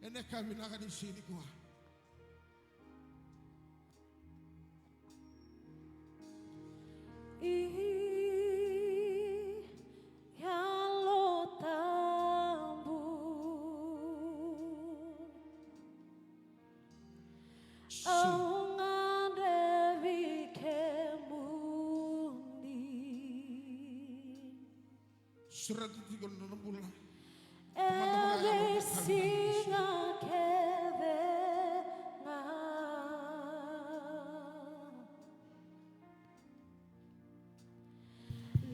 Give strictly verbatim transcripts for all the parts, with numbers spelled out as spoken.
Ena ka vinaka ni siga nikua. Yalo Tabu. Au gadrevi kemuni. Sureta tiko na nona bula. Ena siga kece ga.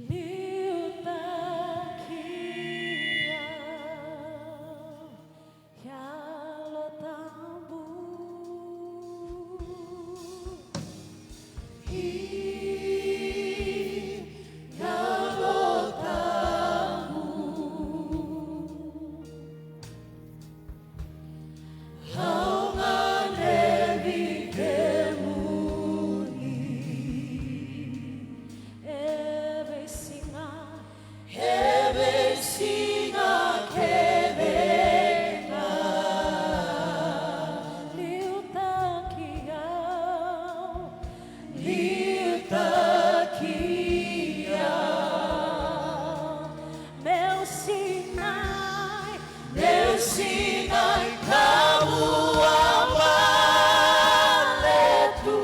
Liutaki au, Yalo Tabu. Yalo Tabu. Au gadrevi kemuni. E veisiga, e veisiga kece ga. Liutaki au, liutaki au. Meu sinai, meu sinai ka vuavale tu.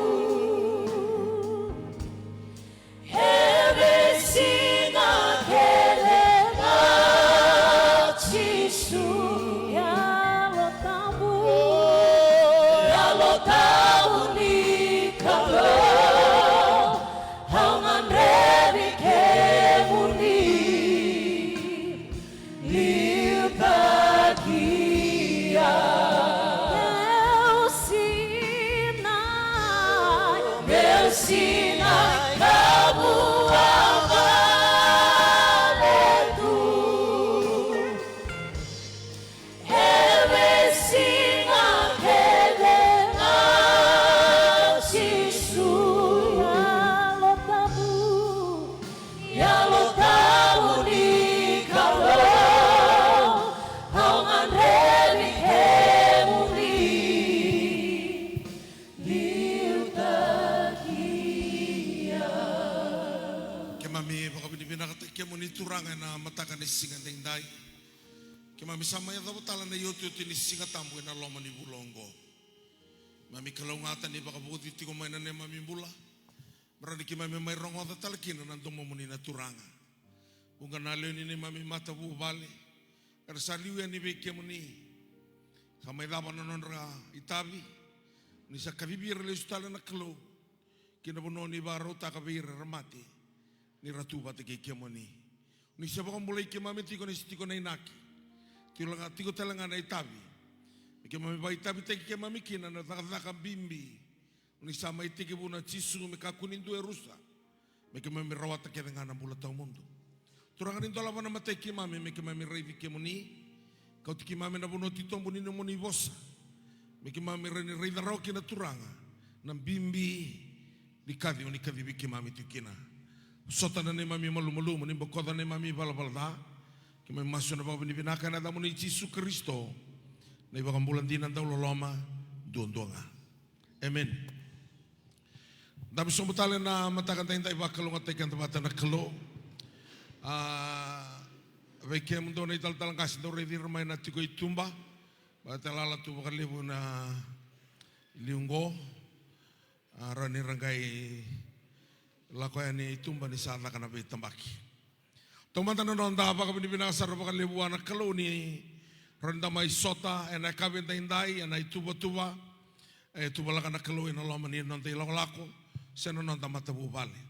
E veisiga kece ga, Jisu. Yalo Tabu, Yalo Tabu ni Kalou, au gadrevi kemuni. Liutaki au. Meu sinai, meu sinai ka vuavale tu. E veisiga kece ga, Jisu. Yalo Tabu, Yalo Tabu ni Kalou, au gadrevi kemuni. Liutaki au. Keimami vakavinavinakataki kemuni Turaga ena mataka ni siga edaidai. Keimami sa mai yacova tale na iotioti ni Siga Tabu ena loma ni vula oqo. Keimami kalougata ni vakavauci tiko mai na neimami bula. Me rawa ni keimami mai rogoca tale kina na domomuni na Turaga. Vuqa na lewe ni neimami matavuvale era sa liu yani vei kemuni. Sa mai cava na nodra itavi. Ni sa kacivi ira lesu tale na Kalou ki na vanua ni vakarautaka vei ira era mate, ni ra tu vata kei kemuni. Ni sa vakabulai keimami tiko, ni sa tiko na inaki. Tiko tale ga na itavi me keimami vakaitavitaki keimami kina na cakacaka bibi. Ni sa mai tekivu na Jisu me kakua ni dua e rusa, me keimami rawata kece ga na bula tawamudu. Turaga, ni dolava na matai keimami me keimami raici kemuni. Kauti keimami na vanua titobu ni nomuni vosa, me keimami rawa ni raica rawa kina Turaga na bibi ni kaci oni kacivi keimami tiko kina. Sota na neimami malumalumu, ni bokoca na neimami valavala ca. Keimami masu ena vakavinavinaka ena yacamuni Jisu Karisito, na iVakabula dina, dauloloma duadua ga. Emeni. Dabe sobu tale na mataka daidai, vakalougatataki keda vata na Kalou. A, vei kemudou na italatala qase dou raici ira mai na tiko i tuba, vata lala tu vakalevu na liu qo. A, rawa ni ra qai lako yani i tuba ni sa caka na veitabaki. Taumada na noda vakavinavinaka sara vakalevu vua na Kalou ni rawa ni da mai sota ena yakavi edaidai ena ituvatuva e tuvalaka na Kalou ena loma ni noda ilakolako se na noda matavuvale.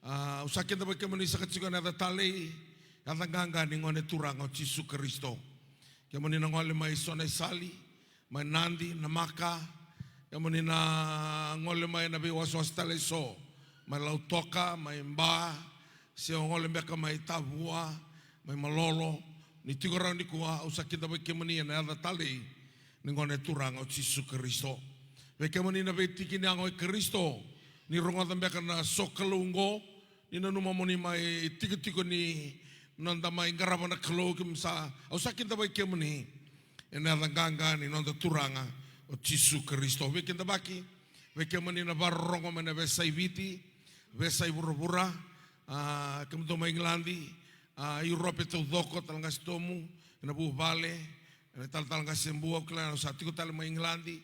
A, au sa kidavaki kemuni saka tiko ena yaca talei, yaca qaqa ni Gone Turaga o Jisu Karisito. Kemuni na gole mai Sonaisali, mai Nadi, Namaka, kemuni na gole mai na veiwasewase tale eso, mai Lautoka, mai Ba, se o gole beka mai Tavua, mai Malolo, ni tiko rawa nikua, au sa kidavaki kemuni ena yaca talei ni Gone Turaga o Jisu Karisito. Vei kemuni na veitiki ni yago i Karisito, ni rogoca beka na sokalou oqo, ni nanuma mo ni mai tikotiko ni noda mai qarava na Kalou, keimami sa, au sa kidavaki kemuni. Ena yaca qaqa ni noda Turaga o Jisu Karisito. Veikidavaki vei kemuni na vakarorogo mai na veiyasai Viti, veiyasai vuravura, a, kemudou mai Igiladi, a, Europe taucoko, talatala qase Tomu, ena vuvale, ena talatala qase Bua, au kila ni sa tiko tale mai Igiladi,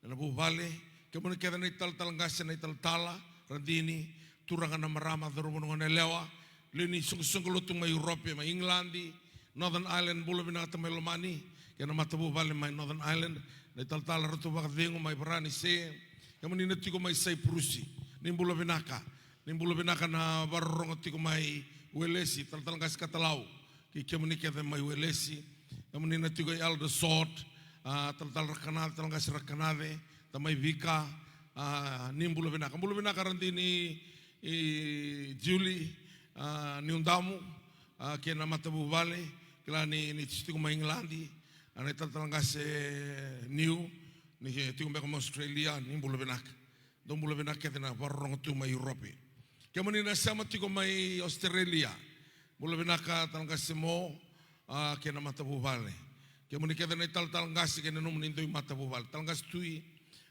ena vuvale, kemuni kece na italatala qase, na italatala, radini, turaga, na marama, cauravou, na goneyalewa, lewe ni soqosoqo lotu mai Europe, mai Igiladi, Northern Ireland, bula vinaka tamai lomani, kei na matavuvale mai Northern Ireland, na italatala Ratu Vakacegu mai Varanise, kemuni na tiko mai Saipurusi, ni bula vinaka, ni bula vinaka na vakarorogo tiko mai Welesi, talatala qase Katalau, kei kemuni kece mai Welesi, kemuni na tiko i Aldersholt, a, talatala Rakanace, talatala qase Rakanace, tamai Vika, a, ni bula vinaka. Bula vinaka radini i Julie, a, Niudamu, a, kei na matavuvale, kila ni, ni tiko mai Igiladi, a, na italatala qase Niu, ni tiko beka mai Australia, ni bula vinaka. Dou bula vinaka kece na vakarorogo tu mai Europe. Kemuni na sema tiko mai Australia. Bula vinaka talatala qase Mo, a, kei na matavuvale. Kemuni kece na italatala qase kei na nomuni dui matavuvale. Talatala qase Tui,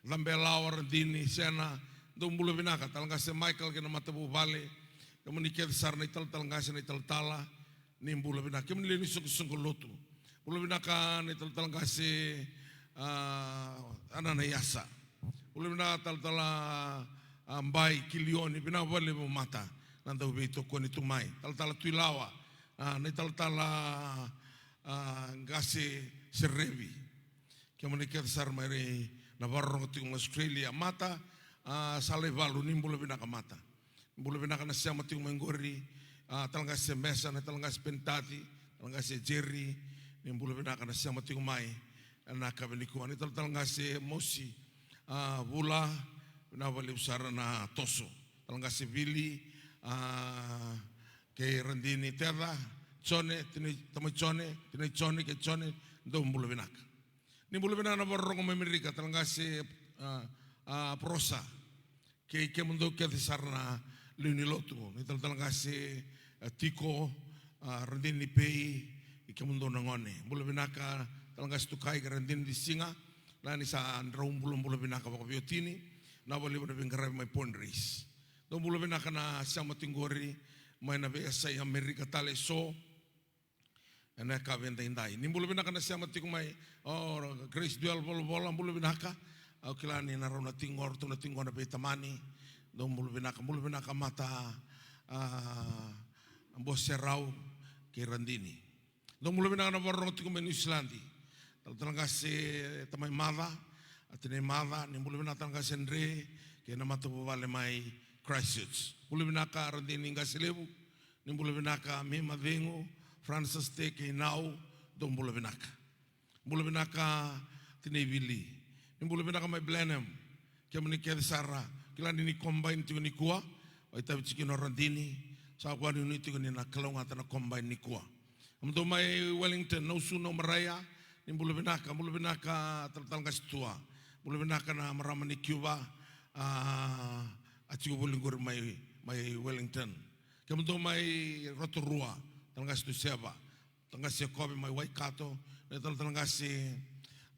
Cabelawa, radini, Sena. Dou bula vinaka talatala qase Michael kei na matavuvale. Kemuni kece sara na italatala qase, na italatala. Ni bula vinaka. Kemuni lewe ni soqosoqo lotu. Bula vinaka na italatala qase, a, Ananaiasa. Bula vinaka talatala, a, Bai, Kilioni, vinaka vakalevu mata. Na dau veitokoni tu mai. Talatala Tuilawa, a, na italatala, a, qase Serevi. Kemuni kece sara mai na vakarorogo tiko mai Australia. Mata, a, Salaivalu, ni bula vinaka mata. Bula vinaka na sema tiko mai qori, a, talatala qase Mesa, na talatala qase Penitati, talatala qase Jerry, ni bula vinaka na sema tiko mai, ena yakavi nikua, na talatala qase Mosi, a, Vula, vinaka vakalevu sara na toso, talatala qase Vili, a, kei radini Teca, Jone, tinai, tamai Jone, tinai Jone, kei Jone, dou bula vinaka. Ni bula vinaka na vakarorogo mai Amerika, talatala qase, a, a, Prosa. Kei kemudou kece sara na lewe ni lotu, na italatala qase, a, Tiko, a, radini Pei, kei kemudou na gone. Bula vinaka, talatala qase Tukai kei radini Disiga, na ni sa drau bulabula vinaka vakaveiwatini, na vakalevu na veiqaravi mai Padres. Dou bula vinaka na sema tiko qori, mai na veiyasai Amerika tale eso. Ena yakavi edaidai. Ni bula vinaka na sema tiko mai, o Grace Duel Volavola, bula vinaka. Au kila ni na rau na tiko qo, ratou na tiko qo na veitamani. Dou bula vinaka, bula vinaka mata, a, Bose Rau, kei radini. Dou bula vinaka na vakarorogo tiko mai Niusiladi. Talatala qase tamai Maca, a tinai Maca, ni bula vinaka talatala qase Dre, kei na matavuvale mai Christchurch. Bula vinaka radini qase levu, ni bula vinaka Mima Cegu, Francis Te kei Nau, dou bula vinaka. Bula vinaka tinai Vili. Ni bula vinaka mai Blenheim. Kemuni kece sara, kila ni ni combine tiko nikua, o itavi tiko na radini, sa vakanuinui tiko ni na kalougata na combine nikua. Kemudou mai Wellington, Nausu, Naumaraia, ni bula vinaka, bula vinaka talatala qase Tua. Bula vinaka na marama ni Cuba, a, a tiko voli qori mai, mai Wellington. Kemudou mai Rotorua, talatala qase Tuseva, talatala qase Kobe mai Waikato, na talatala qase,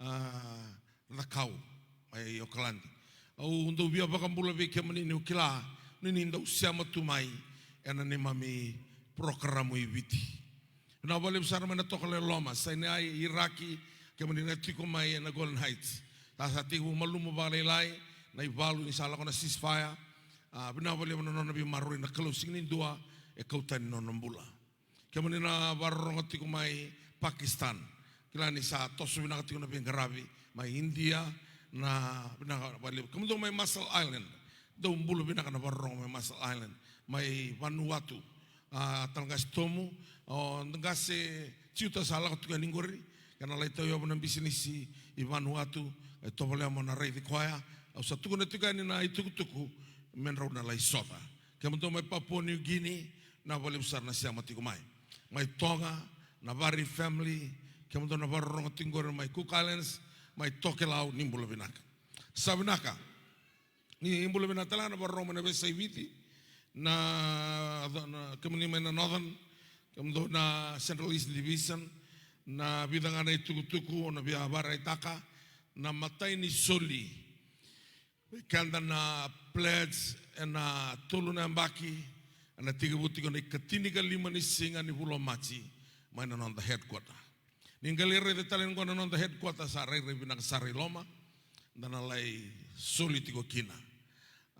a, Cakau mai Okaladi. Au dau via vakabula vei kemuni niu kila ni ni dau sema tu mai ena neimami porokaramu i Viti. Vinaka vakalevu sara mai na Tokalau e Loma, Sinai, Iraki, kemuni na tiko mai ena Golan Heights. Sa, sa tekivu malumu vakalailai na ivalu ni sa lako na ceasefire. A, vinaka vakalevu na nona veimaroroi na Kalou, sega ni dua e kau tani na nona bula. Kemuni na vakarorogo tiko mai Pakistan, kila ni sa toso vinaka tiko na veiqaravi mai India, na vinaka vakalevu. Kemudou mai Marshall Island, dou bula vinaka na vakarorogo mai Marshall Island, mai Vanuatu, a, talatala qase Tomu, o qase Jiuta sa lako tiko yani qori, kena lai tauyavu na bisinisi i Vanuatu, e tovolea mo na raici koya, au sa tukuna tiko yani na itukutuku, me drau na lai sota. Kemudou mai Papua New Guinea, vinaka vakalevu sara na sema tiko mai. Mai Tonga, na Vari family, kemudou na vakarorogo tiko qori mai Cook Islands, mai Tokelau, ni bula vinaka. Sa vinaka. Ni bula vinaka tale ga na vakarorogo mai na veiyasai Viti, na, na, kemuni mai na Northern, kemudou na Central East Division, Na vica ga na itukutuku o na via vakaraitaka na matai ni soli. Vei keda na pledge ena tolu na yabaki, ena tekivu tiko na ikatinikalima ni siga ni vula o Maji, mai na noda headquarter. Ni qai lai raica tale qo na noda headquarter, sa rairai vinaka sara i loma, da na lai soli tiko kina.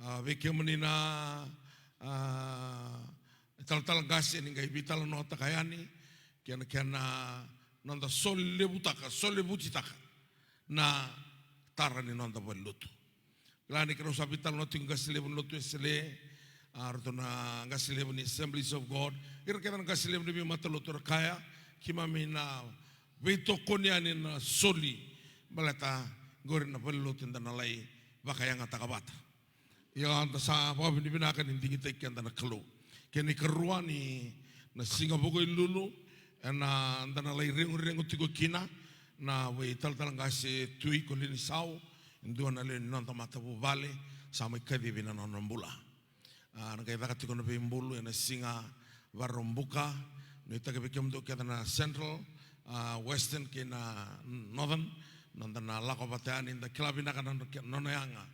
A, vei kemuni na, a, talatala qase, ni qai veitalanoataka yani kei na kena noda solevutaka, solevutitaka na tara ni noda valenilotu. Kila ni keirau sa veitalanoa tiko qase levu ni lotu Wesele, a, ratou na qase levu ni Assemblies of God, ira kece na qase levu ni veimatalotu, era kaya, keimami na veitokoni yani na soli, baleta qori na valenilotu eda na lai vakayagataka vata. Ia, da sa vakavinavinaka ni digitaki keda na Kalou. Kena ikarua ni na siga Vukelulu, ena da na lai reguregu tiko kina na vei talatala qase Tui Kolinisau, e dua na lewe ni noda matavuvale, sa mai kacivi na nona bula. A, na qai caka tiko na veibulu ena siga Vakaraubuka. Nuitaki vei kemudou kece na Central, a, Western kei na Northern, noda na lako vata yani, da kila vinaka na nona, nona yaga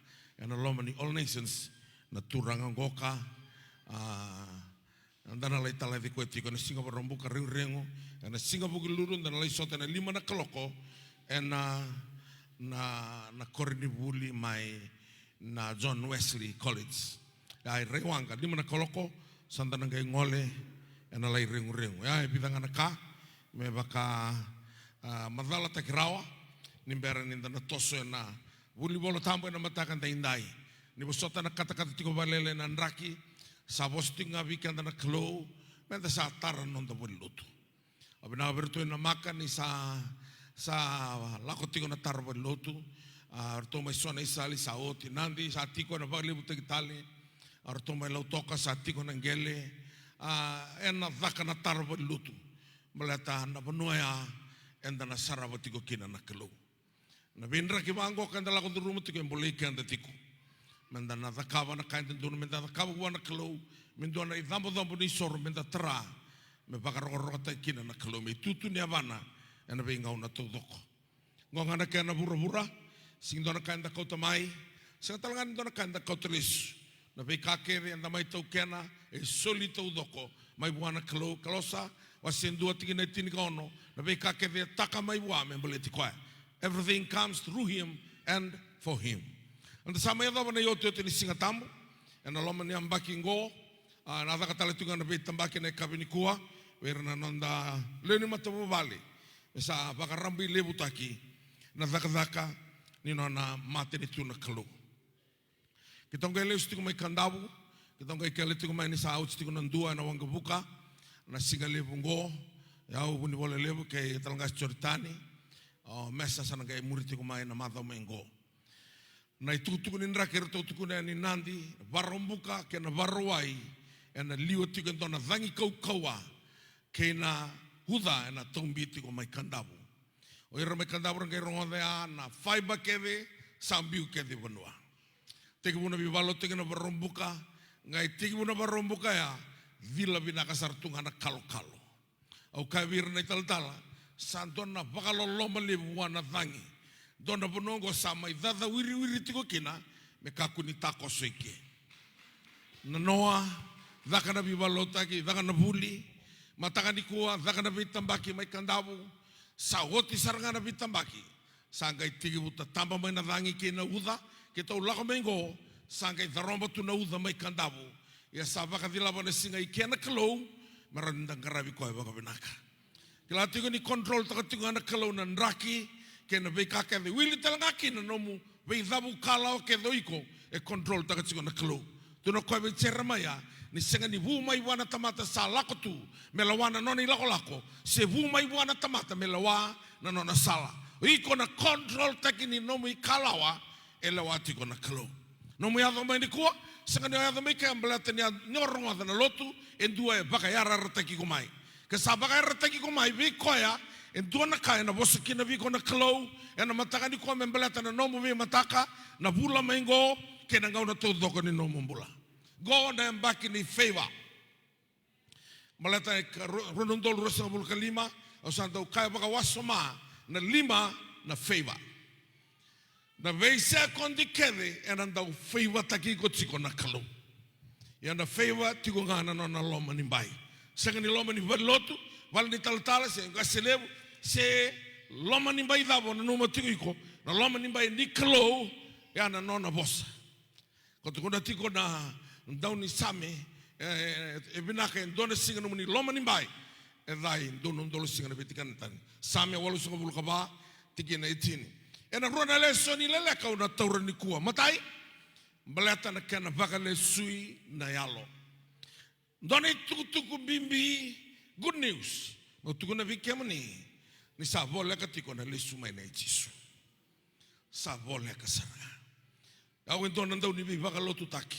ena loma ni All Nations, na turaga qoka. A, da na lai talaci koya tiko ena siga Vakaraubuka, reguregu ena siga Vukelulu, da na lai sota ena lima na kaloko ena, na, na koronivuli mai na John Wesley College. Ia, i Raiwaqa, lima na kaloko, sa da na qai gole ena lai reguregu. Ia, e vica ga na ka me vaka, a, macalataki rawa ni bera ni da na toso ena vuli Vola Tabu ena mataka daidai. Ni vosota na katakata tiko vakalailai na draki, sa vosa tiko ga vei keda na Kalou me da sa tara na noda valenilotu. Au vinaka vei iratou e Namaka ni sa, sa lako tiko na tara valenilotu. A, ratou mai Sonaisale sa oti, Nadi sa tiko ena vakalevutaki tale. A, ratou mai Lautoka sa tiko na qele. A, ena caka na tara valenilotu, baleta na vanua ya eda na sarava tiko kina na Kalou. Na veidraki vaqo ka eda lako curuma tiko e bolei keda tiko me da na cakava na ka e dodonu me da cakava vua na Kalou, me dua na icabocabo ni soro me da tara, me vakarokorokotaki kina na Kalou, me itutu ni yavana ena veigauna taucoko. Qo ga na kena vuravura, sega ni dua na ka eda kauta mai, sega tale ga ni dua na ka eda kauta lesu. Na veika kece eda mai taukena e soli taucoko mai vua na Kalou. Kalosa wase dua tikina e tinikaono, na veika kece e taka mai vua me baleti koya. Everything comes through him and for him. Eda sa mai yacova na iotioti ni Siga Tabu ena loma ni yabaki qo. A, na caka tale tu ga na veitabaki na yakavi nikua vei ira na noda lewe ni matavuvale, me sa vakarabailevutaki na cakacaka ni nona matanitu na Kalou. Keitou qai lesu tiko mai Kadavu, keitou qai kele tiko mai ni sa oti tiko na dua ena waqavuka na siga levu qo. Au, Vunivola Levu kei Talaqase Joritani, o Mesa sa na qai muri tiko mai na macawa mai qo. Na itukutuku ni draki eratou tukuna yani Nadi, Vakaraubuka kei na Vakarauwai, ena liwa tiko e dua na cagi kaukauwa kei na uca ena taubi tiko mai Kadavu. O ira mai Kadavu ra qai rogoca ya na faiba kece sa biu kece i vanua. Tekivu na veivakalotutaki na Vakaraubuka, qai tekivu na Vakaraubuka ya, cila vinaka sara tu ga na kalokalo. Au kaya vei ira na italatala, sa dua na vakaloloma levu vua na cagi. Dua na vanua oqo sa mai cacawiriwiri tiko kina, me kakua ni takoso i ke. Nanoa, caka na veivakalotutaki, caka na vuli, mataka nikua, caka na veitabaki mai Kadavu, sa oti sara ga na veitabaki. Sa qai tekivu tataba mai na cagi kei na uca, keitou lako mai qo, sa qai caroba tu na uca mai Kadavu. Ia sa vakacilava na siga i ke na Kalou, me rawa ni da qaravi koya vakavinaka. Kila tiko ni control taka tiko ga na Kalou na draki, kei na veika kece, wili tale ga kina na nomu veicavu kalawa kece o iko, e control taka tiko na Kalou. Tukuna o koya vei Jeremaia, ni sega ni vu mai vua na tamata sa lako tu me lewa na nona ilakolako, se vu mai vua na tamata me lewa na nona sala. O iko na control taki ni nomu ikalawa, e lewa tiko na Kalou. Nomu yaco mai nikua, sega ni o yaco mai ke baleta ni a, ni o rogoca na lotu, e dua e vakayarayarataki iko mai. Ke sa vakayarayarataki iko mai vei koya, e dua na ka ena vosa kina vei iko na Kalou ena mataka nikua me baleta na nomu veimataka, na vula mai qo, kei na gauna taucoko ni nomu bula. Qo na yabaki ni favor. Baleta e ka-, ru-, rua na udolu ruasagavulu ka lima, Au sa dau kaya vakawasoma na lima na favor. Na veisekodi kece ena dau favour-taki iko tiko na Kalou. Ia na favor tiko ga na nona loma ni bai. Sega ni loma ni valelotu, vale ni talatala, se qase levu, se loma ni bai cava o nanuma tiko iko, na loma ni bai ni Kalou, ya na nona vosa. Ko tukuna tiko na daunisame, e, e, e vinaka e dua na siga nomuni loma ni bai, e ca e dua na udolu siga na veitikina tani. Same walusagavulu ka va, tikina e tini. Ena rua na lesoni leleka au na taura nikua. Matai, baleta na kena vakalesui na yalo. Dua na itukutuku bibi, good news. Meu tukuna vei kemuni, ni sa voleka tiko na lesu mai nei Jisu. Sa voleka sara ga. Au e dua na dauniveivakalotutaki.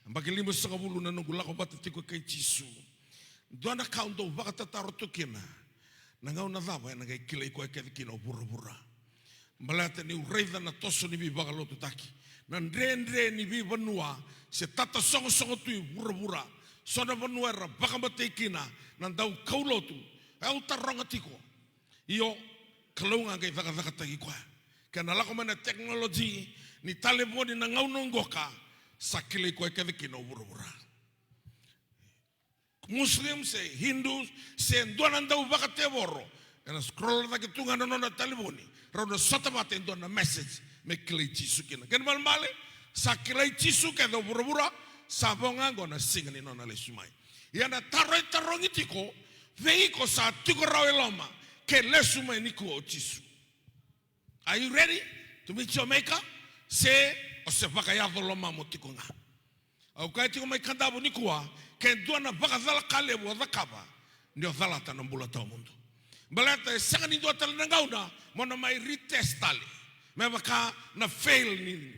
Yabaki limasagavulu na noqu lako vata tiko kei Jisu. Dua na ka au dau vakatataro tu kina. Na gauna cava ena qai kilai koya kece kina o vuravura. Baleta niu raica na toso ni veivakalotutaki. Na dredre ni veivanua se tatasogosogo tu i vuravura. So na vanua era vakamatei kina na daukaulotu. Au taroga tiko. Io, Kalou ga qai cakacakataki koya. Kena lako mai na technology ni talevoni na gauna oqo ka, sa kilai koya kece kina o vuravura. Muslim se Hindu se dua na dau vakatevoro, ena scroll cake tu ga na nona talevoni, rau na sota vata e dua na message me kilai Jisu kina. Kena ibalebale, sa kilai Jisu kece o vuravura, sa vo ga oqo na siga ni nona lesu mai. Ia na taro e tarogi tiko, vei iko sa tiko rawa e loma ke lesu mai nikua o Jisu. Are you ready to meet your maker? Se o se vakayaco lomamu tiko ga. Au kaya tiko mai Kadavu nikua, ke dua na vakacala ka levu o cakava, ni o calata na bula tawamudu. Baleta e sega ni dua tale na gauna mo na mai retest tale. Me vaka na fail ni,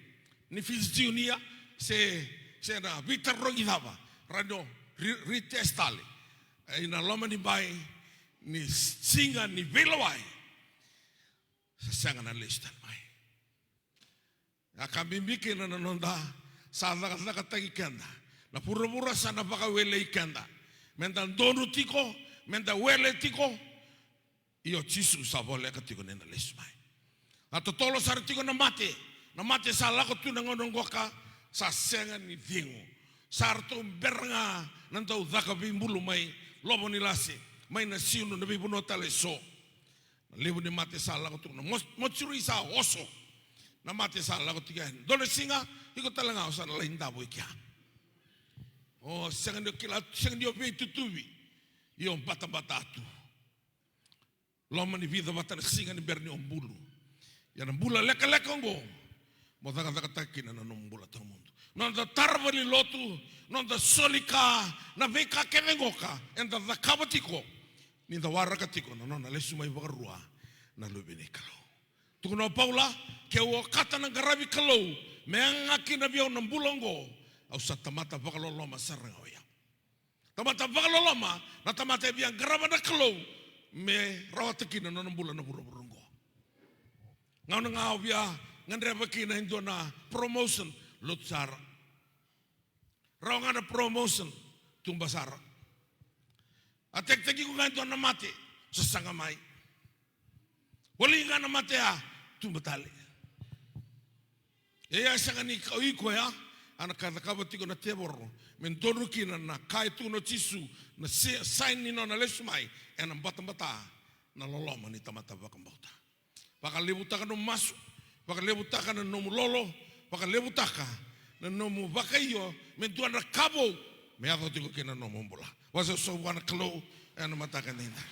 ni Fiji Junior, se, se na veitarogi cava, ra ni o re-, retest tale. E, ena loma ni bai ni siga ni veilewai, sa sega na lesu tale mai. A ka bibi kina na noda sa cakacakataki keda. Na vuravura sa na vakawelei keda. Meda donu tiko, meda wele tiko. Io, Jisu sa voleka tiko ni na lesu mai. A totolo sara tiko na mate. Na mate sa lako tu na gauna qoka, sa sega ni cegu. Sa ratou bera ga na dau caka veibulu mai Lovo ni Lase, mai Nasinu, na veivanua tale eso. Na levu ni mate sa lako tu, na mo-, mortuary sa oso. Na mate sa lako tiko yani. Dua na siga, iko tale ga o sa na lai davo i kea. O sega ni o kila, sega ni o veitutuvi. Io, batabata tu. Loma ni vica vata na siga ni bera ni o bulu. Ia na bula lekaleka oqo, mo cakacakataka kina na nomu bula tawamudu. Noda tara valenilotu, noda soli ka, na veika kece qoka eda cakava tiko, ni da waraka tiko na nona lesu mai vakarua na Luve ni Kalou. Tukuna o Paula, keu okata na qaravi Kalou me yaga kina vei au na bula oqo, au sa tamata vakaloloma sara ga oya. Tamata vakaloloma, na tamata e via qarava na Kalou me rawata kina na nona bula na vuravura oqo. Gauna ga au via gadreva kina e dua na promotion, lotu sara. Rawa ga na promotion, tuba sara. A tekiteki iko ga e dua na mate, sasaga mai. Wali ga na mate ya, tuba tale. E a sega ni ka o iko ya, a na ka cakava tiko na tevoro me donu kina na ka e tukuna o Jisu, na se-, sign ni nona lesu mai, ena batabata na loloma ni tamata vakabauta. Vakalevutaka nomu masu, vakalevutaka na nomu lolo, vakalevutaka na nomu vakaio me dua na ka vou me yaco tiko kina na nomu bula. Vakasoso vua na Kalou ena mataka edaidai.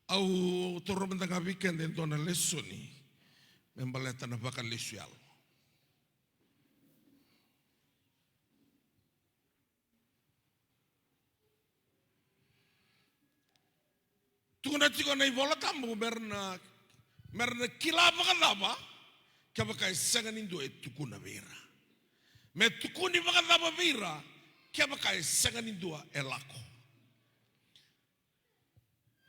Au taura mada ga vei keda e dua na lesoni me baleta na vakalesu yalo. Tukuna tiko na iVola Tabu me ra na, me ra na kila vakacava kevaka e sega ni dua e tukuna vei ira? Me tukuni vakacava vei ira kevaka e sega ni dua e lako?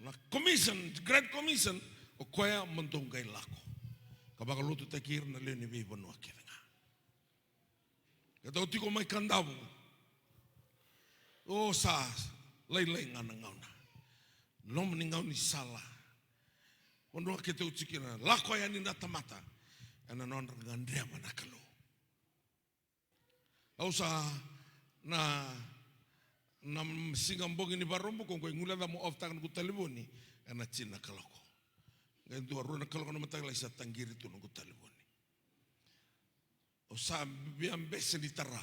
Na commission, Great Commission, o koya mo dou qai lako ka vakalotutaki ira na lewe ni veivanua kece ga. Keitou tiko mai Kadavu. O sa lailai ga na gauna. Loma ni gaunisala. Vanua keitou tiko kina, lako yani na tamata ena nodra gadreva na Kalou. Au sa na, na siga bogi ni Vakaraubuka qo, e guileca mo off-taka noqu talevoni ena tini na kaloko. Qai dua, rua na kaloko na mataka lailai sa taqiri tu noqu talevoni. Au sa via bese ni tara,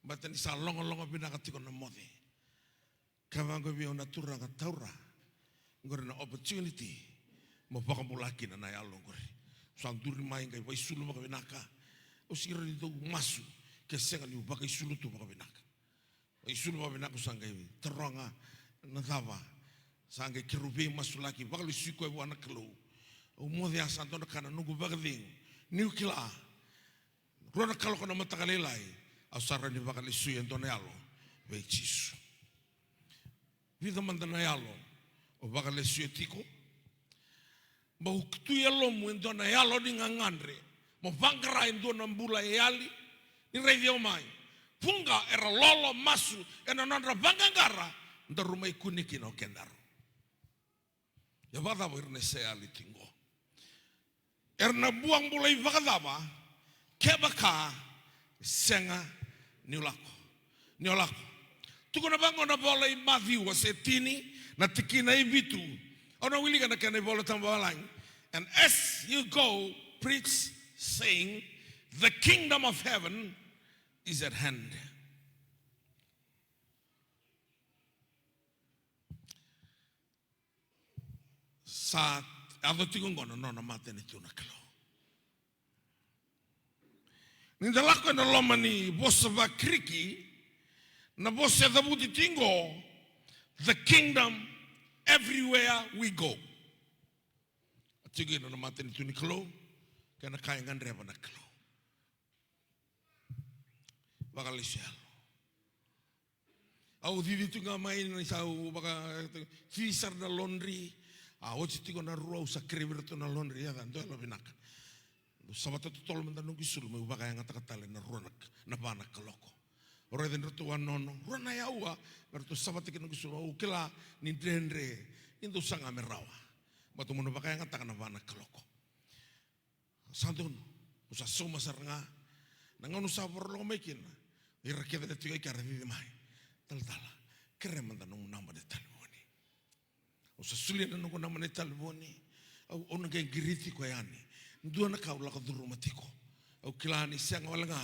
baleta ni sa logaloga vinaka tiko na moce. Kaya vaqo vei au na Turaga, taura, qori na opportunity mo vakabula kina na yalo qori. Sa duri mai qai vakaisulu vakavinaka. Au sega ni dau masu ke sega niu vakaisulu tu vakavinaka. Vakaisulu vakavinaka, au sa qai taroga na cava. Sa qai keirau veimasulaki, vakalesui koya vua na Kalou. Au moce, a sa dua na ka na noqu vakacegu. Niu kila, rua na kaloko na mataka lailai, au sa rawa ni vakalesui e dua na yalo vei Jisu. Vica mada na yalo o vakalesuya tiko? Mo tu e yalomu e dua na yalo ni gagadre, mo vaqara e dua na bula e yali. Ni raici au mai. Vuqa era lolo masu ena nodra vaqaqara, daru mai kune kina o kedaru. Ia vakacava ira na isa yali tiko qo? Era na vakabulai vakacava kevaka sega ni o lako? Ni o lako. Tukuna vaqo na ivola i Maciu, wase tini, na tikina e vitu. Au na wilika na kena iVola Tabu vavalagi. And as you go, preach, saying, the kingdom of heaven is at hand. Sa yaco tiko qo na nona matanitu na Kalou. Ni da lako ena loma ni vosa vaKiriki, na vosa e cavuti tiko, the kingdom everywhere we go. A tiko kina na matanitu ni Kalou kei na ka e gadreva na Kalou. Vakalesui yalo. Au cici tu ga mai ni sa au vaka, cici sara na laundry. A oti tiko na rua, au sa kerei vei iratou na laundry, ia, dua yalo vinaka. Au savata totolo mada noqu isulu meu vakayagataka tale na rua na, na va na kaloko. Au raica ni ratou a nono, rua na aua me ratou savata kina noqu isulu. Au kila ni dredre, ni dou saga me rawa. Baleta meu na vakayagataka na va na kaloko. Sa donu, au sa sauma sara ga. Na gauna au sa vakarorogo mai kina, ira kece na tiko i ke ra cici mai. Talatala, kerea mada nomu naba ni talevoni. Au sa solia na noqu naba ni talevoni. Au, au na qai qiriti koya yani. Dua na ka au lako curuma tiko. Au kila ni sega wale ga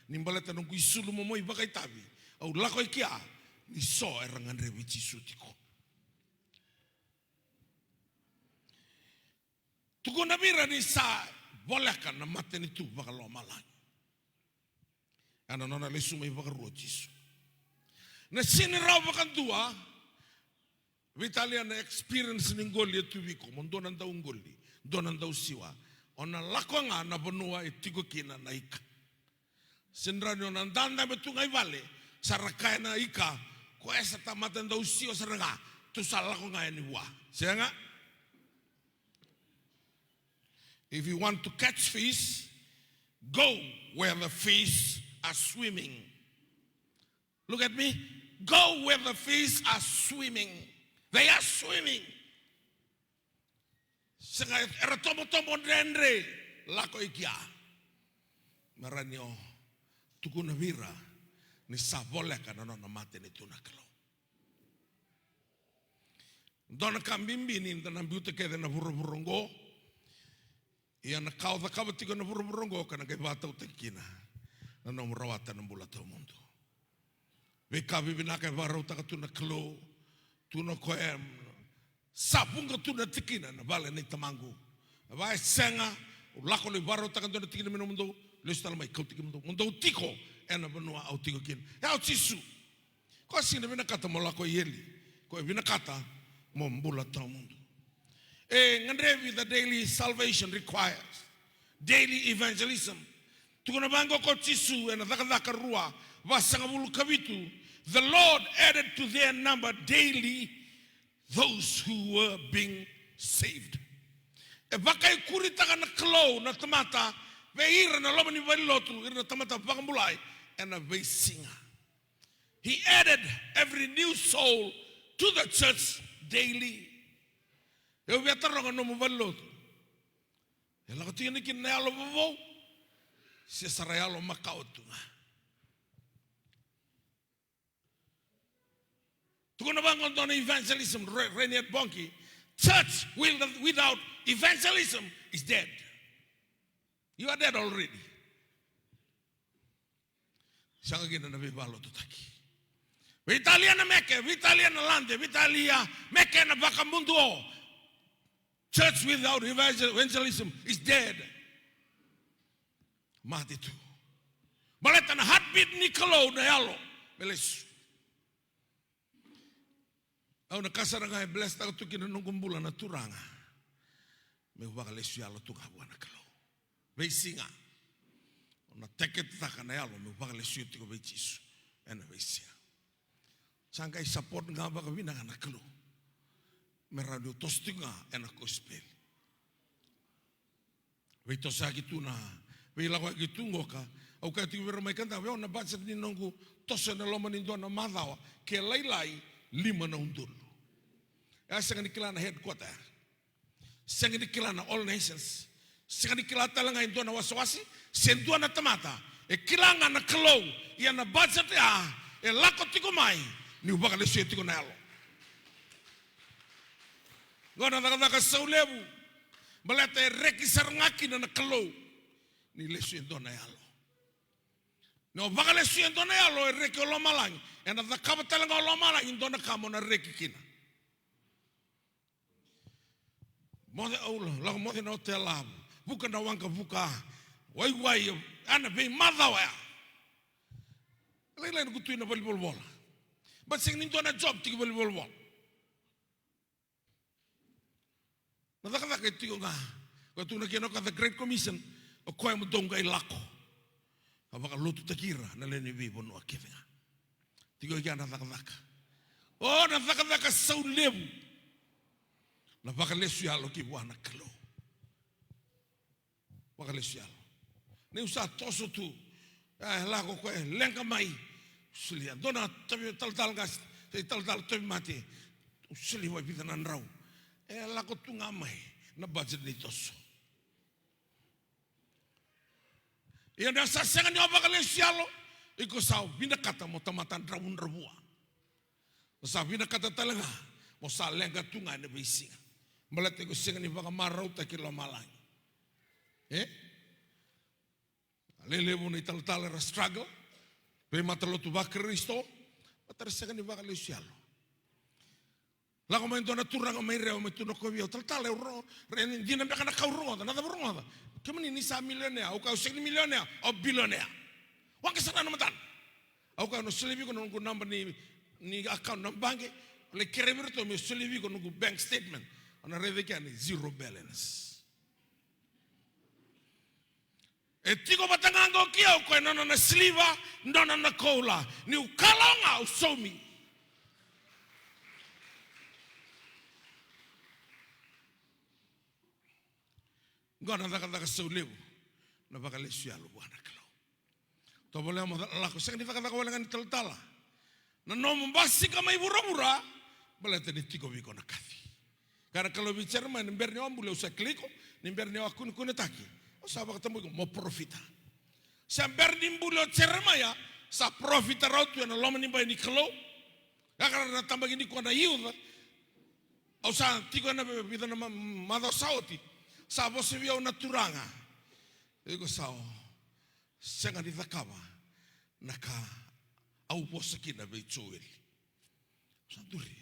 ni baleta noqu isulu momo i vakaitavi. Au lako i kea ni so era gadrevi Jisu tiko. Tukuna vei ira ni sa voleka na matanitu vakalomalagi. Ena nona lesu mai vakarua o Jisu. Na sega ni rawa vakadua, veitalia na experience ni qoli e tu vei iko, mo dua na dauqoli, dua na dausiwa. O na lako ga na vanua e tiko kina na ika. Sega ni rawa ni o na dadabe tu ga i vale, sa ra kaya na ika, koya sa tamata dausiwa sara ga, tou sa lako ga yani vua. Sega. If you want to catch fish, go where the fish are swimming. Look at me. Go where the fish are swimming. They are swimming. Sega, era tobotobo dredre, lako i kea. Me rawa ni o tukuna vei ira ni sa voleka na nona matanitu na Kalou. Dua na ka bibi ni da na biuta kece na vuravura oqo. Ia na ka o cakava tiko na vuravura oqo ka na qai vakatautaki kina na nomu rawata na bula tawamudu. Veika vivinaka e vakarautaka tu na Kalou, tu na koya, sa vuqa tu na tikina na vale nei tamaqu. E va e sega, au lako lai vakarautaka dua na tikina me nomudou, lesu tale mai kauti kemudou, mo dou tiko ena vanua au tiko kina. E au Jisu. Ko sega ni vinakata mo lako i eli, ko e vinakata mo bula tawamudu. E gadrevi, the daily salvation requires daily evangelism. Tukuna vaqo ko Jisu ena Cakacaka rua, vasagavulu ka vitu, the Lord added to their number daily those who were being saved. E vakaikuritaka na Kalou na tamata vei ira na loma ni valenilotu, ira na tamata vakabulai ena veisiga. He added every new soul to the church daily. Au via taroga nomu valenilotu. E lako tiko kina na yalo vovou, se sa ra yalo makawa tu ga. Tukuna vaqo dua na evangelism, Re-, Reinhard Bonnke. Church will, without evangelism is dead. You are dead already. Sega kina na veivakalotutaki. Veitalia na meke, veitalia na lade, veitalia meke na vakamuduo. Church without evangel-, evangelism is dead. Mate tu. Baleta na heartbeat ni Kalou na yalo. Me lesu. Au na ka sara ga e blesstaka tu kina noqu bula na Turaga. Meu vakalesu yalo tu ga vua na Kalou. Veisiga. Au na teketaka na yalo, meu vakalesu tiko vei Jisu. Ena veisiga. Sa qai support ga vakavinaka na Kalou. Me rawa niu toso tiko ga ena kosipeli. Veitosaki tu na, veilakoyaki tu qoka. Au kaya tiko vei ira mai Kadavu, o na budget ni noqu toso ena loma ni dua na macawa, ke lailai, lima na udolu. E a sega ni kila na headquarter. Sega ni kila na All Nations. Sega ni kila tale ga e dua na wasewase, se dua na tamata. E kila ga na Kalou, ia na budget ya, e lako tiko mai, niu vakalesuya tiko na yalo. Qo na cakacaka saulevu, baleta e reki sara ga kina na Kalou, ni lesu e dua na yalo. Ni o vakalesu e dua na yalo, e reki o lomalagi, ena cakava tale ga o lomalagi, dua na ka mo na reki kina. Moce au la, lako moce na otela, vuka na waqa, vuka waiwai, a na veimacawa ya. Lailai na kutu ina valenivolavola. But sega ni dua na job tiko valenivolavola. Na cakacaka e tiko ga. Ko tukuna kina o koya the Great Commission, o koya mo dou qai lako. Ka vakalotutaki ira na lewe ni veivanua kece ga. Tiko i kea na cakacaka. O, na cakacaka saulevu. Na vakalesu yalo ki vua na Kalou. Vakalesu yalo. Niu sa toso tu. E lako koya, leqa mai. Solia. Dua na tavi talatala qase, se talatala tauvimate. Solia vakavica na drau. E lako tu ga mai na budget ni toso. Ia ni o sa sega ni o vakalesu yalo, iko sa vinakata mo tamata dravudravua. Mo sa vinakata tale ga mo sa leqa tu ga ena veisiga. Baleta iko sega ni vakamarautaki lomalagi. E? Lelevu na italatala era struggle. Veimatalotu vaKarisito. Baleta era sega ni vakalesu yalo. Lako mai dua na turaga mai Rewa, mai tu na kovi au, talatala, au ro-, re-, dina beka na ka au rogoca, na cava au rogoca? Kemuni ni sa milionea, au kaya au sega ni milionea, au bilionea. Waqa sara na matana. Au kaya au na solia vei iko na noqu naba ni, ni account na baqe, au lai kerea vei iratou me solia vei iko noqu bank statement. Au na raica kea ni zero balance. E tiko vata ga qo kei au, koya nona na siliva, nona na koula. Niu kalawa ga au saumi. Qo na cakacaka saulevu, na vakalesu yalo vua na Kalou. Tovolea mo lako, sega ni cakacaka wale ga ni talatala. Na nomu basika mai vuravura, baleta ni tiko vei iko na kaci. Kaya na Kalou vei Jeremaia, ni bera ni o a buli au sa kilai iko, ni bera ni o a kunekunetaki, au sa vakatabui iko mo parofita. Sa bera ni buli o Jeremaia, sa parofita rawa tu ena loma ni bai ni Kalou. Ia ka ra na tabaki nikua na youth. Au sa tiko ena vica na ma-, macawa sa oti. Sa vosa vei au na turaga. Iko sa o sega ni cakava na ka au vosa kina vei Joeli. Sa duri.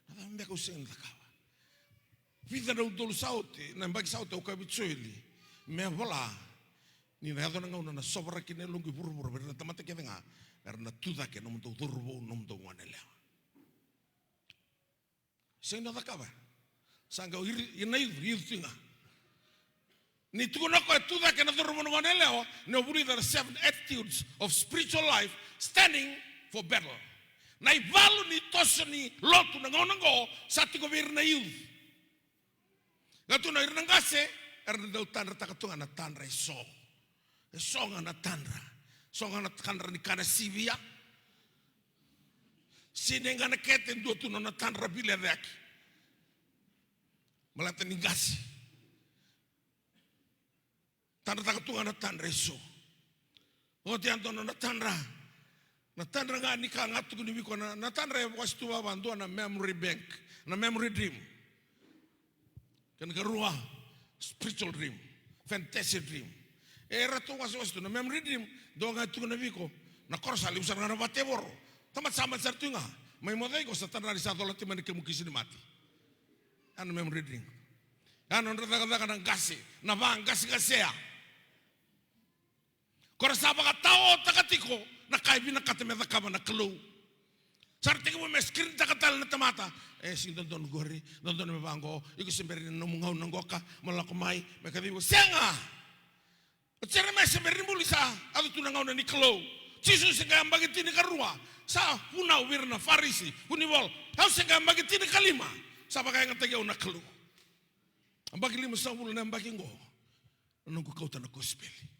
Na cava beka au sega ni cakava? Vica na udolu sa oti, na yabaki sa oti au kaya vei Joeli, me vola, ni na yaco na gauna na sovaraki na yaloqu i vuravura vei ira na tamata kece ga, era na tucake nomudou cauravou, nomudou goneyalewa. Sega ni o cakava. Sa qai o ira, ira na youth, youth tiko ga. Ni tukuna o koya tucake na cauravou, na goneyalewa, ni o vulica na seven attitudes of spiritual life standing for battle. Na ivalu ni toso ni lotu na gauna oqo sa tiko vei ira na youth. Ka tukuna o ira na qase, era na dau tadrataka tu ga na tadra eso. Eso ga na tadra. Eso ga na tadra ni kana sivia. Sinai ga na kete, dua tu na nona tadra vilecayaki. Baleta ni qase. Tadrataka tu ga na tadra eso. Oti ya dua na nona tadra. Na tadra ga ni ka ga tukuni vei iko na, na tadra e vakasutuvava, dua na memory bank, na memory dream. Kena karua, spiritual dream, fantasy dream. E ratou wasewase tu na memory dream, dua ga e tukuna vei iko, na koro sa levu sara ga na vatevoro. Tamata sa mate sara tu ga, mai moce iko sa tadra ni sa cola tu mai na kemu kisi ni mate. Ya na memory dream. Ya na nodra cakacaka na qase, na vaqaseqasea. Ko ra sa vakataotaka tiko na ka e vinakata me cakava na Kalou. Sa ra tekivu me screentaka tale na tamata. E, sega ni dodonu qori, dodonu me vaqo, iko se bera ni nomu gauna qoka, mo lako mai, me kacivi iko. Sega! O Jeremaia se bera ni buli sa yaco tu na gauna ni Kalou. Jisu se qai yabaki tinikarua. Sa vunau vei ira na Farisi, vunivola. Au se qai yabaki tinikalima. Sa vakayagataki au na Kalou. Yabaki limasagavulu na yabaki qo. Na noqu kauta na kosipeli.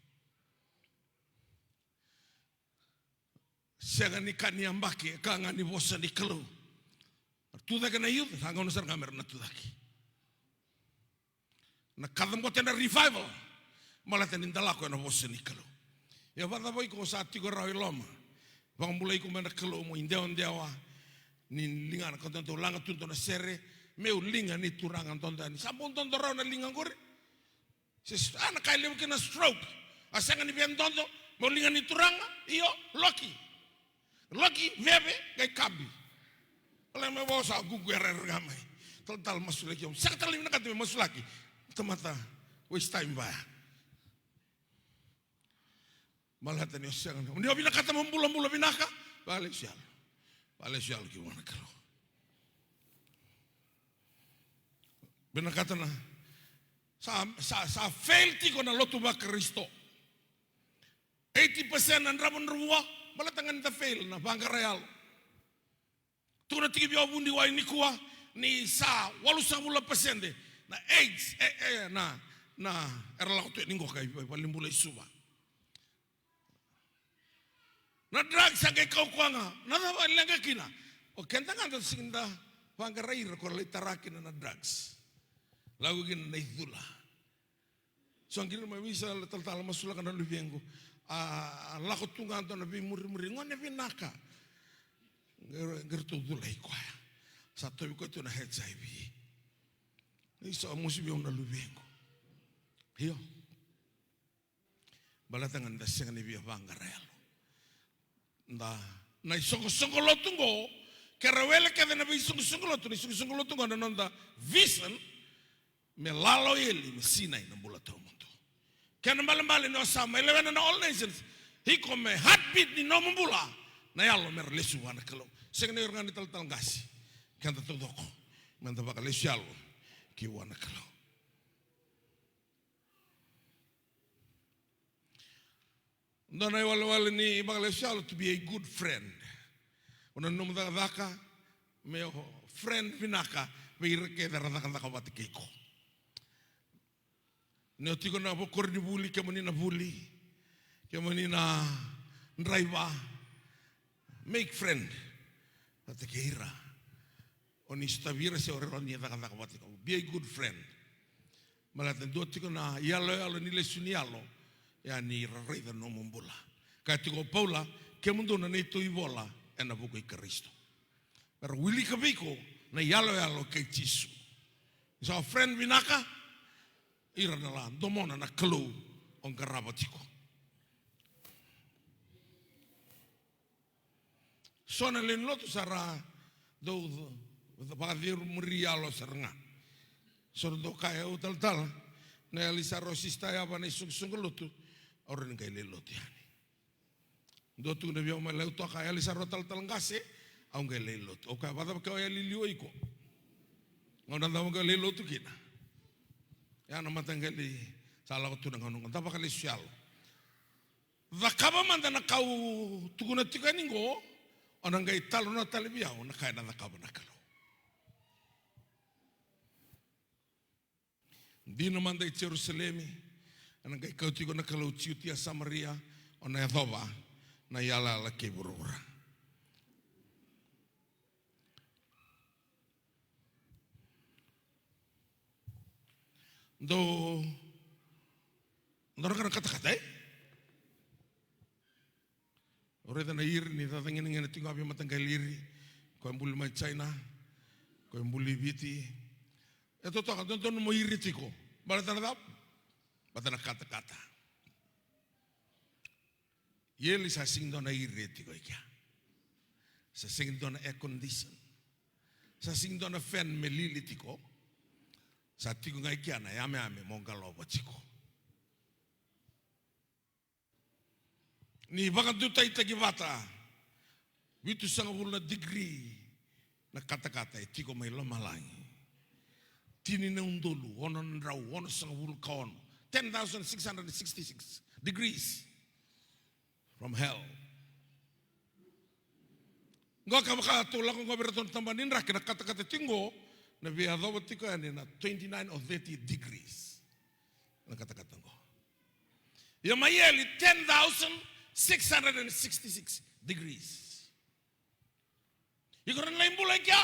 Sega ni ka ni yabaki, e ka ga ni vosa ni Kalou. Tucake na youth, sa gauna sara ga me ra na tucake. Na ka cabote na revival, baleta ni da lako ena vosa ni Kalou. Ia vakacava iko sa tiko rawa i loma, vakabulai iko mai na Kalou mo idewadewa ni ligana, ka dodou laga tu dua na sere, meu liga ni Turaga dodo yani. Sa bau dodo rawa na liga qori. Se, a, na ka e levu kina na stroke. A sega ni via dodo, meu liga ni Turaga, io, loki. Loki, veve, qai kabi. Ola me vosa, gugu era era ga mai. Talatala masulaki au. Sega tale ni vinakata me masulaki. Tamata, waste time vaya. Baleta ni o sega ni, ni o vinakata mo bulabula vinaka. Vakalesu yalo. Vakalesu yalo ki vua na Kalou. Vinakata na, sa, sa, sa fail tiko na lotu vaKarisito. Eighty percent na dravudravua, baleta ga ni da fail na vaqara yalo. Tukuna tiko vei au vuniwai nikua ni sa walusagavulu na pasede na AIDS, e, e, na, na, era lako tu yani qo kai valenibula i Suva. Na drugs sa qai kaukaua ga, na cava e leqa kina? O keda ga da sega ni da vaqarai ira ko ra lai tara kina na drugs. Lako kina na icula. So qiri mai vei sa talatala masulaka na luvequ. A, a lako tu ga dua na veimurimuri, gone vinaka. Qai, qai ratou culai koya. Sa tauvi koya tu na H I V. Ni sa mosi vei au na luvequ. Io. Baleta ga ni da sega ni via vaqara yalo. Da, na isoqosoqo lotu qo, ke ra wele kece na veisoqosoqo lotu, na isoqosoqo lotu qo na noda vision, me lalo eli, me sinai na bula tawamudu. Kena ibalebale ni o sa mai lewena na All Nations, iko me heartbeat ni nomu bula, na yalo me ra lesu vua na Kalou. Sega ni o ira ga na italatala qase, keda taucoko, me da vakalesu yalo ki vua na Kalou. Dua na iwalewale ni vakalesu yalo, to be a good friend. O na nomu cakacaka, me o friend vinaka vei ira kece era cakacaka vata kei iko. Ni o tiko na koronivuli, kemuni na vuli, kemuni na draiva, make friend vata kei ira. O ni sotavi ira se o ira o ni cakacaka vata kei ira. Be a good friend. Baleta dua tiko na iyaloyalo ni lesu ni yalo, ya ni ra raica na nomu bula. Kaya tiko o Paula, kemudou na neitou ivola ena vuku i Karisito. Me ra wilika vei iko na iyaloyalo kei Jisu. Ni sa friend vinaka, ira na la domona na Kalou o qarava tiko. So na lewe ni lotu sa ra dau vakacurumuri yalo sara ga. So ra dau kaya, au talatala, na yali sara o sista yava na isoqosoqo lotu, au rawa ni qai lai lotu yani. Dua tukuna vei au mai Lautoka, yali sara o talatala qase, au qai lai lotu. Au kaya, vakacava ke o yali liu o iko? Gauna cava ke o lai lotu kina? Ya na mataqali sa lako tu na gauna qo, da vakalesu yalo. Cakava mada na ka au tukuna tiko yani qo, o na qai talanoa tale vei au na ka ena cakava na Kalou. Dina mada i Jerusalemi, ena qai kauti iko na Kalou, Jutia, Samaria, o na yacova na iyalayala kei vuravura. Dou, dou raica na katakata, e? O raica na iri ni caca genegene tiko ga vei mataqali iri. Ko e buli mai China, ko e buli Viti. E totoka, dodonu mo iri tiko. Baleta na cava? Baleta na katakata. Ia e sa sega ni dua na iri e tiko i kea. Sa sega ni dua na air condition. Sa sega ni dua na fan me lili tiko. Sa tiko ga i kea na yameyame mo galova tiko. Ni vakadutaitaki vata, vitusagavulu na degree na katakata e tiko mai lomalagi. Tini na udolu ono na drau onosagavulu ka ono. Ten thousand six hundred and sixty-six degrees from hell. Qo ka vaka tou lako qo vei iratou na tabana ni draki, na katakata tiko qo, na veiyacova tiko yani na twenty-nine or thirty degrees. Na katakata qo. Ia mai eli ten thousand six hundred and sixty-six degrees. Iko na lai bula i kea,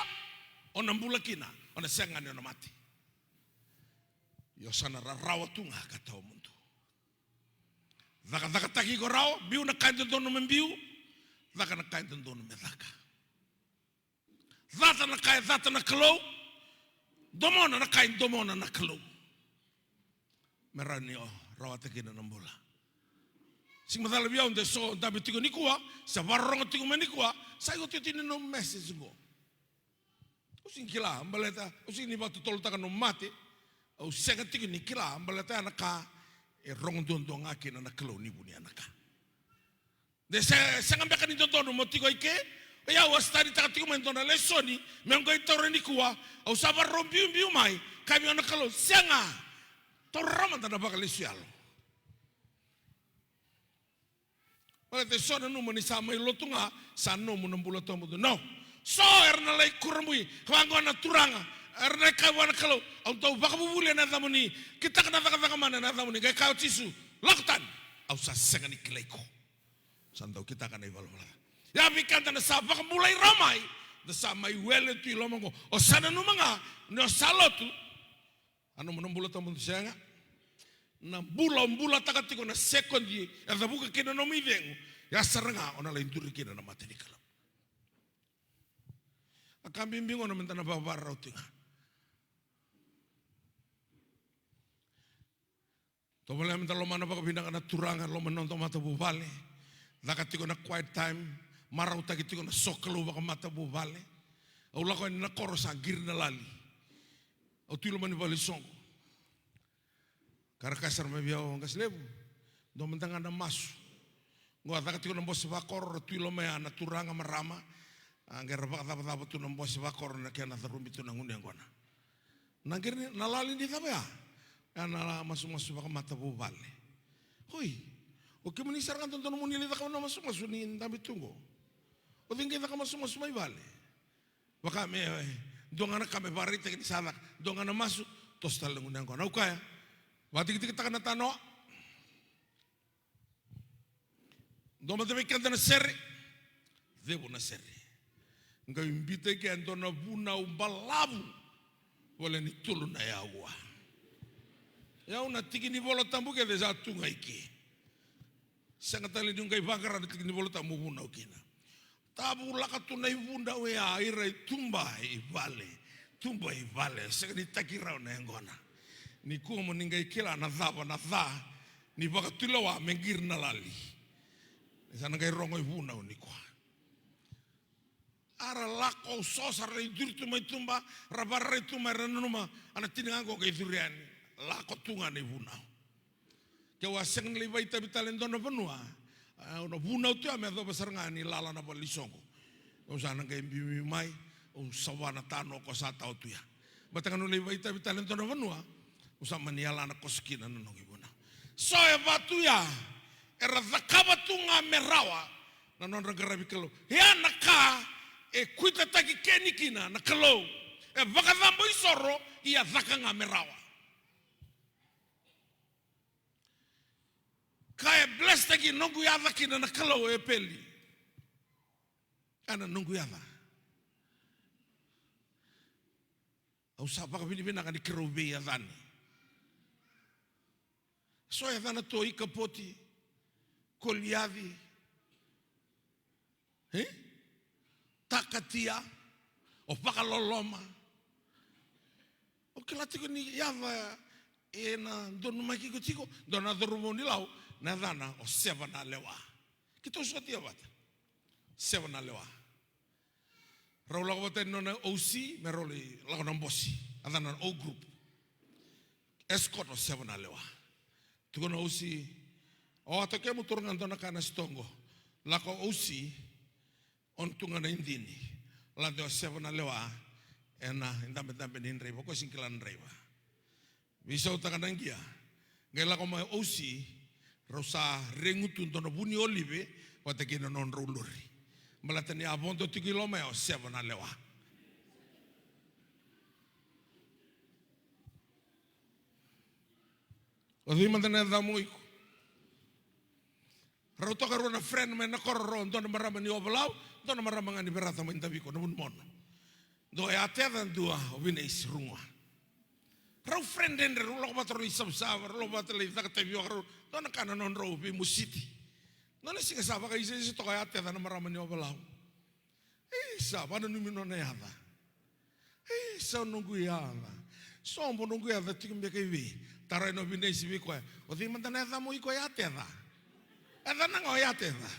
o na bula kina, o na sega ni o na mate. Io sa na rarawa tu ga ka tawa mudu. Cakacakataki iko rawa, biu na ka e dodonu me biu, caka na ka e dodonu me caka. Cata na ka e cata na Kalou, domona na ka e domona na Kalou. Me rawa ni o rawata kina na bula. Sega ni macala vei au de so dabe tiko nikua, se vakarorogo tiko mai nikua, sa iotioti ni nomu message qo. Au sega ni kila, baleta, au sega ni vakatotolotaka nomu mate, au sega tiko ni kila, baleta ya na ka e rogo duadua ga kina na Kalou ni vunia na ka. De se, sega beka ni dodonu mo tiko i ke, o yau a studytaka tiko mai dua na lesoni, meu qai taura nikua, au sa vakarau biubiu mai, kaya vei au na Kalou, sega, taura mada na vakalesu yalo. Baleta e so nanuma ni sa mai lotu ga, sa nomu na bula tawamudu. No. So era na lai kurabui, vaqo na turaga, era na kaya vua na Kalou, au dau vakavuvulia na yacamuni, kitaka na cakacaka mana na yacamuni, qai kaya o Jisu, lako tani, au sa sega ni kilai iko. Sa dau kitaka na ivalavala ca. Ia vei keda na sa vakabulai rawa mai, da sa mai wele tu i loma qo. O sa nanuma ga ni o sa lotu, a nomu na bula tawamudu, sega. Na bula o bulataka tiko na sekodi e cavuka kina na nomu icegu, ya sara ga o na lai duri kina na mata ni Kalou. A ka bibi gona meda na vavarauti ga. Tovolea meda lomana vakavinaka na Turaga, loma ni noda matavuvale. Caka tiko na quiet time, marautaki tiko na sokalou vakamatavuvale. Au lako yani na koro sa qiri na lali. Au tu i loma ni vale ni soqo. Ka ra kaya sara mai vei au, qase levu, dua mada ga na masu. Qo a caka tiko na bose vakoro, ra tu i loma ya na turaga, marama. A qai ra vakacavacava tu na bose vakoro na kena carubi tu na gunu yaqona. Na qiri ni, na lali ni cava ya? Ya na masumasu vakamatavuvale. Oi, o kemuni sara ga dodonu moni lai caka na masumasu ni dabe tu qo. O cei qai caka masumasu mai vale? Vaka me, e, dua ga na ka me vakaraitaki ni sa caka, dua ga na masu, toso tale na gunu yaqona. Au kaya, vakatikitikitaka na tanoa. Dua mada vei keda na sere, cegu na sere. Qai biuta i ke e dua na vunau balavu, voleka ni tolu na aua. Ia na tiki ni Vola Tabu kece sa tu ga i ke. Sega tale ni qai vaqara na tiki ni Vola Tabu mo vunau kina. Tavulaka tu na ivunau ya, ira e tuba i vale, tuba i vale, sega ni taki rawa na yaqona. Nikua mo ni qai kila na cava na ca ni vakatulewa me qiri na lali. Ni sa na qai rogo ivunau nikua. A ra lako, au so, sa ra lai curu tu mai tuba, ra vararai tu mai, ra nanuma, a na tini ga qo qai curu yani. Lako tu ga na ivunau. Keu a sega ni lai vakaitavi tale e dua na vanua, au na vunau tu ya me yacova sara ga ni lala na vale ni soqo. Au sa na qai biubiu mai, au sava na tanoa ko sa tawa tu ya. Baleta ga niu lai vakaitavi tale e dua na vanua, au sa mani yala na koso kina na noqu ivunau. So e va tu ya, era cakava tu ga me rawa na nodra qaravi Kalou. Ia na ka e kuitataki keni kina na Kalou, e vakacabo isoro, ia caka ga me rawa. Ka e blesstaki noqu yaca kina na Kalou, e peli. Ena noqu yaca. Au sa vakavinavinaka ni keirau veiyacani. So e yacana tu o Ikapoti, Koliaci, e? Takatia, o Vakaloloma. O kila tiko ni yaca ena donumaki iko tiko, dua na cauravou ni Lau, na yacana o Seva na Lewa. Keitou sotia vata. Seva na Lewa. Rau lako vata ni nona O C, me rau lai lako na bosi. A yacana na O group. Escort o Seva na Lewa. Tukuna O C, o ata kemu turaga dua na ka na sitoqo. Lako O C, o na tu ga na idini. Lade o Seva na Lewa, ena idabedabe ni draiva, ko sega ni kila na draiva. Veisautaka na qia. Qai lako mai O C, rau sa regu tu dua na vu ni olive, vata kei na nodrau lori. Baleta ni a vodo tiko i loma ya o Seva na Lewa. O cei mada na yacamu o iko? Rau toka rua na friend mai na koro, rau dua na marama ni Ovalau, dua na marama ga ni Verata mai Daviko, na Vunimono. Dua o Yateca, dua o Vinaisi Rugua. Rau friend dredre, rau lako vata rau lai savasava, rau lako vata lai caka tavioka, rau dua na ka na nodrau veimositi. Dua na siga sa vakaisaisa toka o Yateca na marama ni Ovalau. Ei, sa vananumi nona yaca. Ei, sa noqu yaca. Sobo noqu yaca tiko beka i vei? Taroga o Vinaisi vei koya, o cei mada na yacamu o iko? Yateca. Yacana ga o Yateca.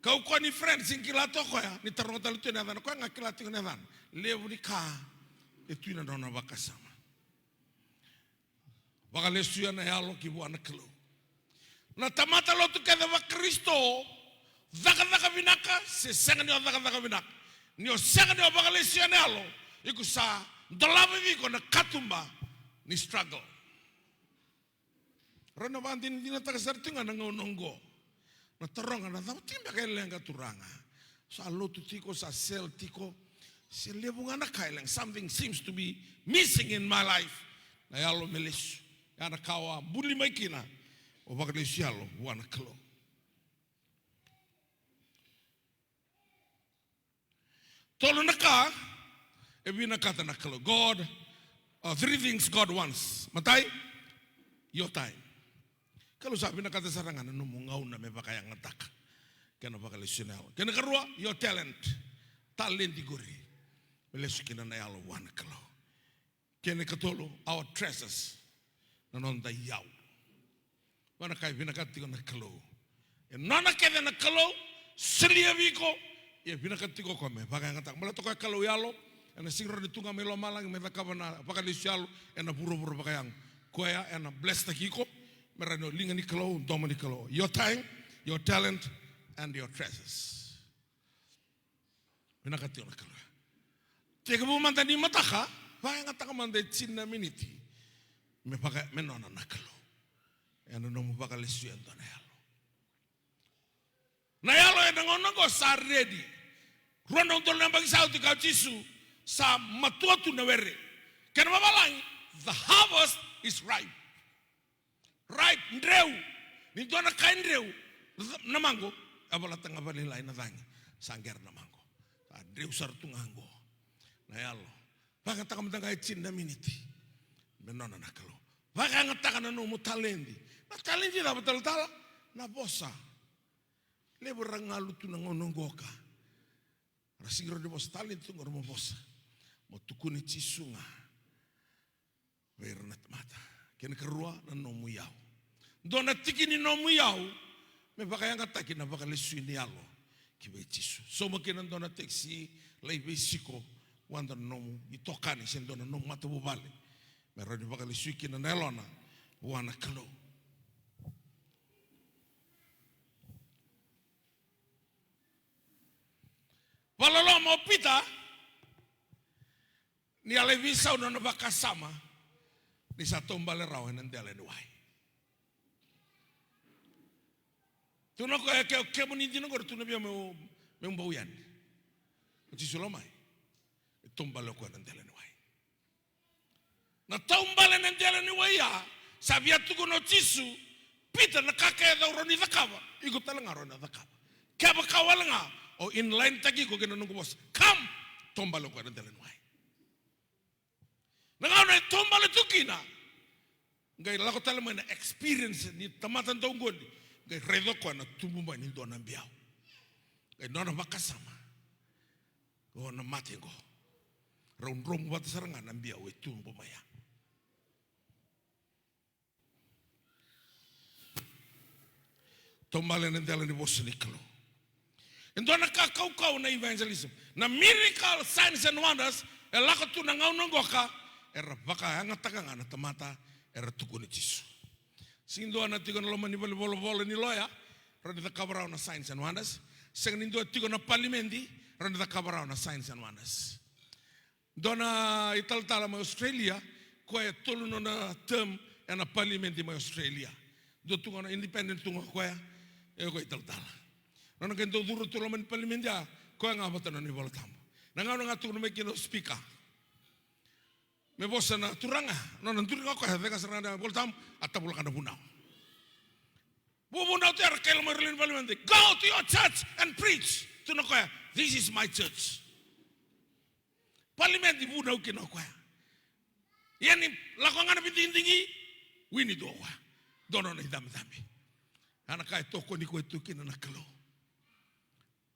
Kau koya ni friend, sega ni kila tu o koya, ni taroga tale tu na yacana, koya ga kila tiko na yacana. Levu ni ka e tu ena nona vakasama. Vakalesuya na yalo ki vua na Kalou. Na tamata lotu kece vaKarisito, cakacaka vinaka se sega ni o cakacaka vinaka, ni o sega ni o vakalesuya na yalo, iko sa dolava vei iko na katuba ni struggle. Rau na vakadinadinataka sara tiko ga na gauna oqo. Na taroga, na cava tiko beka e leqa, Turaga? Sa lotu tiko, sa sel tiko, se levu ga na ka e leqa. Something seems to be missing in my life. Na yalo me lesu. Ya na ka au a buli mai kina, o vakalesu yalo vua na Kalou. Tolu na ka e vinakata na Kalou. God, uh, three things God wants. Matai, your time. Kalou sa vinakata sara ga na nomu gauna me vakayagataka kei na vakalesu na yalo. Kei na karua, your talent. Talent qori. Me lesu kina na yalo vua na Kalou. Kei na katolu, our treasures, na noda iyau. Vua na ka e vinakata tiko na Kalou. E nona kece na Kalou, solia vei iko, e vinakata tiko o koya me vakayagataka. Baleta o koya Kalou yalo, ena sega ni rawa ni tu ga mai lomalagi me cakava na vakalesu yalo ena vuravura vakayago. Koya ena blesstaki iko me rawa ni o liga ni Kalou, domo ni Kalou. Your time, your talent, and your treasures. Vinakata tiko na Kalou. Tekivu mada ni mataka, vakayagataka mada e tini na miniti me vaka, me nona na Kalou. Ena nomu vakalesuya e dua na yalo. Na yalo ena gauna oqo sa ready. Rua na udolu na yabaki sa oti, kaya o Jisu, sa matua tu na were. Kena vavalagi, the harvest is ripe. Ripe, dreu. Ni dua na ka e dreu, na maqo, e volata ga vakalailai na cagi. Sa qera na maqo. Sa dreu sara tu ga qo. Na yalo. Vakayagataka mada ga e tini na miniti me nona na Kalou. Vakayagataka na nomu taledi. Na taledi cava, talatala? Na vosa. Levu era galu tu na gauna oqo ka ra sega ni rawa ni vosa. Taledi tu ga mo vosa. Mo tukuni Jisu ga vei ira na tamata. Kena karua, na nomu iyau. Dua na tiki ni nomu iyau me vakayagataki na vakalesui ni yalo ki vei Jisu. Sauma kina dua na taxi, lai veisiko vua dua na nomu itokani se dua na nomu matavuvale, me rawa ni vakalesui kina na yalona vua na Kalou. Vakaloloma o Pita ni a lai veisau na nona vakasama ni sa taubale rawa ena dela ni wai. Tukuna o koya, ke, kemuni dina qori, tukuna vei au meu, meu bau yani. O Jisu, lako mai. E taubale o koya ena dela ni wai. Na taubale ena dela ni wai ya, sa via tukuna o Jisu, Pita, na ka kece o rawa ni cakava, iko tale ga o rawa ni cakava. Kevaka wale ga o inline-taki iko kei na noqu vosa, come, taubale o koya ena dela ni wai. Na gauna e taubale tu kina, qai lako tale mai na experience ni tamata dauqoli, qai raica o koya na tubu mai ni dua na biau. Qai nona vakasama, o na mate qo. Rau dromu vata sara ga na biau e tubu mai ya. Taubale na dela ni vosa ni Kalou. E dua na ka kaukauwa na evangelism. Na miracle, signs and wonders e lako tu na gauna qoka, era vakayagataka ga na tamata era tukuni Jisu. Sega ni dua na tiko na loma ni valenivolavola ni loya, rawa ni cakava rawa na signs and wonders. Sega ni dua tiko na palimedi, rawa ni cakava rawa na signs and wonders. Dua na italatala mai Australia, koya e tolu nona term ena palimedi mai Australia. Dua tu ga na independent tu ga koya, e koya italatala. Nona qai dau curu tu loma ni palimedi ya, koya ga vata nona iVola Tabu. Na gauna ga tukuna mai kina o speaker me vosa na turaga, nona duri ga koya, cega sara ga na iVola Tabu, a tavulaka na vunau. Vuvunau tu era kai loma i raleni palimedi, "Go to your church and preach." Tukuna koya, "This is my church." Palimedi vunau kina o koya. Ia ni lako ga na veidigidigi, wini tu o koya. Dua nona icabecabe. A na ka e tokoni koya tu kina na Kalou.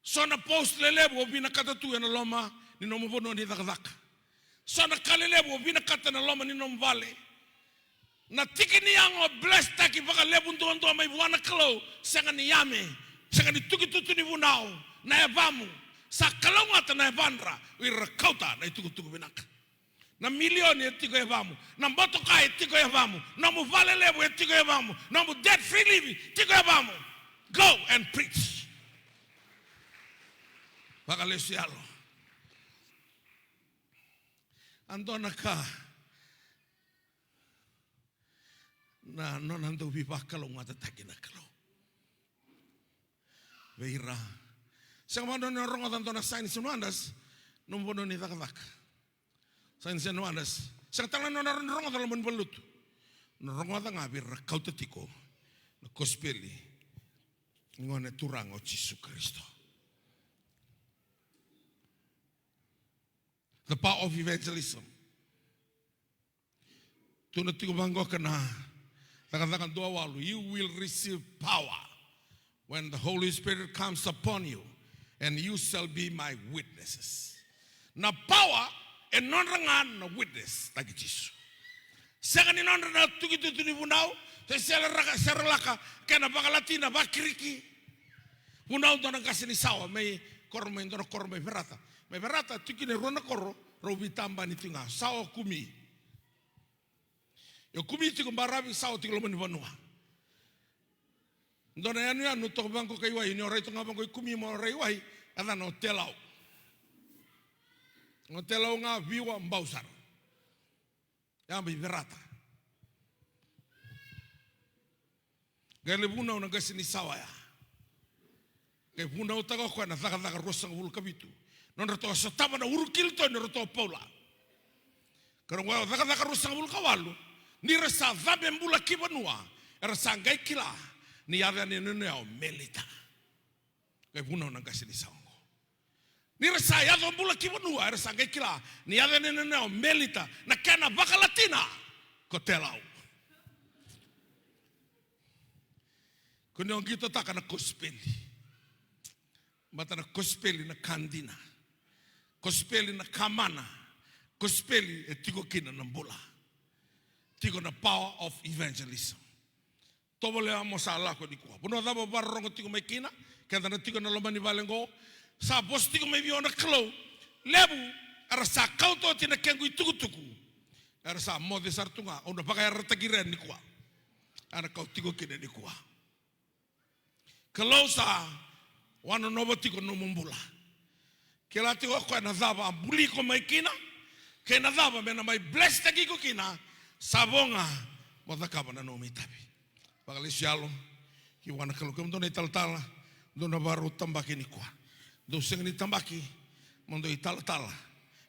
So na post lelevu o vinakata tu ena loma ni nomu vanua ni cakacaka. So na ka lelevu o vinakata ena loma ni nomu vale. Na tiki ni yago blesstaki vakalevu duadua mai vua na Kalou, sega ni yame, sega ni tukitutu ni vunau, na yavamu. Sa kalougata na yavadra, o ira kauta na itukutuku vinaka. Na milioni e tiko e yavamu, na motoka e tiko e yavamu, nomu vale levu e tiko e yavamu, nomu debt free life tiko e yavamu. Go and preach. Vakalesu yalo. A dua na ka na nona dau veivakalougatataki na Kalou vei ira. Sega vakadua ni rogoca dua na signs and wonders nomu vanua ni cakacaka. Signs and wonders. Sega tale na nona rogoca loma ni valenilotu. Na rogoca ga vei ira kauta tiko na kosipeli ni Gone Turaga o Jisu Karisito. The power of evangelism. Tukuna tiko vaqo ka na Cakacaka dua walu, "You will receive power when the Holy Spirit comes upon you, and you shall be my witnesses." Na power e nodra ga na witness taki Jisu. Sega ni nodra na tukitutu ni vunau, se sele raka, sere laka, kena vakalatina, vakiriki. Vunau dua na qase ni sawa, mai koro, mai dua na koro mai Verata. Mai Verata, tiko kina e rua na koro, rau veitabani tiko ga, sawa kumi. E kumi tiko baravi, sawa tiko loma ni vanua. Dua na yanuyanu toka vaqo kai wai, ni o rai toka ga vaqo i kumi mo rai wai, e yacana o Telau. O Telau ga viwa bau sara. Ya mai Verata. Qai lai vunau na qase ni sawa ya. Qai vunautaka o koya na Cakacaka ruasagavulu ka vitu. Nodratou a sotava na uru kilitoni o ratou o Paula. Ka ra qai Cakacaka ruasagavulu ka walu. Ni ra sa cabe bula ki vanua, era sa qai kila ni yaco yani na yanuyanu o Melita. Qai vunau na qase ni sawa oqo. Ni ra sa yaco bula ki vanua, era sa qai kila ni yaco yani na yanuyanu o Melita, na kena vakalatina ko Telau. Ko ni o qitotaka na kosipeli. Baleta na kosipeli na ka dina. Kosipeli na ka mana. Kosipeli e tiko kina na bula. Tiko na power of evangelism. Tovolea mo sa lako nikua. Vanua cava o vakarorogo tiko mai kina, keda na tiko ena loma ni vale oqo, sa vosa tiko mai vei au na Kalou. Levu era sa kauta oti na kequ itukutuku. Era sa moce sara tu ga, au na vakayarayarataki ira nikua. Era na kau tiko kina nikua. Kalou sa wanonova tiko na nomu bula. Kila tiko o koya na cava a buli iko mai kina, kei na cava me na mai blesstaki iko kina, sa vo ga mo cakava na nomu itavi. Vakalesu yalo ki vua na Kalou. Kemudou na italatala, dou na vakarau tabaki nikua. Dou sega ni tabaki mo dou italatala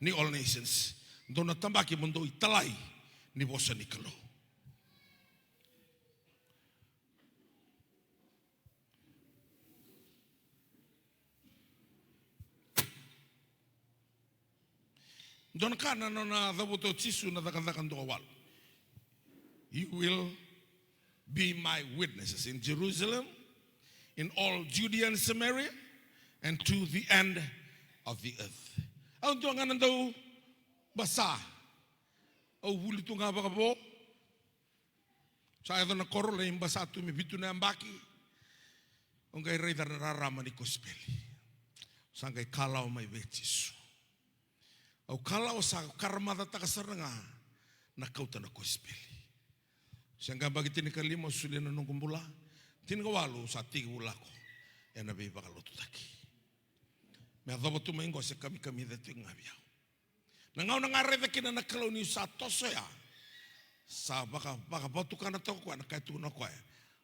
ni All Nations. Dou na tabaki mo dou italai ni vosa ni Kalou. Dua na ka na nona cavuta o Jisu na Cakacaka dua walu. You will be my witnesses in Jerusalem, in all Judea and Samaria, and to the end of the earth. Au dua ga na dau basa. Au vuli tu ga vakavo. Sa yaco na koro, lai basa tu me vitu na yabaki. Au qai raica na rarama ni kosipeli. Sa qai kalawa mai vei Jisu. Au kalawa, sa karamacataka sara ga na kauta na kosipeli. Se qai yabaki tinikalima au solia na noqu bula. Tinikawalu sa tekivu lako ena veivakalotutaki. Me yacova tu mai qo se kamikamica tiko ga vei au. Na gauna ga raica kina na Kalou niu sa toso ya, sa vaka, vakavatukanataka o koya na ka e tukuna o koya.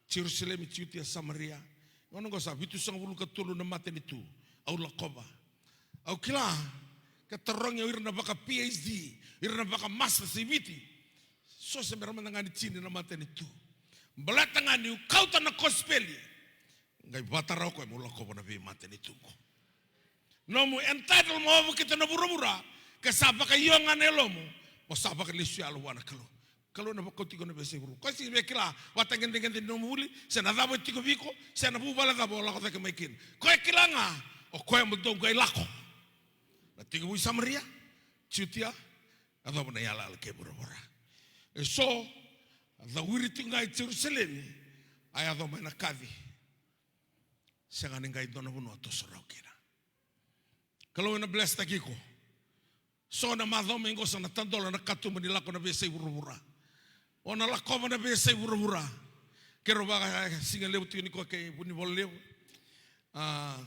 Jerusalemi, Jutia, Samaria. Gauna qo sa vitusagavulu ka tolu na matanitu au lakova. Au kila, ke tarogi o ira na vaka P H D, ira na vaka masters e Viti, so se bera mada ga ni tini na matanitu. Baleta ga niu kauta na kosipeli, qai vatara o koya meu lakova na veimatanitu qo. Nomu entitle mo vakita na vuravura, ke sa vakaio ga na yalomu, mo sa vakalesu yalo vua na Kalou. Kalou ena vakauti iko na veiyasai vuravura. Koya sega ni via kila vakatagedegede ni nomu vuli, se na cava e tiko vei iko, se na vuvale cava o lako cake mai kina. Koya e kila ga, o koya mo dou qai lako. Na tekivu i Samaria, Jutia, yacova na iyalayala kei vuravura. Eso a cawiri tiko ga i Jerusalemi, a yaco mai na kaci. Sega ni qai dua na vanua toso rawa kina. Kalou ena blesstaki iko. So na macawa mai qo sa na tadola na katuba ni lako na veiyasai vuravura. O na lakova na veiyasai vuravura. Keirau vakasigalevu tiko nikua kei Vunivola Levu. A,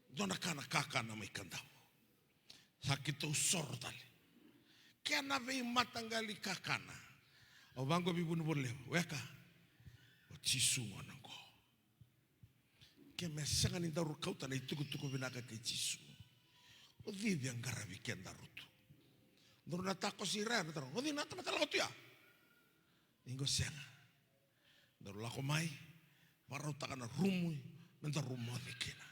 dua na ka na kakana mai Kadavu. Sa keitou soro tale. Kena veimataqali kakana. Au vaqo vei Vunivola Levu. Weka. O Jisu gona qo. Ke me sega ni daru kauta na itukutuku vinaka kei Jisu, o cei via qaravi kedaru tu? Daru na takosi ira ya, na taro, o cei na tamata lako tu ya? Ni qo sega. Daru lako mai, vakarautaka na rumu me daru moce kina.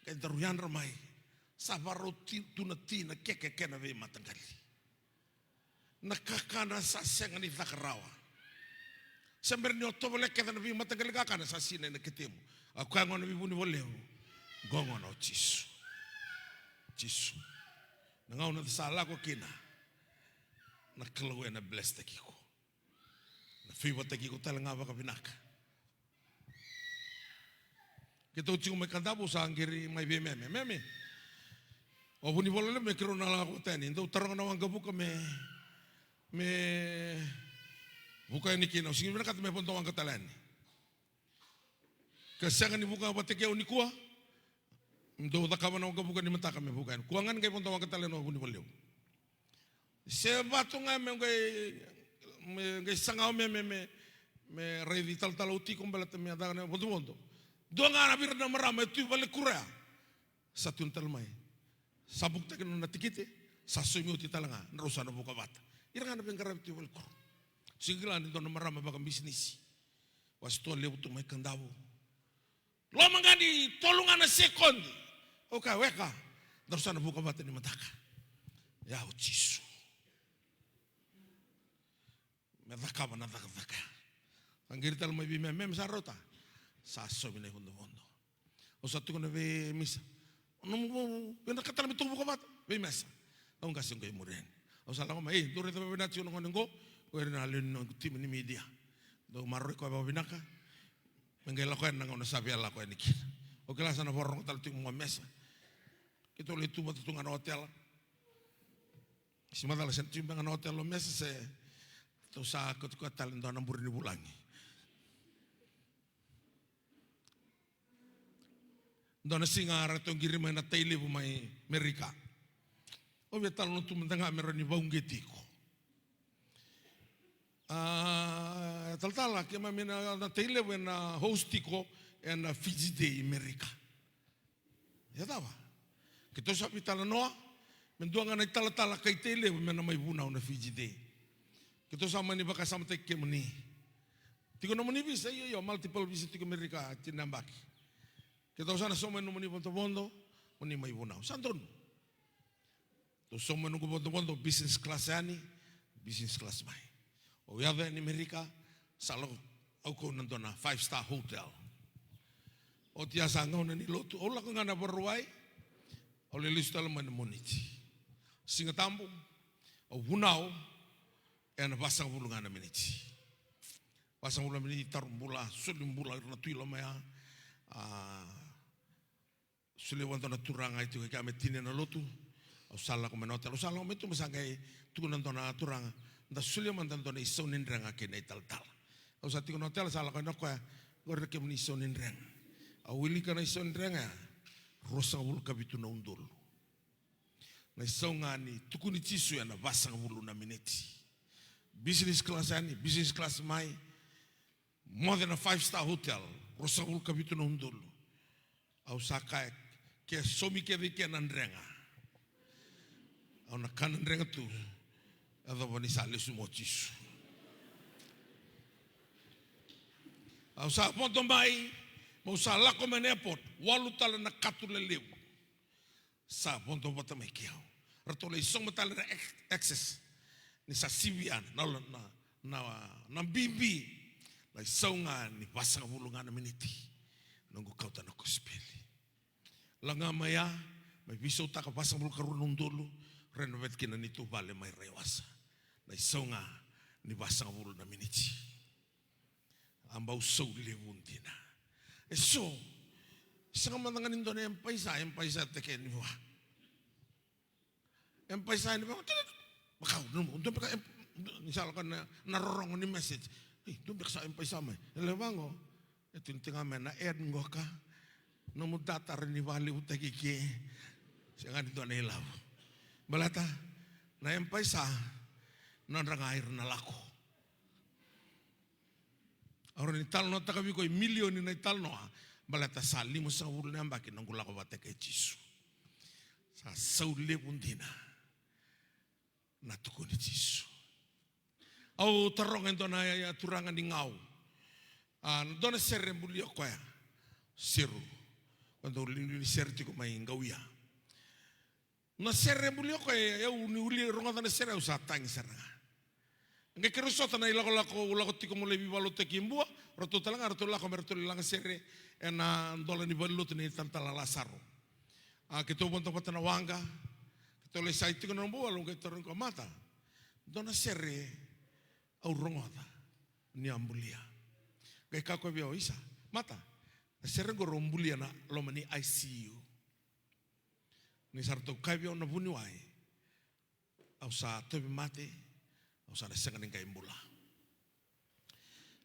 Qai daru yadra mai, sa vakarau ti, tu na ti na keke kei na veimataqali. Na kakana sa sega ni caka rawa. Se bera ni o tovolea kece na veimataqali kakana sa sinai na ketemu. A koya gona vei Vunivola Levu. Qo gona o Jisu. Jisu. Na gauna sa lako kina, na Kalou ena blesstaki iko. Na favourtaki iko tale ga vakavinaka. Keitou tiko mai Kadavu, sa qiri mai vei Meme. Meme. O Vunivola Levu me keirau na lako tani. Dou taroga na waqavuka me, me vuka yani kina. Au sega ni vinakata me vodo waqa tale yani. Ke sega ni vuka vata kei au nikua, dou cakava na waqavuka ni mataka me vuka yani. Kua ga ni qai vodo waqa tale yani o Vunivola Levu. Se vatu ga me qai, me qai saga o Meme, me, me raici talatala au tiko baleta me caka na vodovodo. Dua ga na vei ira na marama e tu i valekuro ya. Sa tu tale mai. Sa bukitaki na nona tikite, sa saumi oti tale ga, drau sa na vuka vata. Ira ga na veiqaravi tu i valekuro. Sega ni kila ni dua na marama vakabisinisi. Wase tu levu tu mai Kadavu. Loma ga ni tolu ga na sekodi. Au kaya, weka, daru sa na vuka vata ni mataka. Ya o Jisu. Me cakava na cakacaka. Sa qiri tale mai vei Meme, Meme sa rauta. Sa saumi na ivodovodo. Au sa tukuna vei Misa. Nomu vinakata tale me tou vuka vata? Vei Mesa. Au qase qo e muri yani. Au sa lako mai, ei, dou raica vakavinaka tiko na gone qo. Qo ira na lewe ni noqu timi ni media. Dou maroroi koya vakavinaka. Me qai lako yani na gauna sa via lako yani kina. Au kila sa na vakarorogo tale tiko mo Mesa. Keitou lai tu vata tu ga na otela. Si macala se na tu beka ga na otela o Mesa se tou sa kauti koya tale dua na bure ni vulagi. Dua na siga ratou qiri mai na tai levu mai Merika. Au via talanoa tu mada ga me rawa ni vakauqeti iko. A, talatala, keimami na, na tai levu ena host tiko ena Fiji Day i Merika. Ia cava? Keitou sa veitalanoa me dua ga na italatala kai tai levu me na mai vunau na Fiji Day. Keitou sa mani vakasamataki kemuni. Tiko nomuni visa? Io, io, multiple visa tiko Merika, tini na yabaki. Keitou sa na sauma nomuni vodovodo, moni mai vunau. Sa donu. Dou sauma mai noqu vodovodo, business class yani, business class mai. Au yaco yani Amerika, sa lako au kau na dua na five star hotel. Oti ya sa gauna ni lotu, au lako ga na Vakarauwai, au lai lesu tale mai na Moniti. Siga Tabu, au vunau ena vasagavulu ga na miniti. Vasagavulu na miniti, taro bula, soli bula ira na tui loma ya. A, solia vua dua na turaga e tiko e kea me tinia na lotu. Au sa lako mai na otela, au sa lako mai tu, me sa qai tukuna dua na turaga, da solia mada dua na isau ni drega kei na italatala. Au sa tiko na otela, sa lako yani o koya, qori na kemuni isau ni drega. Au wilika na isau ni drega ya, ruasagavulu ka vitu na udolu. Na isau ga ni tukuni Jisu ena vasagavulu na miniti. Business class yani, business class mai, moce na five star hotel, ruasagavulu ka vitu na udolu. Au sa kaya, ke saumi kece i ke na drega, au na kana drega tu, yacova ni sa lesu mai o Jisu. Au sa vodo mai, meu sa lako mai na airport, walu tale na katu lelevu sa vodo vata mai kei au. Ratou lai sauma tale na ex-, excess ni sa sivia na, na, na, na bibi. Na isau ga ni vasagavulu ga na miniti, noqu kauta na kosipeli. Laga mai ya, mai veisautaka vasagavulu ka rua na udolu, renovate kina neitou vale mai Raiwasa. Na isau ga ni vasagavulu na miniti. A bau sau levu dina. E so, sega mada ga ni dua na M-PAiSA, M-PAiSA teke ni vua. M-PAiSA ni vua, vaka, dua beka, em, ni sa lako na, na rorogo ni message. Ei, dua beka sa M-PAiSA mai. E lewa qo, e tu ni tiko ga mai na ad qoka. Nomu data rawa ni vakalevutaki ke. Sega ni dua na ilavo. Baleta na M-PAiSA, nodra ga ira na lako. Au rawa ni talanoataka vei iko e milioni na italanoa, baleta sa limasagavulu na yabaki noqu lako vata kei Jisu. Sa sau levu dina na tukuni Jisu. Au taroga e dua na, ya, ya, turaga ni Gau. A, dua na sere e bulia o koya. Seru. Koya dau liuliu ni sere tiko mai Gauia. Na sere e bulia o koya, e, au ni uli rogoca na sere, au sa tagi sara ga. Qai keirau sota na ilakolako, au lako tiko meu lai veivakalotutaki i Bua, ratou tale ga ratou lako me ratou lai laga sere ena dola ni valenilotu nei Talatala Lasaro. A, keitou vodo vata na waqa, keitou lai sai tiko na nomu walu, qai tarogi koya, mata, dua na sere au rogoca ni a bulia. Qai kaya o koya vei au, isa, mata, na sere qori au bulia na loma ni I C U. Ni sa ratou kaya vei au na vuniwai, au sa tauvimate, au sa na sega ni qai bula.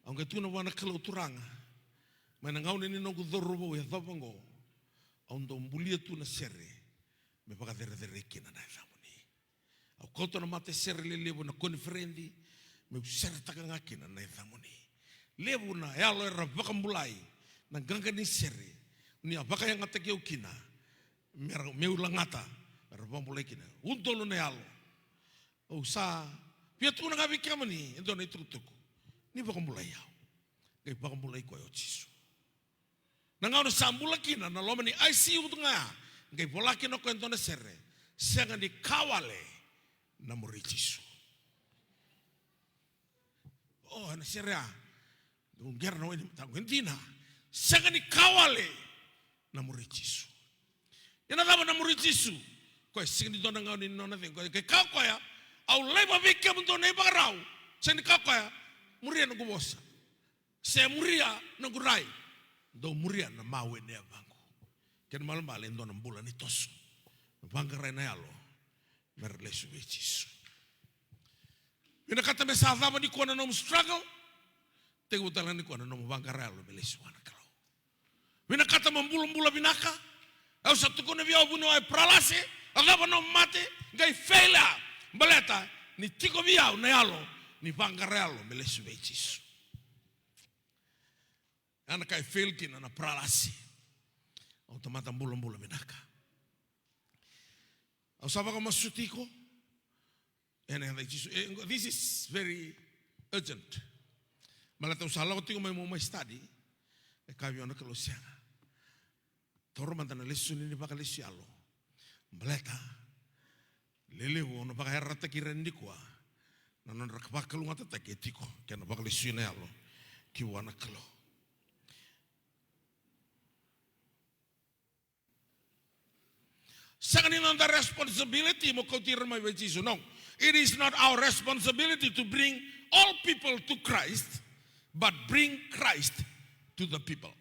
Au qai tukuna vua na Kalou, Turaga, mai na gauna ni noqu cauravou yacova oqo, au dau bulia tu na sere me vakacerecerei kina na yacamuni. Au kauta na matasere lelevu ena koniferedi, meu seretaka ga kina na yacamuni. Levu na yalo era vakabulai na qaqa ni sere, ni a vakayagataki au kina, me ra, meu lagata, me ra vakabulai kina. Udolu na yalo. Au sa via tukuna ga vei kemuni e dua na itukutuku, ni vakabulai au. Qai vakabulai koya o Jisu. Na gauna sa bula kina na loma ni I C U tu ga ya, qai vola kina o koya e dua na sere, sega ni ka wale na muri Jisu. O, na sere ya, dau qera na wai ni mataqu, e dina, sega ni ka wale na muri Jisu. Ia na cava na muri Jisu? Koya sega ni dua na gauna ni nona cegu. Koya, qai kaya o koya, au laiva vei kemudou na ivakarau. Sega ni kaya o koya, muria noqu vosa. Se muria noqu rai. Dou muria na mawe ni yavaqu. Kena ibalebale e dua na bula ni toso. Vaqarai na yalo me ra lesu vei Jisu. Vinakata me sa cava nikua na nomu struggle. Tekivu tale ga nikua na nomu vaqara yalo me lesu vua na Kalou. Vinakata mo bulabula vinaka. Au sa tukuna vei au, vuniwai, paralasi, a cava nomu mate, qai fail. Baleta ni tiko vei au na yalo ni vaqara yalo me lesu vei Jisu. Ya na ka e fail kina na paralasi. Au tamata bulabula vinaka. Au sa vakamasuti iko ena yaca i Jisu. E, this is very urgent. Baleta au sa lako tiko mai meu mai study. E kaya vei au na Kalou, sega. Taura mada na lesoni ni vakalesu yalo. Baleta Lelevu au na vakayarayarataki ira nikua na nodra vakalougatataki e tiko kei na vakalesuya na yalo ki vua na Kalou. Sega ni noda responsibility mo kauti ira mai vei Jisu. No, it is not our responsibility to bring all people to Christ, but bring Christ to the people.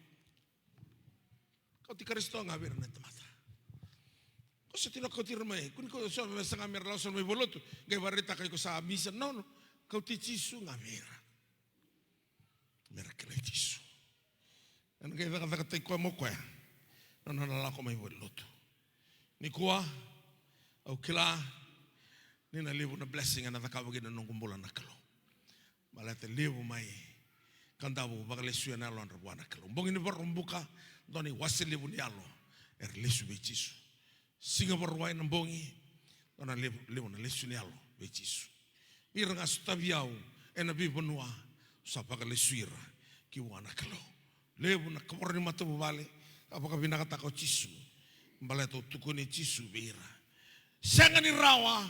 Kauti Karisito ga vei ira na tamata. Ko sa tino kauti ira mai, kuni ko so me saga me ra lako so mai volotu, qai varaitaka iko sa misa. No, no, kauti Jisu ga vei ira. Me ra kilai Jisu. Ena qai cakacakataki koya mo koya na nona lako mai voli lotu. Nikua au kila ni na levu na blessing ena cakava kina na noqu bula na Kalou. Baleta levu mai Kadavu vakalesuya na yalodra vua na Kalou. Bogi ni Vakaraubuka, dua na iwase levu ni yalo era lesu vei Jisu. Siga Vakarauwai na bogi, dua na levu, levu na lesu ni yalo vei Jisu. Ira ga sotavi au ena veivanua, sa vakalesu ira ki vua na Kalou. Levu na kavoro ni matavuvale a vakavinakataka o Jisu. Baleta au tukuni Jisu vei ira. Sega ni rawa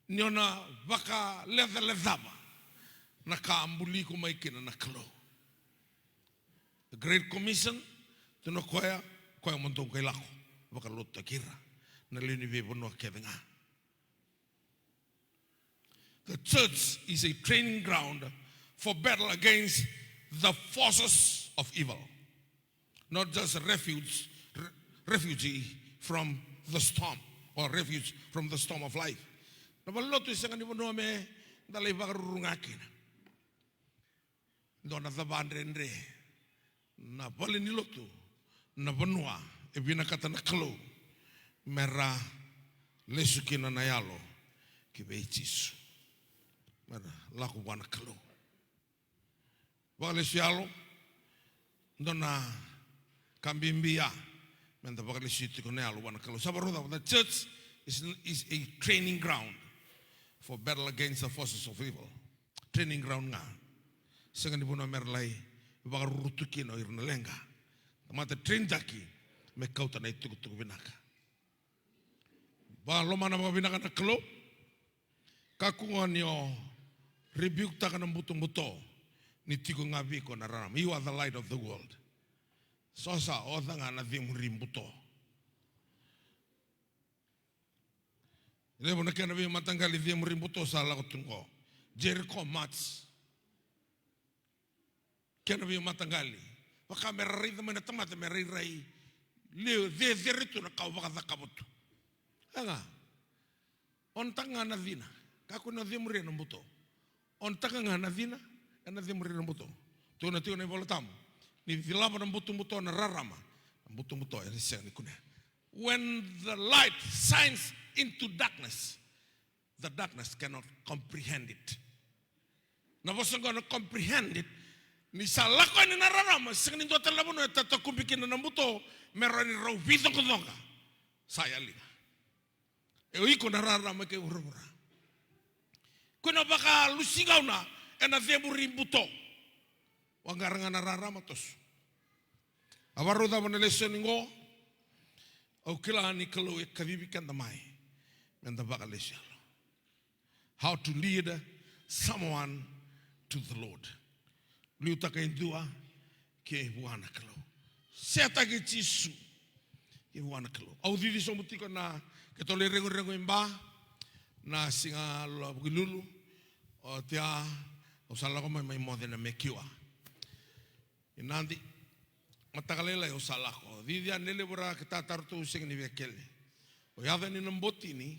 ni o na vakalecalecava na ka a buli iko mai kina na Kalou. The Great Commission, tukuna o koya, koya mo dou qai lako vakalotutaki ira na lewe ni veivanua kece ga. The church is a training ground for battle against the forces of evil. Not just a refuge, re-, refugee from the storm or refuge from the storm of life. Na valenilotu e sega ni vanua me da lai vakaruru ga kina. Dua na cava dredre na valenilotu, na vanua e vinakata na Kalou me ra lesu kina na yalo ki vei Jisu, me ra lako vua na Kalou. Vakalesu yalo, dua na ka bibi ya me da vakalesu tiko na yalo vua na Kalou. Sa vakarau cava, the church is, is a training ground for battle against the forces of evil. Training ground ga. Sega ni vanua me ra lai vakaruru tu kina o ira na leqa. Tamata traintaki me kauta na itukutuku vinaka. Vakalomana vakavinaka na Kalou. Kakua ni o rebuketaka na butobuto ni tiko ga vei iko na rarama. You are the light of the world. So sa oca ga na cemuri buto. Levu na kena veimataqali cemuri buto sa lako tu qo. Jericho March. Kena veimataqali. Vaka me ra raica mai na tamata me rairai. Levu cecere tu na ka o vakacakava tu. Aga. Onataka ga na cina. Kakua ni o cemuria na buto. Onataka ga na cina, ena cemuri na buto. Tukuna tiko na iVola Tabu. Ni cilava na butobuto na rarama. Na butobuto ena sega ni kunea. When the light shines into darkness, the darkness cannot comprehend it. Na vosa qo na comprehend it. Ni sa lako yani na rarama, sega ni dua tale na vanua e tatakubi kina na buto, me rawa ni rau veicoqacoqa. Sa yali ga. E o iko na rarama kei vuravura. Ko na vakalusi gauna ena cemuri buto. Vaqara ga na rarama toso. A vakarau cava na lesoni qo? Au kila ni Kalou e kacivi keda mai me da vakalesu yalo. How to lead someone to the Lord. Liutaka e dua ki vua na Kalou. Setaki Jisu ki vua na Kalou. Au cici sobu tiko na keitou lai reguregu i Ba na siga la Vukelulu. Oti ya au sa lako mai, mai moce na Mekiwa i Nadi. Mataka lailai au sa lako. Cici yani lelevu ra ke tataro tu, sega ni via kele. O yaca ni na botini.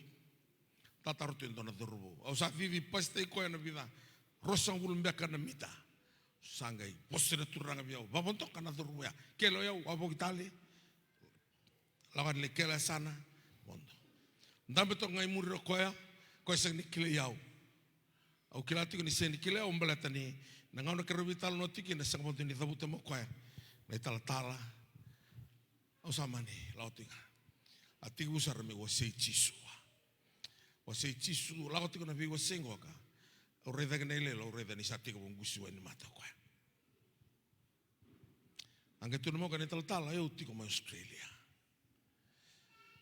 Tataro tu e dua na cauravou. Au sa cici pasitaki koya na vica, ruasagavulu beka na mita. Sa qai vosa na turaga vei au, vavodoka na cauravou ya. Kele o yau, a voki tale. Lako ni lai kele yasana. Vodo. Dabe toka ga i muri o koya. Koya sega ni kilai au. Au kila tiko ni sega ni kilai au baleta ni na gauna keirau veitalanoa tiko kina, sega vodo ni cavuta mai o koya na italatala. Au sa mani lako tiko ga. A tekivu sara me wasei Jisu. Wasei Jisu, lako tiko na veiwasei qoka. Au raica kina i lailai, au raica ni sa tekivu qusi wai ni mata o koya. A qai tukuna mai o koya na italatala, au tiko mai Australia.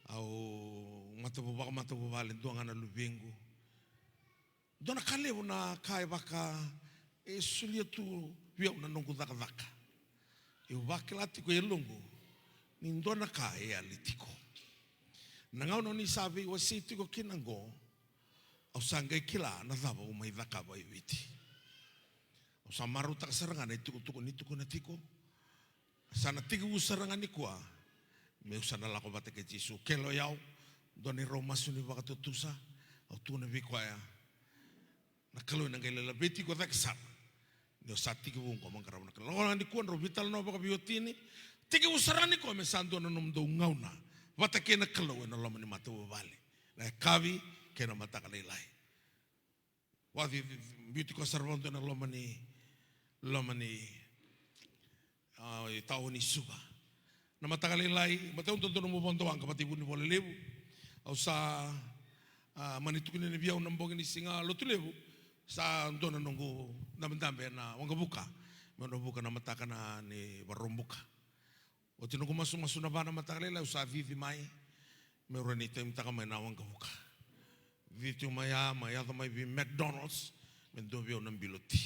Au, ma, Tavu vakamatavuvale, dua ga na luvequ. Dua na ka levu na ka e vaka e solia tu vei au na noqu cakacaka. Au vakila tiko e yaloqu ni dua na ka e yali tiko. Na gauna ni sa veiwasei tiko kina qo, au sa qai kila na cava au mai cakava e Viti. Au sa marautaka sara ga na itukutuku ni tukuna tiko. Sa na tekivu sara ga nikua meu sa na lako vata kei Jisu. Kele o yau, dua ni rau masu ni vakatutusa, au tukuna vei koya, na Kalou ena qai lailaveti iko cake sara. Ni o sa tekivu qo mo qarava na Kalou. Lako ga nikua, drau veitalanoa vakaveiwatini. Tekivu sara ga nikua me sa dua na nomudou gauna vata kei na Kalou ena loma ni matavuvale, na yakavi kei na mataka lailai. Vakaci-, biuti koya sara vakadua ena loma ni, loma ni, a, i tauni Suva. Na mataka lailai, mataka dodonu mo vodo waqa vata i Vunivola Levu. Au sa, a, mani tukuni vei au na bogi ni siga Lotulevu, sa dua na noqu dabedabe ena waqavuka. Meu na vuka na mataka na ni Vakaraubuka. Oti noqu masumasu na va na mataka lailai, au sa cici mai meu rawa ni taimitaka mai na waqavuka. Cici tiko mai ya, mai yaco mai vei McDonald's, me dua vei au na bilo ti.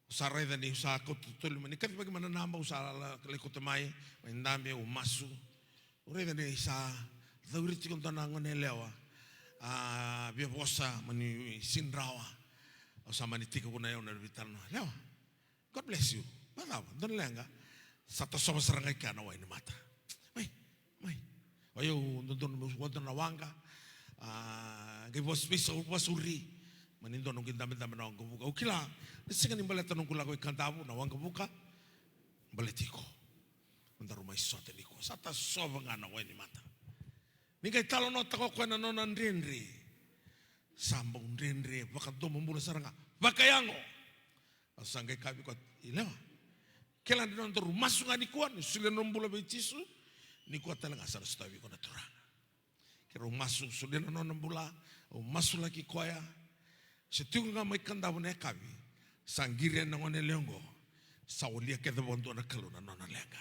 Au sa raica ni au sa kauta totolo mai, ni kacivaki mai na naba, au sa la, la, lai kauta mai, mai dabe, au masu. Au raica ni sa cauri tiko dua na gone yalewa, a, via vosa, mani sidrawa. Au sa mani tekivu na yau na veitalanoa. Lewa, God bless you. Vakacava? Dua na leqa? Sa tasova sara ga i kea na wai ni mata. Mai, mai. O yau dodonu meu vodo na waqa. A, qai vas-, veisa-, vasauri. Mani dua noqu dabedabe na waqavuka. Au kila ni sega ni baleta noqu lako i Kadavu na waqavuka. Baleti iko. Daru mai sota nikua. Sa tasova ga na wai ni mata. Ni qai talanoataka o koya na nona dredre. Sa bau dredre vakadomobula sara ga. Vakayago. Au sa qai kaya vei koya, i Lewa, kila ni nodaru masu ga nikua, ni solia na nomu bula vei Jisu, nikua tale ga sa na sotavi iko na Turaga. Keirau masu, solia na nona bula, au masulaki koya. Se tiko ga mai Kadavu na yakavi, sa qiri yani na gone yalewa oqo, sa walia kece vakadua na Kalou na nona leqa.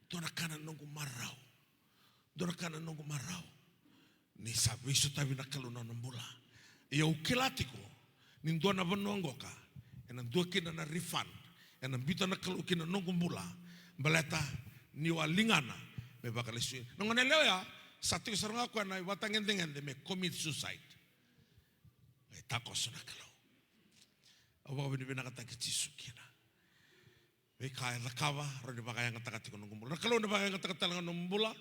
Dua na ka na noqu marau. Dua na ka na noqu marau. Ni sa veisotavi na Kalou na nona bula. Ia au kila tiko ni dua na vanua qoka ena dua kina na refund, ena biuta na Kalou kina noqu bula. Baleta niu a ligana me vakalesui. Na gone yalewa oya sa tiko sara ga o koya na ivakatagedegede me commit suicide. E takoso na Kalou. Au vakavinavinakataki Jisu kina. Veika e cakava, rawa ni vakayagataka tiko noqu bula. Na Kalou ena vakayagataka tale ga nomu bula.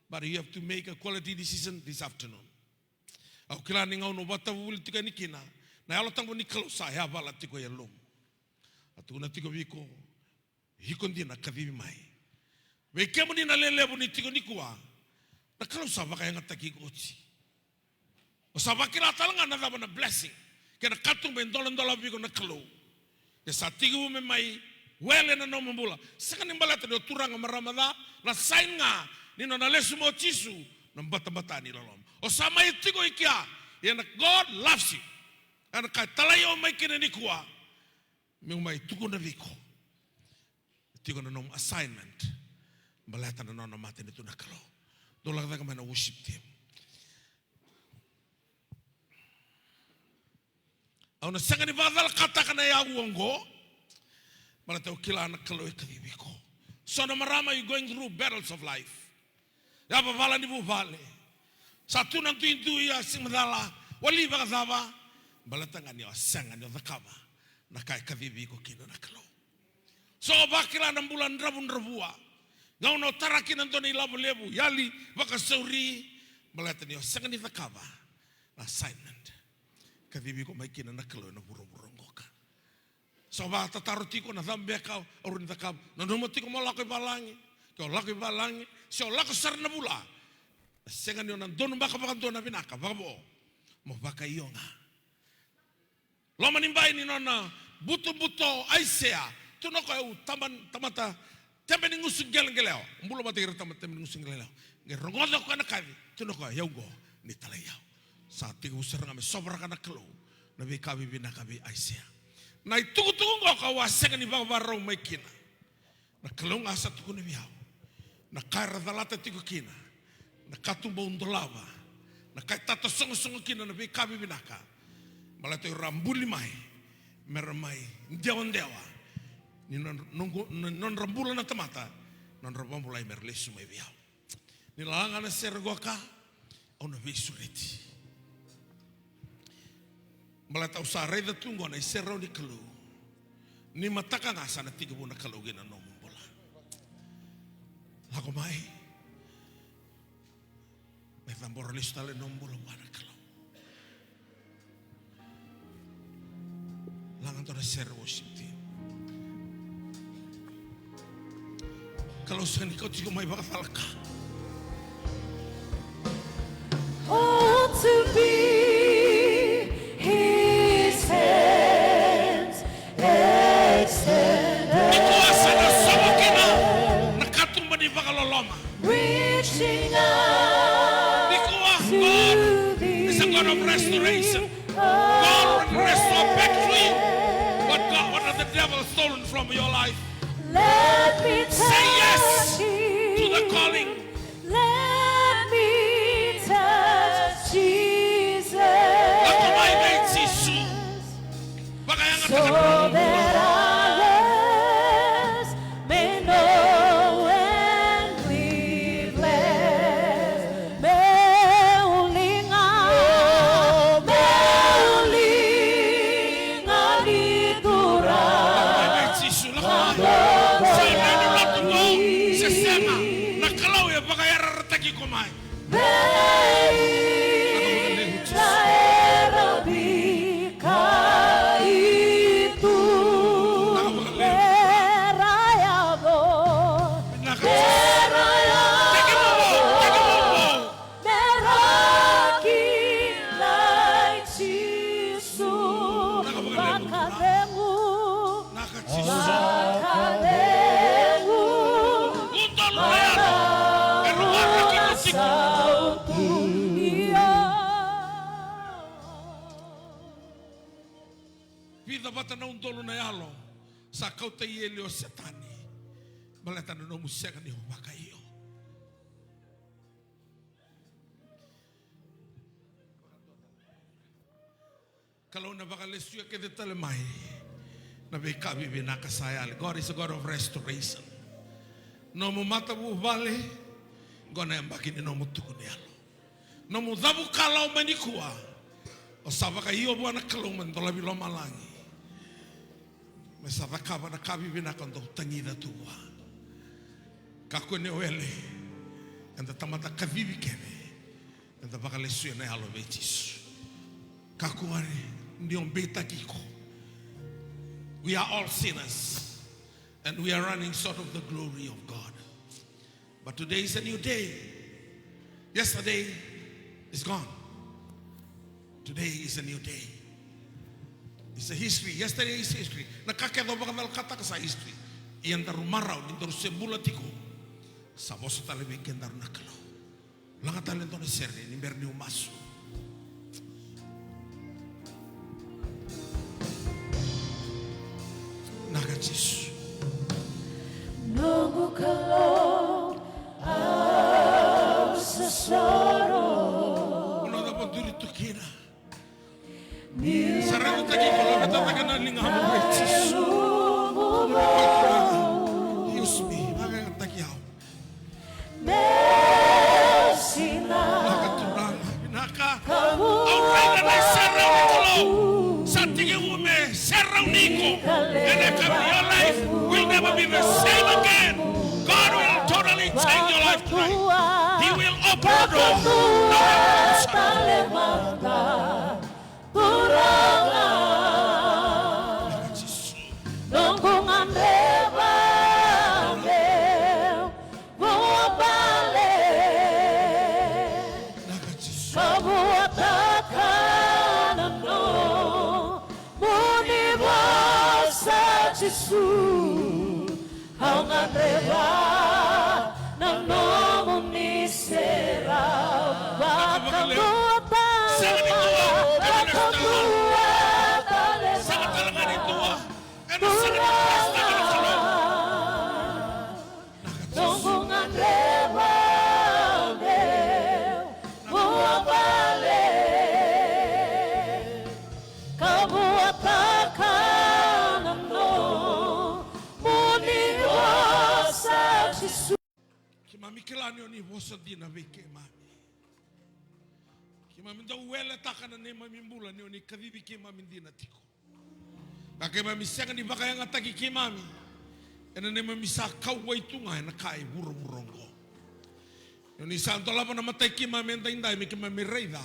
But you have to make a quality decision this afternoon. Au kila ni gauna o vakatavuvuli tiko yani kina, na Yalo Tabu ni Kalou sa yavala tiko e yalomu. A tukuna tiko vei iko, iko dina kacivi mai. Vei kemuni na lelevu ni tiko nikua, na Kalou sa vakayagataki iko oti. O sa vakila tale ga na cava na blessing kei na katuba e doladola vei iko na Kalou. Ia sa tekivu me mai wele na nomu bula. Sega ni baleta ni o turaga marama ca, na sign ga ni nona lesu mai o Jisu na batabata ni loloma. O sa mai tiko i kea, ia na God loves you. Ena ka e talai au mai kina nikua, meu mai tukuna vei iko. Tiko na nomu assignment. Baleta na nona matanitu na Kalou. Dou lako cake mai na worship team. Au na sega ni vakacalakataka na yau oqo. Baleta au kila na Kalou e kacivi iko. So na marama, you going through battles of life. Yavavala ni vuvale. Sa tu na duidui, a siga macala, wali vakacava. Baleta ga ni o sega ni o cakava na ka e kacivi iko kina na Kalou. So vakila na bula dravudravua. Gauna o tara kina dua na ilavo levu, yali, vakasauri. Baleta ni o sega ni cakava na assignment kacivi iko mai kina na Kalou ena vuravura qoka. Sa vakatataro tiko na cava beka au rawa ni cakava. Nanuma tiko mo lako i valagi. Ke o lako i valagi, se o lako sara na vula, na sega ni o na donumaka vakadua na vinaka vakavo. Mo vakaio ga. Loma ni bai ni nona butobuto Aisea. Tu na koya u tama-, tamata tebe ni gusu qeleqelewa. Bula vata kei ira tamata tebe ni gusu qeleqelewa. Qai rogoca koya na kaci. Tu na koya, yau qo, ni talai au. Sa tekivu sara ga me sovaraka na Kalou na veika vivinaka vei Aisea. Na itukutuku qoka au a sega ni vakavakarau mai kina. Na Kalou ga sa tukuna vei au na ka era calata tiko kina. na katuba au dolava, na ka e tatasogosogo kina na veika vivinaka. Baleta o ira a buli mai me ra mai dewadewa ni nodra, noqu-, ni nodra bula na tamata, nodra vakabulai me ra lesu mai vei au. Ni lala ga na sere qo ka, au na veisureti. Baleta au sa raica tu qo na iserau ni Kalou. Ni mataka ga sa na tekivu na Kalou kei na nomu bula. Lako mai. Me cabora lesu tale na nomu bula vua na Kalou. Laga dua na sere worship team. Kalou sega ni kauti iko mai vakacalaka. Oh, to be his hands extended. Nikua sa na sogo kina na katuba ni vakaloloma. Reaching out. Nikua, to God is a God of restoration. God will restore back to you what God, what the devil stolen from your life. Let me touch. Say yes to the calling. Let me touch Jesus. Lako mai vei Jisu. Vakayagataka na nomu bula. So that others may know and be blessed. Me uliga, me uliga ni Turaga. Lako mai vei Jisu, lako mai. Sa na ni lotu qo, se sega, na Kalou e vakayarayarataki iko mai. Vei ira era veiqaravi, era yaco, era yaco me ra kilai Jisu. Vakacegu. Naka Jisu. Vakacegu. Udolu na yalo. E ruarua kina tiko. Sautu. Io. Vica vata na udolu na yalo sa kauta i eli o Setani. Baleta na nomu sega ni vakaio. Kalou na vakalesuya kece tale mai na veika vivinaka sa yali. God is a God of restoration. Nomu matavuvale, qo na yabaki ni nomu tuku ni yalo. Nomu cavu kalawa mai nikua, o sa vakaio vua na Kalou me dolavi lomalagi. Me sa cakava na ka vivinaka o dau tagica tu vua. Kakua ni o wele, eda tamata kacivi kece. Eda vakalesuya na yalo vei Jisu. Kakua ni o beitaki iko. We are all sinners and we are running short of the glory of God. But today is a new day. Yesterday is gone. Today is a new day. It's a history. Yesterday is history. Na ka kece o vakacalakataka sa history. Ia daru marau ni daru se bula tiko. Sa vosa tale vei kedaru na Kalou. Laga tale e dua na sere ni bera niu masu. Naka Jisu. Noqu Kalou au sa soro. Au na cava duri tu kina. Sa raica taki iko, laveta cake na ligamu vei Jisu. Use me, vakayagataki au. Vinaka Turaga, vinaka. Au raica na iserau ni Kalou. Sa tekivu me serauni iko. Ena yakavi, your life will never be the same again. God will totally change your life tonight. He will open a door. No one can shut it. Turaga, noqu gadreva meu vuabale. Ka vuataka na nomuni vosa Jisu. Au gadreva na nomuni serau. Vakadua tale mai, vakadua tale mai. Turaga, noqu gadreva me Keimami kila ni o ni vosa dina vei keimami. Keimami dau weletaka na neimami bula ni o ni kacivi keimami dina tiko. Ka keimami sega ni vakayagataki keimami ena neimami sa kauwai tu ga ena ka e vuravura oqo. Ni o ni sa dolava na matai keimami edaidai me keimami raica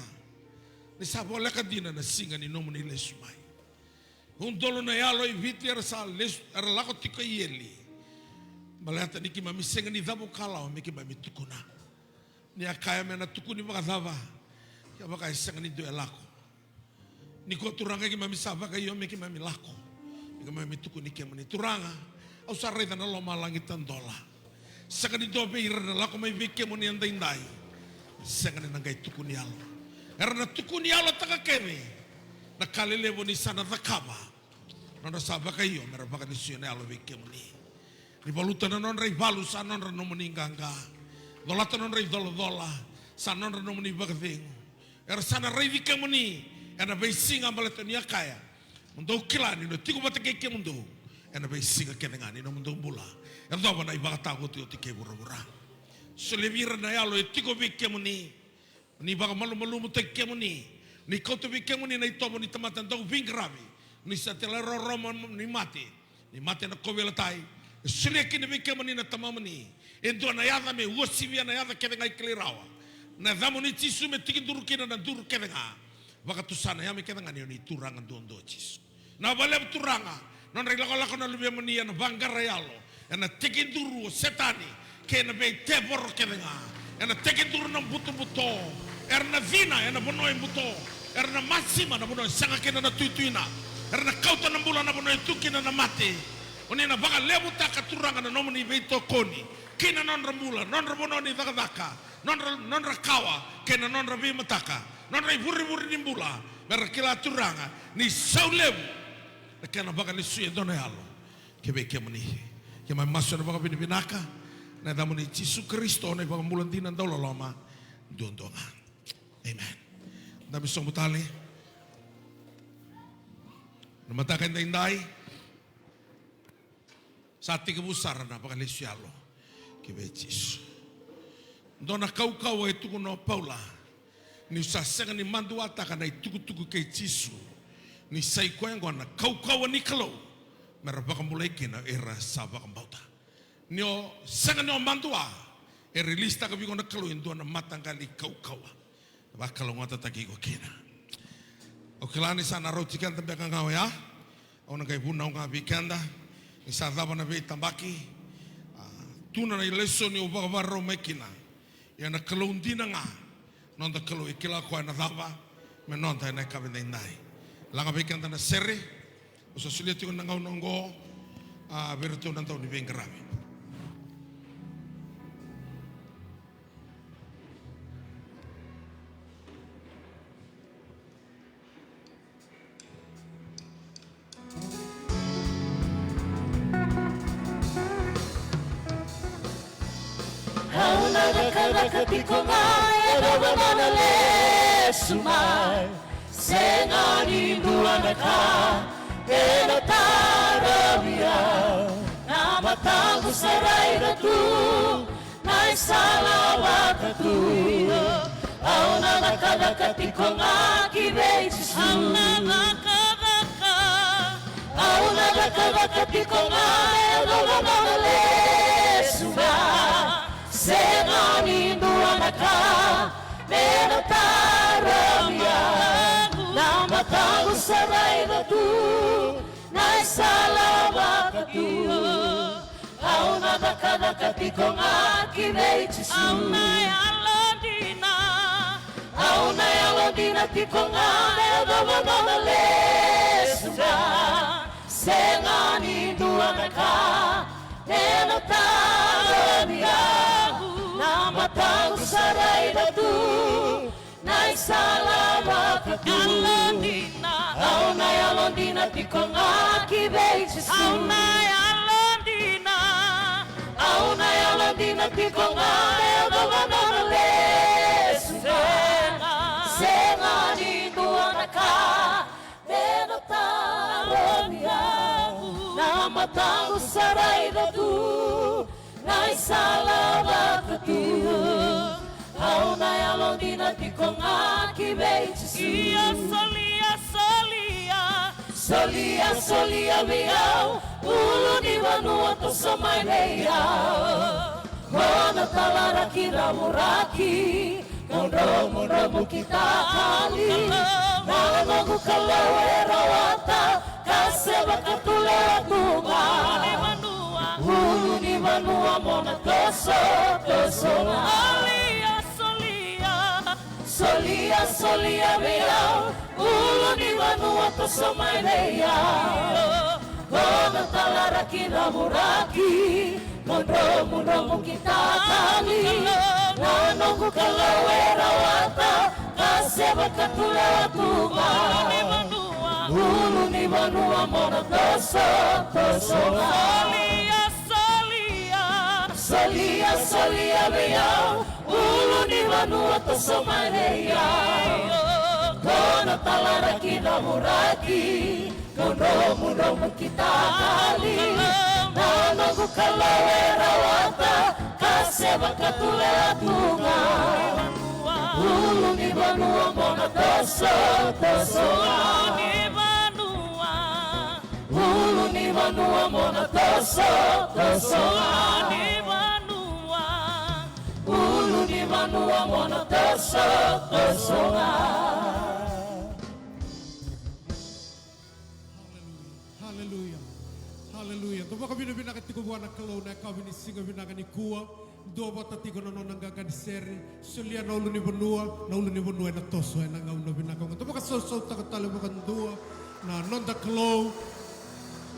ni sa voleka dina na siga ni nomuni lesu mai. Udolu na yalo e Viti era sa lesu, era lako tiko i eli. Baleta ni keimami sega ni cavu kalawa me keimami tukuna. Ni a kaya me na tukuni vakacava, kevaka e sega ni dua e lako. Nikua Turaga keimami sa vakaio me keimami lako, me keimami tukuni kemuni. Turaga, au sa raica na lomalagi tadola. Sega ni dua vei ira na lako mai vei kemuni edaidai sega ni na qai tukuni yalo. Era na tukuni yalotaka kece na ka lelevu ni sa na cakava. Nodra sa vakaio me ra vakalesuya na yalo vei kemuni. Ni valuta na nodra ivalu sa nodra nomuni qaqa. Colata nodra icolacola sa nodra nomuni vakacegu. Era sa na raici kemuni ena veisiga baleta ni a kaya, mo dou kila ni na tiko vata kei kemudou ena veisiga kece ga ni nomudou bula. Yacova na ivakataotioti kei vuravura. Solia vei ira na yalo e tiko vei kemuni. Ni vakamalumalumutaki kemuni, ni kauta vei kemuni na itovo ni tamata dau veiqaravi, ni sa tela roroma ni mate, ni mate na kauveilatai, e solia kina vei kemuni na tamamuni e dua na yaca me uasivia na yaca kece ga e kilai rawa. Na yacamuni Jisu me tekiduru kina na duru kece ga. Vakatusa na yame kece ga ni o ni Turaga duadua Jisu. Na vakalevu Turaga, nodra ilakolako na luvemuni ena vaqara yalo, ena tekiduru o Setani kei na veitevoro kece ga, ena tekiduru na butobuto, era na cina ena vanua e buto, era na masima na vanua e sega kina na tuituina, era na kauta na bula na vanua e tu kina na mate. O ni na vakalevutaka Turaga na nomuni veitokoni kei na nodra bula, nodra vanua ni cakacaka, nodra, nodra kawa kei na nodra veimataka, nodra ivurevure ni bula, me ra kila Turaga ni sau levu na kena vakalesuya e dua na yalo ki vei kemuni. Keimami masu ena vakavinavinaka ena yacamuni Jisu Karisito na iVakabula dina dauloloma duadua ga. Amen. Dabe sobu tale. Na mataka edaidai sa tekivu sara na vakalesu yalo ki vei Jisu. Dua na kaukauwa e tukuna o Paula, niu sa sega ni maduataka na itukutuku kei Jisu, ni sa i koya oqo na kaukauwa ni Kalou, me ra vakabulai kina era sa vakabauta. Ni o sega ni o madua, e rilisitaka vei iko na Kalou e dua na mataqali kaukauwa. Vakalougatataki iko kina. Au kila ni sa na rauti keda beka ga oya. Au na qai vunau ga vei keda ni sa cava na veitabaki. A, tu na lesoni au vakavakarau mai kina. Ia na Kalou dina ga, noda Kalou e kila koya na cava me noda ena yakavi edaidai. Laga vei keda na sere. Au sa solia tiko na gauna oqo, a, vei iratou na dau ni veiqaravi. Au na cakacaka tiko ga e dua na nona lesu mai. Sega ni dua na ka ena tarovi au. Na mataqu sa raica tu na isala vakatu. Au na cakacaka tiko ga ki vei Jisu. Au na cakacaka. Au na cakacaka tiko ga e dua na nona lesu mai. Sega ni dua na ka me na tarovi au. Na mataqu sa raica tu na isala vakatu. Au na cakacaka tiko ga ki vei Jisu. Au na yalodina. Au na yalodina tiko ga e dua na nona lesu mai. Sega ni dua na ka ena tarovi au. Na mataqu sa raica tu na isala vakatu. Yalodina. Au na yalodina tiko ga ki vei Jisu. Au na yalodina. Au na yalodina tiko ga e dua na nona lesu mai. Sega ni dua na ka me na tarovi au. Na mataqu sa raica tu na isala vakatu. Ko ga ki vei Jisu. Ia solia, solia. Solia, solia vei au. Ulu ni vanua toso mai vei au. Ko na talaraki na vuraki. Ko dromudromu ki takali. Na noqu Kalou e rawata. Ka se vakatulewa tu ga. Ulu ni vanua mo na toso, toso ga. Solia, solia. Solia, solia vei au. Ulu ni vanua toso mai vei au. Ko na talaraki na vuraki. Ko dromudromu ki takali. Na noqu Kalou e rawata. Ka se vakatulewa tu ga. Ulu ni vanua mo na toso, toso ga. Solia, solia. Solia, solia vei au. Ulu ni vanua toso mai vei au. Ko na talaraki na vuraki. Ko dromudromu ki takali. Na noqu Kalou e rawata. Ka se vakatulewa tu ga. Ulu ni vanua mo na toso, toso ga. Ulu ni vanua mo na toso, toso ga. Ulu ni vanua mo na toso, toso ga. Haleluya. Haleluya. Haleluya. Da vakavinavinaka tiko vua na Kalou na yakavi ni siga vinaka nikua. Dua vata tiko na nona qaqa ni sere. Solia na ulu ni vanua, na ulu ni vanua ena toso ena gauna vinaka oqo. Da vakasausautaka tale vakadua na noda Kalou.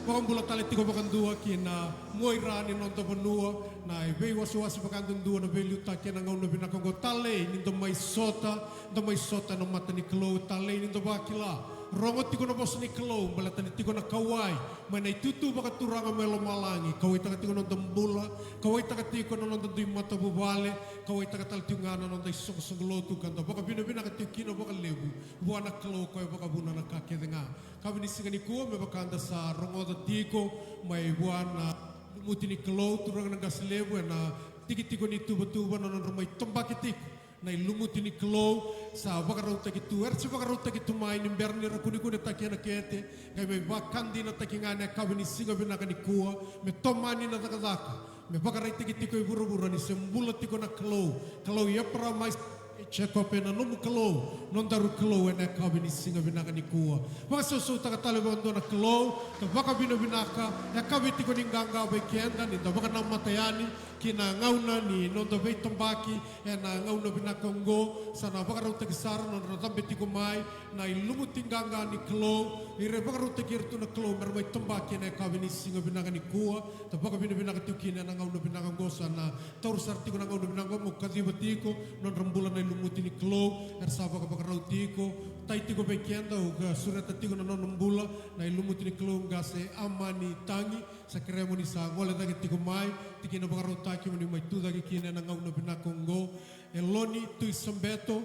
Vakabula tale tiko vakadua ki na muaira ni noda vanua, na iveiwasewase vakayadudua na veiliutaki ena gauna vinaka oqo. Talei ni da mai sota, da mai sota ena mata ni Kalou, talei ni da vakila. Rogo tiko na vosa ni Kalou, baleta ni tiko na kauwai mai na itutu vakaturaga mai lomalagi. Kauwaitaka tiko na noda bula, kauwaitaka tiko na noda dui matavuvale, kauwaitaka tale tiko ga na noda isoqosoqo lotu, ka da vakavinavinaka tiko kina vakalevu vua na Kalou, koya e vakavuna na ka kece ga. Yakavi ni siga nikua, me vaka da sa rogoca tiko mai vua na lumuti ni Kalou, turaga na qase levu, ena tikitiki ni tuvatuva, na nodra mai tabaki tiko na ilumuti ni Kalou, sa vakarautaki tu, era se vakarautaki tu mai ni bera ni ra kunekunetaki ena kete, qai mai vakadinataki ga ena yakavi ni siga vinaka nikua, me tomani na cakacaka, me vakaraitaki tiko e vuravura ni se bula tiko na Kalou, Kalou i Eparama, Aisake, Jekope, na nomu Kalou, nodaru Kalou, ena yakavi ni siga vinaka nikua. Vakasausautaka tale vakadua na Kalou, ka vakavinavinaka, yakavi tiko ni qaqa vei keda, ni da vakanamata yani ki na gauna ni noda veitabaki, ena gauna vinaka oqo, sa na vakarautaki sara na nodra cabe tiko mai na ilumuti qaqa ni Kalou, ira e vakarautaki ira tu na Kalou me ra mai tabaki ena yakavi ni siga vinaka nikua. Da vakavinavinaka tiko kina ena gauna vinaka oqo, sa na taura sara tiko na gauna vinaka oqo mo kaciva tiko na nodra bula na ilumuti ni Kalou, era sa vakavakarau tiko, tai tiko vei keda, au ka sureta tiko na nona bula na ilumuti ni Kalou, qase Amani Tagi. Sa kerea mo ni sa gole cake tiko mai, tikina vakarautaki mo ni mai tu cake kina ena gauna vinaka oqo. Eloni Tui Sabeto,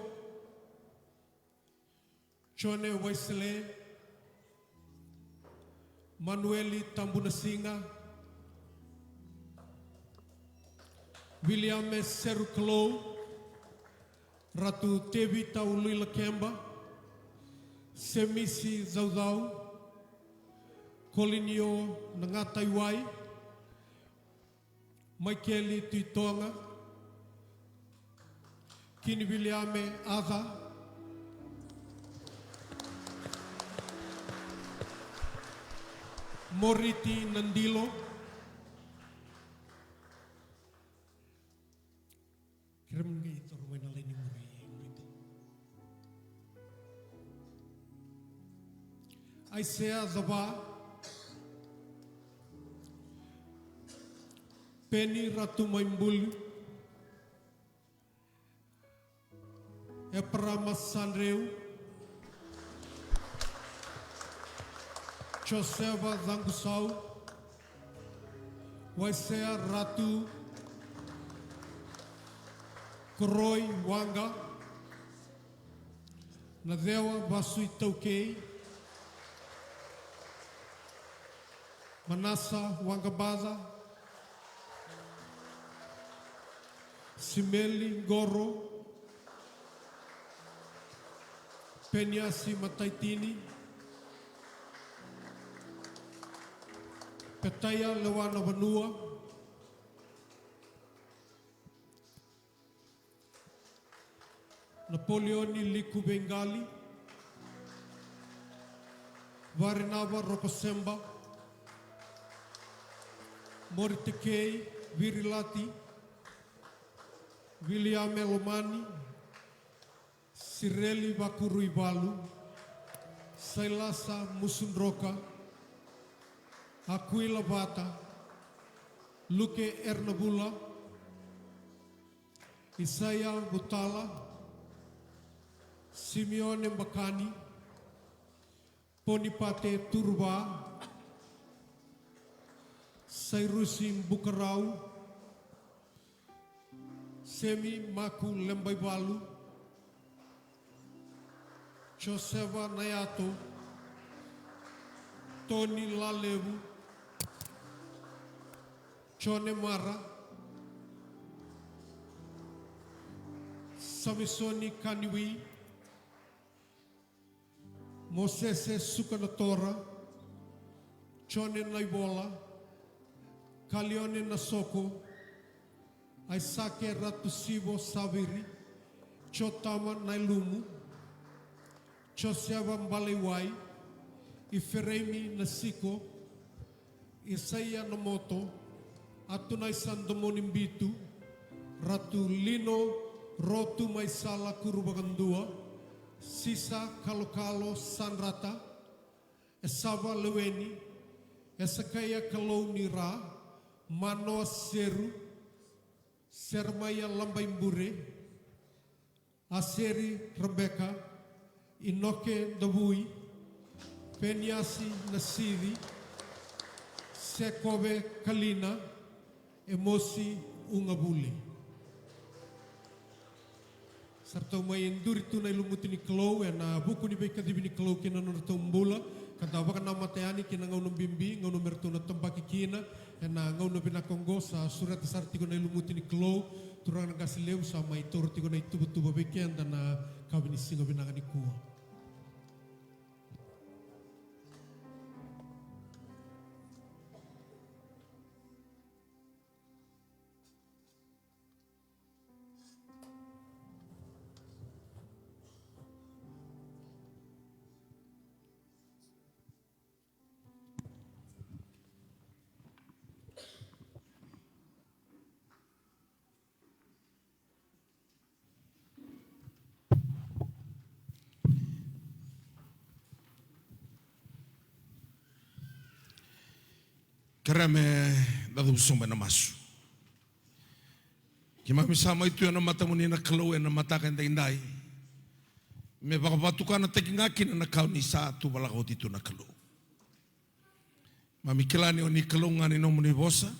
Jone Waisele, Manueli Tabunasiga, Viliame Serukalou, Ratu Tevita Uluilakeba, Semisi Caucau, Kolinio Nagataiwai, Maikeli Tuitoga, Kini Viliame Aca, Moriti Nadilo. Kere mani qai coro mai na laini muri, muri. Aisea Cava, Peni Ratu Maibuli, Eparama Sadreu, Josefa Caqusau, Waisea Ratu, Koroi Waqa, Nacewa Vasu Itaukei, Manasa Waqabaca, Simeli Qoro, Peniasi Mataitini, Petaia Lewanavanua, Napoleoni Likuveiqali, Varenava Rokoseba, Moritekei Virilati, Viliame Lomani, Sireli Vakuruivalu, Sailasa Musudroka, Akuila Vata, Luke Ernavula, Isaia Vutala, Simione Bakani, Ponipate Turuva, Sairusi Bukarau, Semi Maku Lebaivalu, Joseva Nayato, Toni Lalevu, Jone Mara, Samisoni Kaniwi, Mosese Sukanatora, Jone Naivola, Kalione Nasoko, Aisake Ratusivo Saviri, Jotama Nailumu, Joseva Balaiwai, Ifereimi Nasiko, Isaia Namoto, Atunaisa Domoni Bitu, Ratu Lino Rotu Maisala Kuruvakadua, Sisa Kalokalo Sadrata, Esava Leweni, Esakaia Kalou ni Ra, Manoa Seru, Seremaia Labaibure, Aseri Rebeka, Inoke Davui, Peniasi Nasiri, Sekove Kalina, Emosi Ugavule. Sa ratou mai duri tu na ilumuti ni Kalou ena vuku ni veikacivi ni Kalou kei na nodratou bula, ka da vakanamata yani ki na gauna bibi, gauna me ratou na tabaki kina. Ena gauna vinaka oqo sa sureta sara tiko na ilumuti ni Kalou. Turaga na qase levu sa mai taura tiko na ituvatuva vei keda na kavi ni siga vinaka nikua. Kerea me da cuva sobu ena masu. Keimami sa mai tu ena matamuni na Kalou ena mataka edaidai, me vakavatukanataki ga kina na ka o ni sa tuvalaka oti tu na Kalou. Mami kila ni o ni Kalou ga ni nomuni vosa.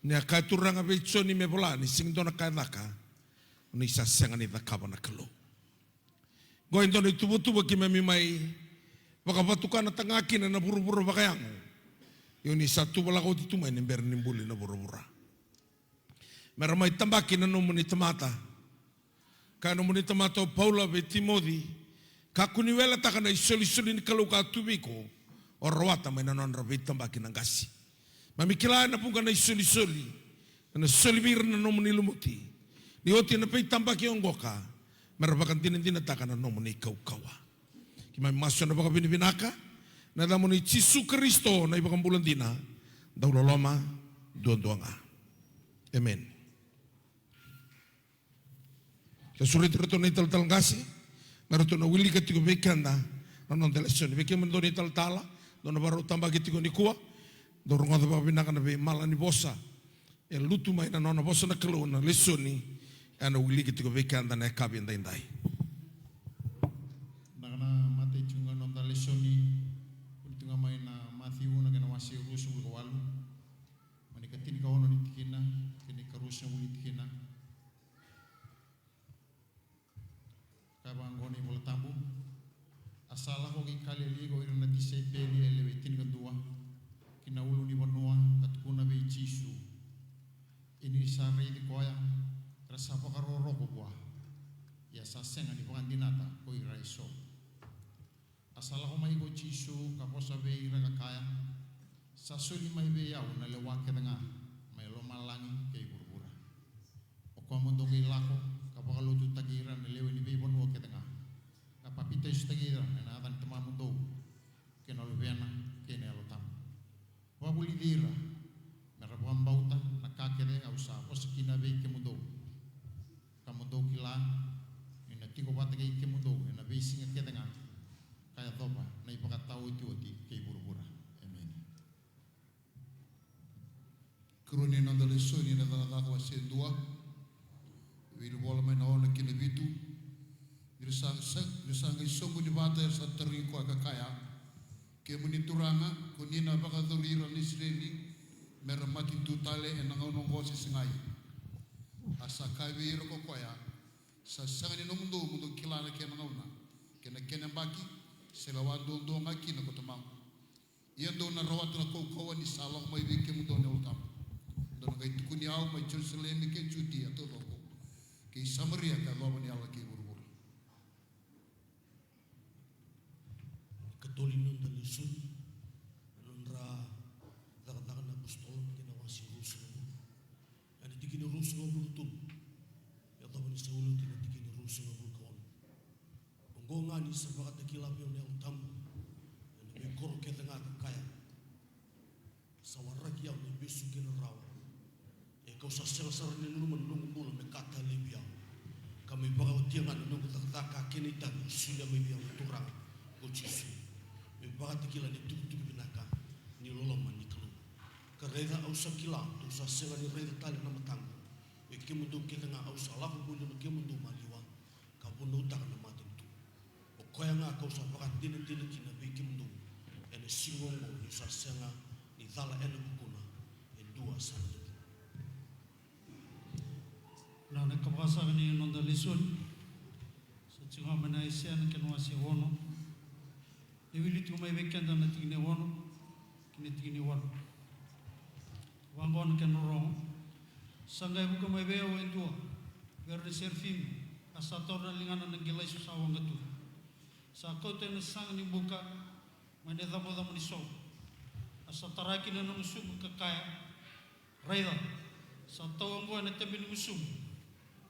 Ni a kaya Turaga vei Joni me vola ni sega ni dua na ka e caka o ni sa sega ni cakava na Kalou. Oqo e dua na ituvatuva keimami mai vakavatukanataka ga kina na vuravura vakayago. Ia o ni sa tuvalaka oti tu mai ni bera ni buli na vuravura. Me ra mai tabaki na nomuni tamata. Kaya nomuni tamata o Paula vei Timoci, kakua ni weletaka na isolisoli ni Kalou ka tu vei iko, o rawata mai na nodra veitabaki na qase. Mami kila ena vuqa na isolisoli ena soli vei ira na nomuni lumuti. Ni oti na veitabaki oqo ka me ra vakadinadinataka na nomuni kaukauwa. Keimami masu ena vakavinavinaka ena yacamuni Jisu Karisito na iVakabula dina, dau loloma duadua ga. Emeni. Ka sureti iratou na italatala qase me ratou na wilika tiko vei keda na noda lesoni. Vei kemudou na italatala dou na vakarau tabaki tiko nikua, dou rogoca vakavinaka na veimala ni vosa e lutu mai na nona vosa na Kalou na lesoni e na wiliki tiko vei keda na yakavi edaidai. Na ka na matai tiko ga na noda lesoni, vuli tiko ga mai na Maciu na kena wase ruasagavulu ka walu, mai na ikatinikaono ni tikina kei na ikaruasagavulu ni tikina. Kaya vaqo na iVola Tabu: A sa lako ki Kalili ko ira na tisaipeli e lewe tinikadua, ki na ulunivanua, ka tukuna vei Jisu. Ia ni sa raici koya, era sa vakarokoroko vua. ia sa sega ni vakadinata ko ira eso. A sa lako mai ko Jisu ka vosa vei ira ka kaya, sa soli mai vei au na lewa kece ga mai lomalagi kei vuravura. O koya mo dou qai lako ka vakalotutaki ira na lewe ni veivanua kece ga, ka papitaisotaki ira ena yaca ni Tamamudou kei na Luvena kei na Yalo Tabu. Vakavulici ira me ra vakabauta na ka kece au sa vosa kina vei kemudou. Ka mo dou kila ni na tiko vata kei kemudou ena veisiga kece ga ka yacova na ivakataotioti kei vuravura. Emeni. Karua ni noda lesoni na Cakacaka wase dua, wili vola mai na ono ki na vitu. Ni ra sa, sa, ni ra sa qai soqoni vata era sa tarogi koya ka kaya, kemuni Turaga, ko ni na vakayacori ira na Isireli me ra matanitu tale ena gauna oqo se segai? A sa kaya vei ira ko koya, sa sega ni nomudou mo dou kila na kena gauna kei na kena yabaki, se lewa duadua ga kina ko Tamaqu. Ia dou na rawata na kaukauwa ni sa lako mai vei kemudou na Yalo Tabu. Dou na qai tukuni au mai Jerusalemi kei Jutia taucoko, kei Samaria ka yacova ni yala kei vuravura. Katolu ni noda lesoni, na nodra Cakacaka na Apositolo, kei na wase ruasagavulu, ena tikina ruasagavulu ka tolu, yacova ni sa oti na tikina ruasagavulu ka ono. Oqo ga ni sa vakatakila vei au na Yalo Tabu ena veikoro kece ga ka kaya, sa waraki au na ivesu kei na rawa. Ia kau sa sega sara ni nanuma na noqu bula me ka talevi au, ka me vakaotia ga na noqu cakacaka kei na itavi e solia mai vei au na Turaga ko Jisu, me vakatakila na itukutuku vinaka ni loloma ni Kalou. Ka raica, au sa kila, dou sa sega ni raica tale na mataqu, vei kemudou kece ga au sa lako voli na kemudou maliwa, ka vunautaka na matanitu. O koya ga kau sa vakadinadina kina vei kemudou ena siga oqo, niu sa sega ni cala ena vukuna e dua sara na cudru. Na, na ka vakasaka ni noda lesoni sa tiko mai na Aisea na kena wase ono. E wili tiko mai vei keda na tikina e ono ki na tikina e walu. Vaqo na kena rorogo. Sa qai vuka mai vei au e dua vei ira na serafimi, a sa taura na ligana na qilaiso sa waqa tu. Sa kauta ena saga ni buka mai na icabocabo ni soqo. A sa tara kina na noqu sucu ka kaya, raica, sa tau oqo ena tebenigusumu.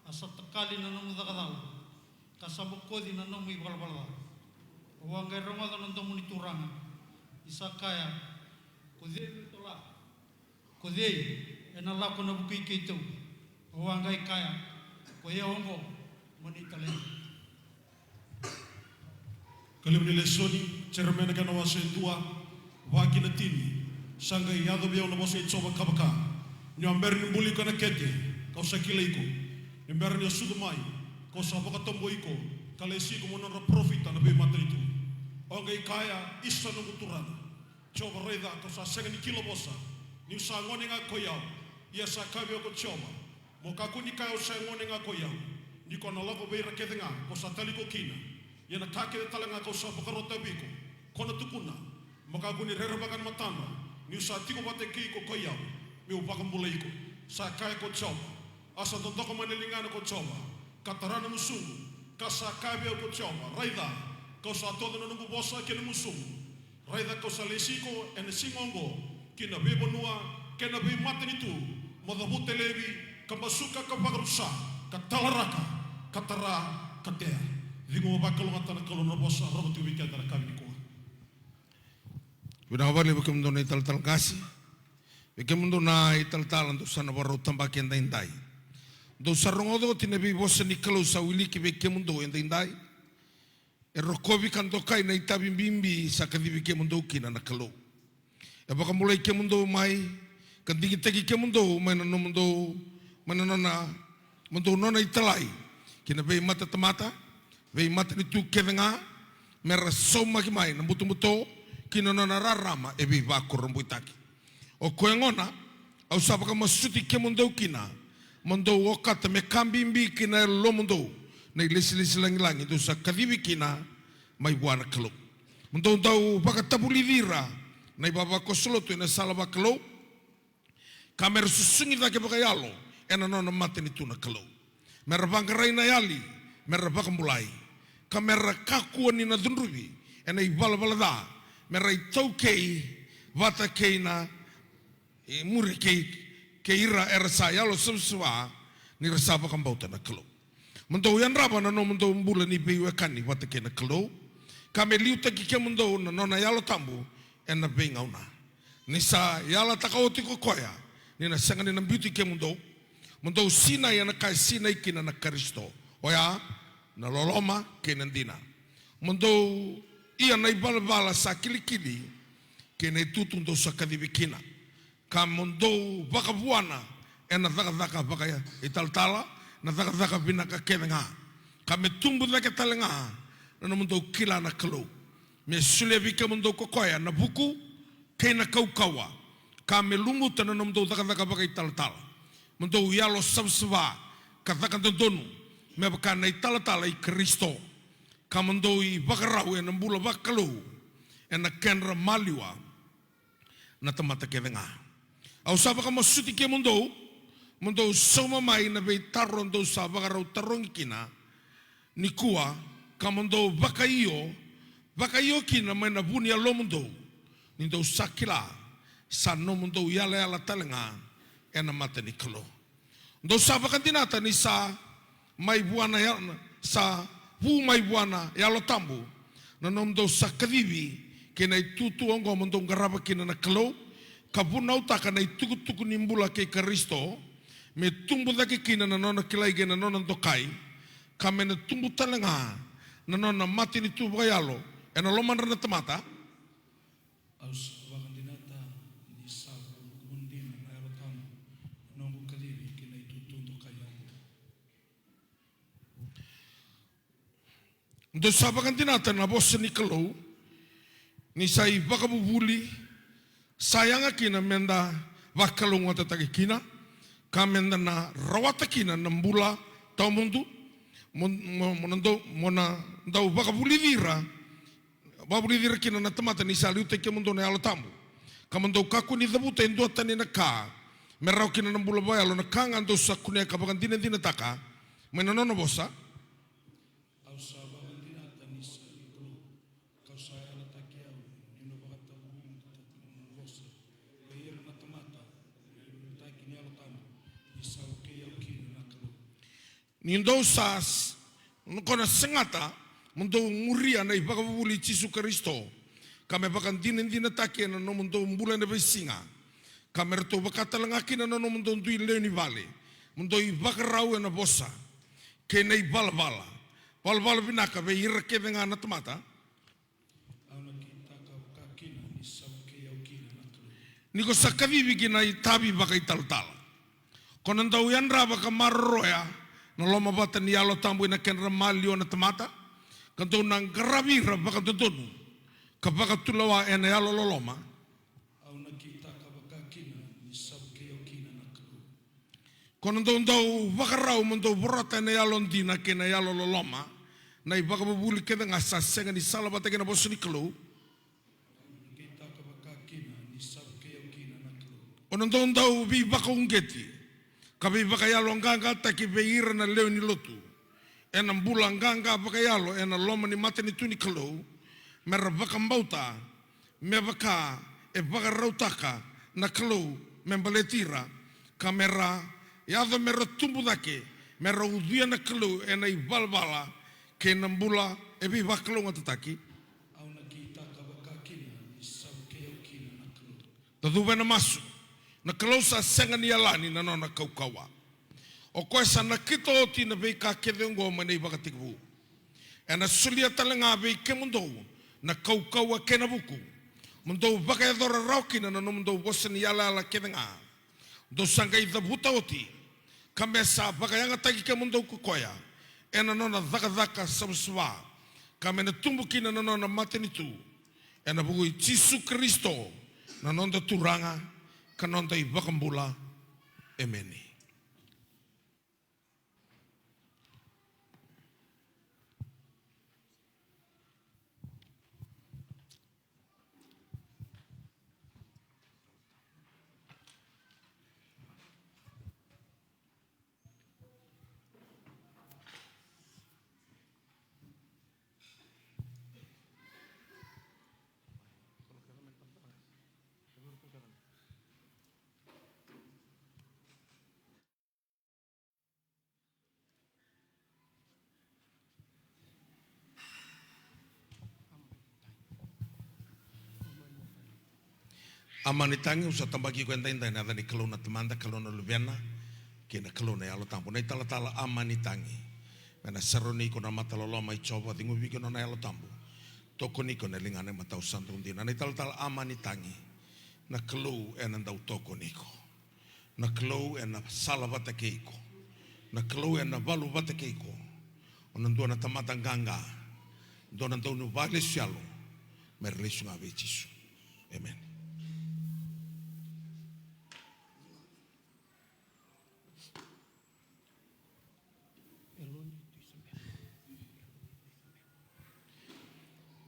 A sa takali na nomu caka cala, ka sa bokoci na nomu ivalavala ca. Au a qai rogoca na domo ni Turaga, ni sa kaya, ko cei meu tola? Ko cei ena lako ena vukui keitou? Au a qai kaya, koi au oqo, mo ni talai. Ka levu ni lesoni, Jeremaia na kena wase e dua, va ki na tini. Sa qai yaco vei au na vosa i Jiova ka vaka, ni o bera ni buli iko ena kete, kau sa kilai iko. Ni bera ni o sucu mai, kau sa vakatabui iko, ka lesi iko mo nodra parofita na veimatanitu. Au qai kaya, isa noqu Turaga Jiova, raica, kau sa sega ni kila vosa, niu sa gone ga koi au. Ia sa kaya vei au ko Jiova, mo kakua ni kaya au sa gone ga koi au, ni ko na lako vei ira kece ga ko sa tali iko kina. Ia na ka kece tale ga kau sa vakarota vei iko, ko na tukuna, mo kakua ni rerevaka na matadra, niu sa tiko vata kei iko koi au, meu vakabulai iko. Sa kaya ko Jiova. A sa dodoka mai na ligana ko Jiova, ka tara na gusuqu, ka sa kaya vei au ko Jiova, raica, kau sa tauca na noqu vosa ki na gusuqu. Raica, kau sa lesi iko ena siga oqo ki na veivanua kei na veimatanitu, mo cavuta e laivi, ka basuka, ka vakarusa, ka talaraka, ka tara, ka tea. Ciqoma vakalougatataka na Kalou na vosa rogo tiko vei keda na yakavi nikua. Vinaka vakalevu vei kemudou na italatala qase, vei kemudou na italatala dou sa na vakarau tabaki edaidai. Dou sa rogoca oti na veivosa ni Kalou sa wiliki vei kemudou edaidai. E rokovi ka dokai na itavi bibi sa kacivi kemudou kina na Kalou. E vakabulai kemudou mai, ka digitaki kemudou mai na nomudou, mai na nona, mo dou nona italai ki na veimatatamata, veimatanitu kece ga, me ra saumaki mai na butobuto ki na nona rarama e veivakurabuitaki. O koya gona, au sa vakamasuti kemudou kina, mo dou okata me ka bibi ki na yalomudou na ilesilesi lagilagi dou sa kacivi kina mai vua na Kalou. Mo dou dau vakatavulici ira na ivavakoso lotu ena sala vakalou, ka me ra susugi cake vakayalo ena nona matanitu na Kalou. Me ra vaqarai na yali me ra vakabulai, ka me ra kakua ni na cudruvi e na ivalavala ca, me ra itaukei vata kei na, e, muri kei, kei ira era sa yalo savasava, ni ra sa vakabauta na Kalou. Mo dou yadrava na nomudou bula ni veiwekani vata kei na Kalou, ka me liutaki kemudou na nona Yalo Tabu e na veigauna. Ni sa yalataka oti ko koya ni na sega ni na biuti kemudou, mo dou sinai e na ka e sinai kina na Karisito, oya na loloma kei na dina. Mo dou ia na ivalavala sa kilikili kei na itutu dou sa kacivi kina, ka mo dou vakavuana e na cakacaka vakaitalatala, na cakacaka vinaka kece ga, ka me tubu cake tale ga na nomudou kila na Kalou. Me solia vei kemudou ko koya na vuku kei na kaukauwa, ka me lumuta na nomudou cakacaka vakaitalatala. Mo dou yalo savasava ka caka dodonu me vaka na italatala i Karisito, ka mo dou ivakarau e na bula vakalou e na kedra maliwa na tamata kece ga. Au sa vakamasuti kemudou mo dou sauma mai na veitaro dou sa vakarau tarogi kina nikua, ka mo dou vakaio, vakaio kina mai na vu ni yalomudou, ni dou sa kila sa nomudou yalayala tale ga e na mata ni Kalou. Dou sa vakadinata ni sa mai vua na ya-, sa vu mai vua na Yalo Tabu na nomudou sa kacivi kei na itutu oqo mo dou qarava kina na Kalou, ka vunautaka na itukutuku ni bula kei Karisito, me tubu cake kina na nona kilai kei na nona dokai, ka me na tubu tale ga na nona matanitu vakayalo e na lomadra na tamata. Au sa vakadinata ni sa vu, vu dina na Yalo Tabu na noqu kacivi kei na itutu dokai oqo. Dou sa vakadinata na vosa ni Kalou, ni sa ivakavuvuli sa yaga kina me da vakalougatataki kina, ka me da na rawata kina na bula tawamudu, mo, mo, mo na dau, mo na dau vakavulici ira, vakavulici ira kina na tamata ni sa liutaki kemudou na Yalo Tabu, ka mo dou kakua ni cavuta e duatani na ka me rawa kina na bula vakayalo, na ka ga dou sa kunea ka vakadinadinataka mai na nona vosa. Au sa vakadinata ni sa i Kalou, kau sa yalataki au ni na vakatavulici na nona vosa vei ira na tamata, ni liutaki ni Yalo Tabu, ni sa vukei au kina na Kalou. Ni dou sa s-, ko na segata mo dou muria na ivakavuvuli i Jisu Karisito, ka me vakadinadinataki e na nomudou bula e na veisiga, ka me ratou vaka tale ga kina na nomudou dui lewe ni vale, mo dou ivakarau e na vosa kei na ivalavala, valavala vinaka vei ira kece ga na tamata. Au na kitaka vaka kina ni sa vukei au kina na Kalou. Ni ko sa kacivi ki na itavi vakaitalatala, ko na dau yadrava ka maroroya na lomavata ni Yalo Tabu e na kedra maliwa na tamata, ka dou na qaravi ira vakadodonu ka vakatulewa e na yalololoma. Au na kitaka vaka kina ni sa vukei au kina na Kalou. Ko na dou dau vakarau mo dou vorata e na yalodina kei na yalololoma na ivakavuvuli kece ga sa sega ni salavata kei na vosa ni Kalou. Au na kitaka vaka kina ni sa vukei au kina na Kalou. O na dou dau veivakauqeti ka veivakayaloqaqataki vei ira na lewe ni lotu e na bula qaqa vakayalo e na loma ni matanitu ni Kalou, me ra vakabauta me vaka e vakarautaka na Kalou me baleti ira, ka me ra yaco me ra tubu cake, me ra ucuya na Kalou e na ivalavala kei na bula e veivakalougatataki. Au na kitaka vaka kina ni sa vukei au kina na Kalou. Tacuva e na masu. Na Kalou sa sega ni yalani na nona kaukauwa. O koya sa nakita oti na veika kece oqo mai na ivakatekivu. E na solia tale ga vei kemudou na kaukauwa kei na vuku, mo dou vakayacora rawa kina na nomudou vosa ni yalayala kece ga. Dou sa qai cavuta oti, ka me sa vakayagataki kemudou ko koya e na nona cakacaka savasava, ka me na tubu kina na nona matanitu, e na vuku i Jisu Karisito, na noda Turaga ka noda iVakabula. Emeni. Amani tagi, au sa tabaki iko edaidai ena yaca ni Kalou na Tamada, Kalou na Luvena, kei na Kalou na Yalo Tabu. Na italatala Amani tagi. Me na serauni iko na mata loloma i Jiova, ceguvi iko na nona Yalo Tabu. Tokoni iko ena ligana imatau sa dau dina. Na italatala Amani tagi. Na Kalou ena dau tokoni iko. Na Kalou ena sala vata kei iko. Na Kalou ena valu vata kei iko. O na dua na tamata qaqa. Dua na dau ni vakalesu yalo. Me ra lesu ga vei Jisu. Emeni.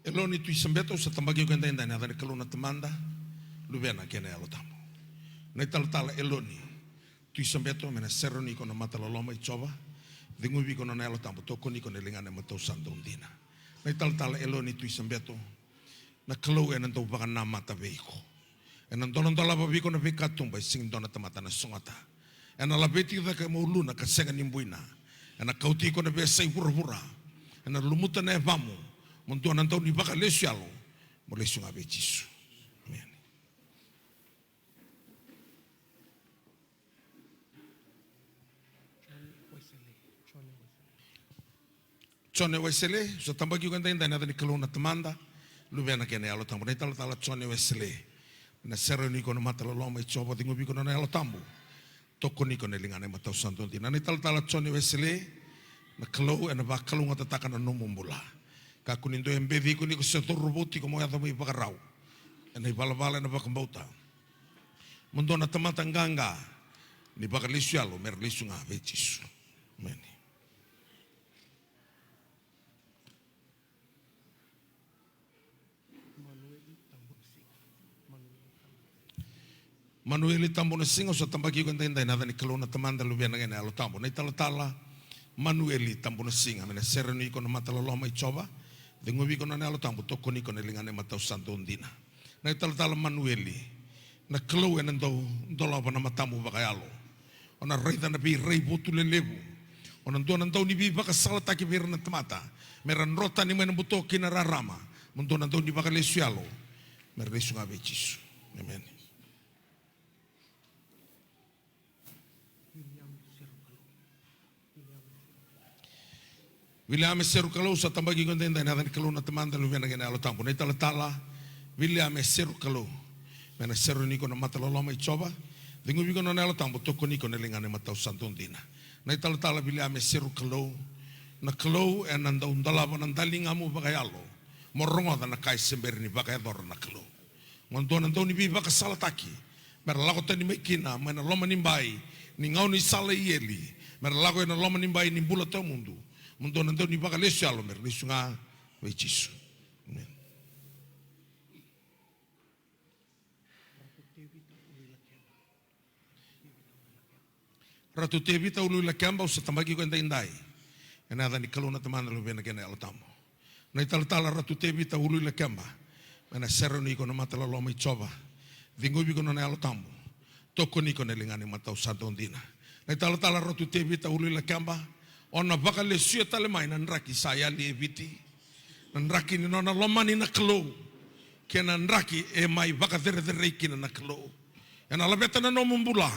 Eloni Tui Sabeto, au sa tabaki iko edaidai ena yaca ni Kalou na Tamada, Luvena kei na Yalo Tabu. Na italatala Eloni Tui Sabeto, me na serauni iko na mata loloma i Jiova, ceguvi iko na nona Yalo Tabu, tokoni iko ena ligana imatau sa dau dina. Na italatala Eloni Tui Sabeto, na Kalou ena dau vakanamata vei iko. Ena doladola vei iko na veikatuba e sega ni dua na tamata na sogota. Ena laveti iko cake mo uluna ka sega ni buina. Ena kauti iko na veiyasai vuravura. Ena lumuta na yavamu. Mo dua na dau ni vakalesu yalo. Mo lesu ga vei Jisu. Emeni. Jone Wesele, au sa tabaki iko edaidai ena yaca ni Kalou na Tamada, Luvena kei na Yalo Tabu. Na italatala Jone Wesele, me na serauni iko na mata loloma i Jiova, ceguvi iko na nona Yalo Tabu. Tokoni iko ena ligana imatau sa dau dina. Na italatala Jone Wesele, na Kalou ena vakalougatataka na nomu bula. Kakua ni dua e beci iko ni ko se cauravou tiko mo yaco mai vakarau. Ena ivalavala ena vakabauta. Mo dua na tamata qaqa ni vakalesu yalo me ra lesu ga vei Jisu. Emeni. Manueli Tabunasiga, au sa tabaki iko edaidai ena yaca ni Kalou na Tamada, Luvena kei na Yalo Tabu. Na italatala Manueli Tabunasiga, me na serauni iko na mata loloma i Jiova, ceguvi iko na nona Yalo Tabu, tokoni iko ena ligana imatau sa dau dina. Na italatala Manueli, na Kalou ena dau dolava na matamu vakayalo. O na raica na veiraivotu lelevu. O na dua na dau ni veivakasalataki vei ira na tamata. Me ra dro tani mai na buto ki na rarama. Mo dua na dau ni vakalesu yalo. Me ra lesu ga vei Jisu. Emeni. Viliame Serukalou, au sa tabaki iko edaidai ena yaca ni Kalou na Tamada, Luvena kei na Yalo Tabu. Na italatala Viliame Serukalou, me na serauni iko na mata loloma i Jiova, ceguvi iko na nona Yalo Tabu, tokoni iko ena ligana imatau sa dau dina. Na italatala Viliame Serukalou, na Kalou ena dau dolava na daligamu vakayalo mo rogoca na ka e se bera ni vakayacora na Kalou. Mo dua na dau ni veivakasalataki me ra lako tani mai kina mai na loma ni bai ni gaunisala i eli, me ra lako ena loma ni bai ni bula tawamudu. Mo dua na dau ni vakalesu yalo me ra lesu ga vei Jisu. Emeni. Ratu Tevita Uluilakeba, au sa tabaki iko edaidai ena yaca ni Kalou na Tamada, Luvena kei na Yalo Tabu. Na italatala Ratu Tevita Uluilakeba, me na serauni iko na mata loloma i Jiova, ceguvi iko na nona Yalo Tabu, tokoni iko ena ligana imatau sa dau dina. Na italatala Ratu Tevita Uluilakeba, o na vakalesuya tale mai na draki sa yali e Viti, na draki ni nona lomani na Kalou, kei na draki e mai vakacerecerei kina na Kalou. Ena laveta na nomu bula.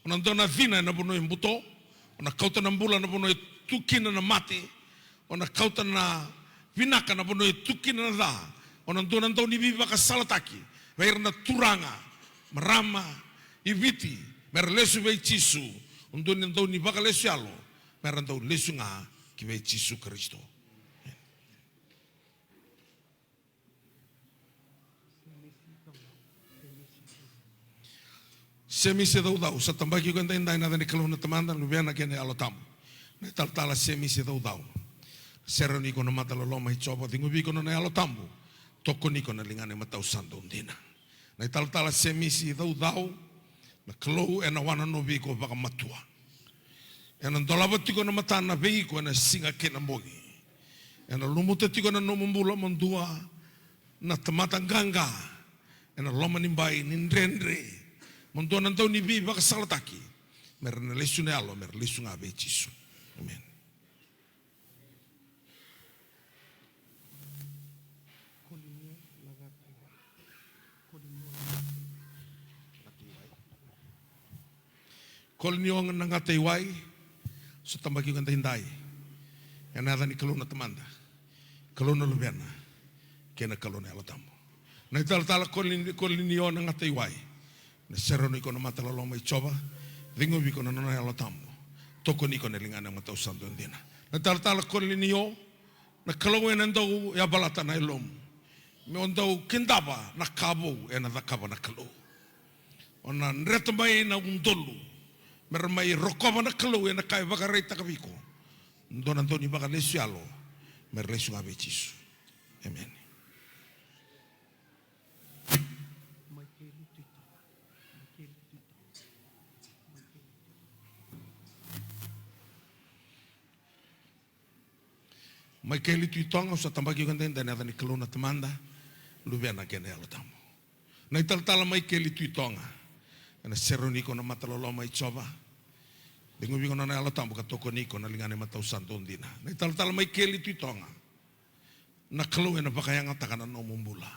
O na dua na cina ena vanua e buto. O na kauta na bula na vanua e tu kina na mate. O na kauta na vinaka na vanua e tu kina na ca. O na dua na dau ni veivakasalataki vei ira na turaga, marama i Viti, me ra lesu vei Jisu. O dua na dau ni vakalesu yalo me ra dau lesu ga ki vei Jisu Karisito. Semisi Caucau, sa tabaki iko edaidai ena yaca ni Kalou na Tamada, Luvena kei na Yalo Tabu. Na italatala Semisi Caucau, serauni iko na mata loloma i Jiova, ceguvi iko na nona Yalo Tabu, tokoni iko ena ligana imatau sa dau dina. Na italatala Semisi Caucau, na Kalou ena wanonovi iko vakamatua. Ena dolava tiko na matana vei iko ena siga kei na bogi. Ena lumuta tiko na nomu bula mo dua na tamata qaqa ena loma ni bai ni dredre. Mo dua na dau ni veivakasalataki me ra na lesu na yalo, me ra lesu ga vei Jisu. Emeni. Koli ni o na gata i wai, sa tabaki iko edaidai. Ena yaca ni Kalou na Tamada, Kalou na Luvena, kei na Kalou na Yalo Tabu. Na italatala koli, koli ni o na gata i wai. Na seroni iko na mata loloma i Jiova, ceguvi iko na nona Yalo Tabu. Tokoni iko na ligana e matau sa dodina. Na italatala koli ni o, na Kalou ena dau yavalata na yalomu. Me o dau kidava na ka vou ena cakava na Kalou. O na dreta mai na udolu me ra mai rokova na Kalou ena ka e vakaraitaka vei iko. Dua na dau ni vakalesu yalo me ra lesu ga vei Jisu. Emeni. Maikeli Tui Toga, au sa tabaki iko edaidai ena yaca ni Kalou na Tamada, Luvena kei na Yalo Tabu. Na italatala Maikeli Tui Toga, ena seroni iko na mata loloma i Jiova. Ceguvi iko na nona Yalo Tabu ka tokoni iko na ligana e matau sa dodina. Na italatala Maikeli Tui Toga, na Kalou ena vakayagataka na nomu bula.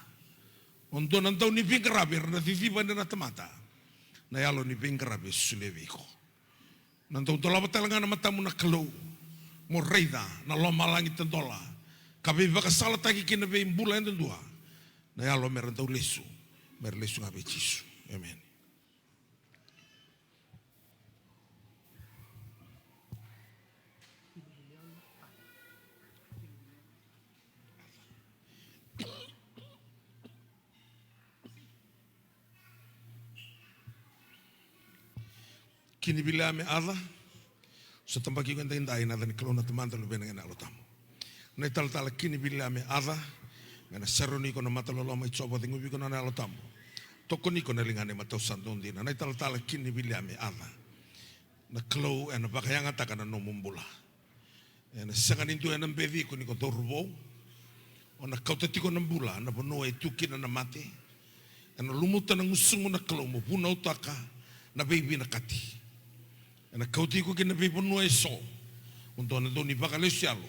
O dua na dau ni veiqaravi era na ciciva na tamata. Na yalo ni veiqaravi e solia vei iko. Na dau dolava tale ga na matamu na Kalou, mo raica na lomalagi tadola, ka veivakasalataki ki na veibula yadudua. Na yalo me ra dau lesu, me ra lesu ga vei Jisu. Emeni. Kini Viliame Aca, sa tabaki iko edaidai ena yaca ni Kalou na Tamada, Luvena kei na Yalo Tabu. Na italatala Kini Viliame Aca, me na seroni iko na mata loloma i Jiova, ceguvi iko na nona Yalo Tabu. Tokoni iko na ligana e matau sa dodina. Na italatala Kini Viliame Aca, na Kalou ena vakayagataka na nomu bula. Ena sega ni dua ena beci iko ni ko cauravou. O na kauta tiko na bula na vanua e tu kina na mate. Ena lumuta na gusumu na Kalou mo vunautaka na veivinakati. Ena kauti iko ki na veivanua eso. Mo dua na dau ni vakalesu yalo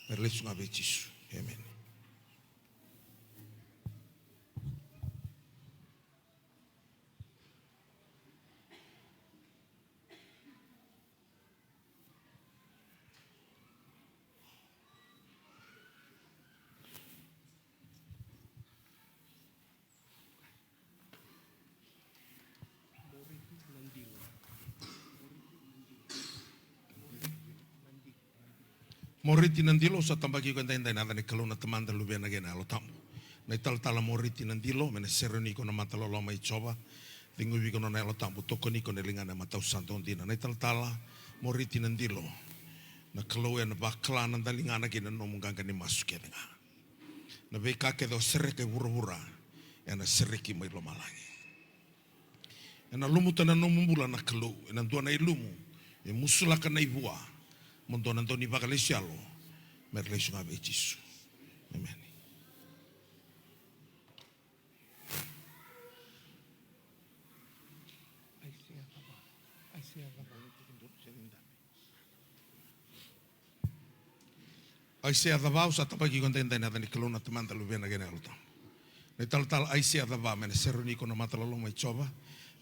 me ra lesu ga vei Jisu. Emeni. Moriti Nadilo, sa tabaki iko edaidai ena yaca ni Kalou na Tamada, Luvena kei na Yalo Tabu. Na italatala Moriti Nadilo, me na sereni iko na mata loloma i Jiova, ceguvi iko na nona Yalo Tabu, tokoni iko na ligana e matau sa dodina. Na italatala Moriti Nadilo, na Kalou ena vakila na daligana kei na nomu qaqa ni masu kece ga. Na veika kece o sereka e vuravura, ena sereki mai lomalagi. Ena lumuta na nomu bula na Kalou, ena dua na ilumu e musulaka na ivua, mo dua na dau ni vakalesu yalo me ra lesu ga vei Jisu. Emeni. Aisea Cava, au sa tabaki iko edaidai ena yaca ni Kalou na Tamada, Luvena kei na Yalo Tabu. Na italatala Aisea Cava, me na sereni iko na mata loloma i Jiova,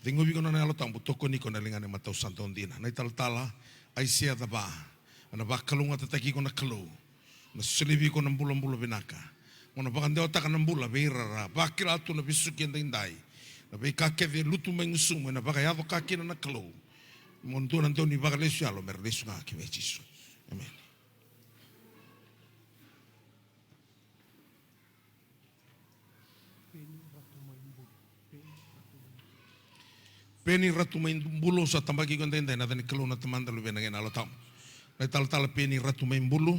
ceguvi iko na nona Yalo Tabu, tokoni iko na ligana e matau sa dodina. Na italatala Aisea Cava, ena vakalougatataki iko na Kalou, na solia vei iko na bulabula vinaka. Mo na vakadewataka na bula vei ira era vakila tu na vesuki edaidai. Na veika kece e lutu mai gusumu, ena vakayaco ka kina na Kalou. Mo dua na dau ni vakalesu yalo me ra lesu ga ki vei Jisu. Emeni. Peni Ratu Mai Bulu, sa tabaki iko edaidai ena yaca ni Kalou na Tamada, Luvena kei na Yalo Tabu. Na italatala Peni Ratu Mai Bulu,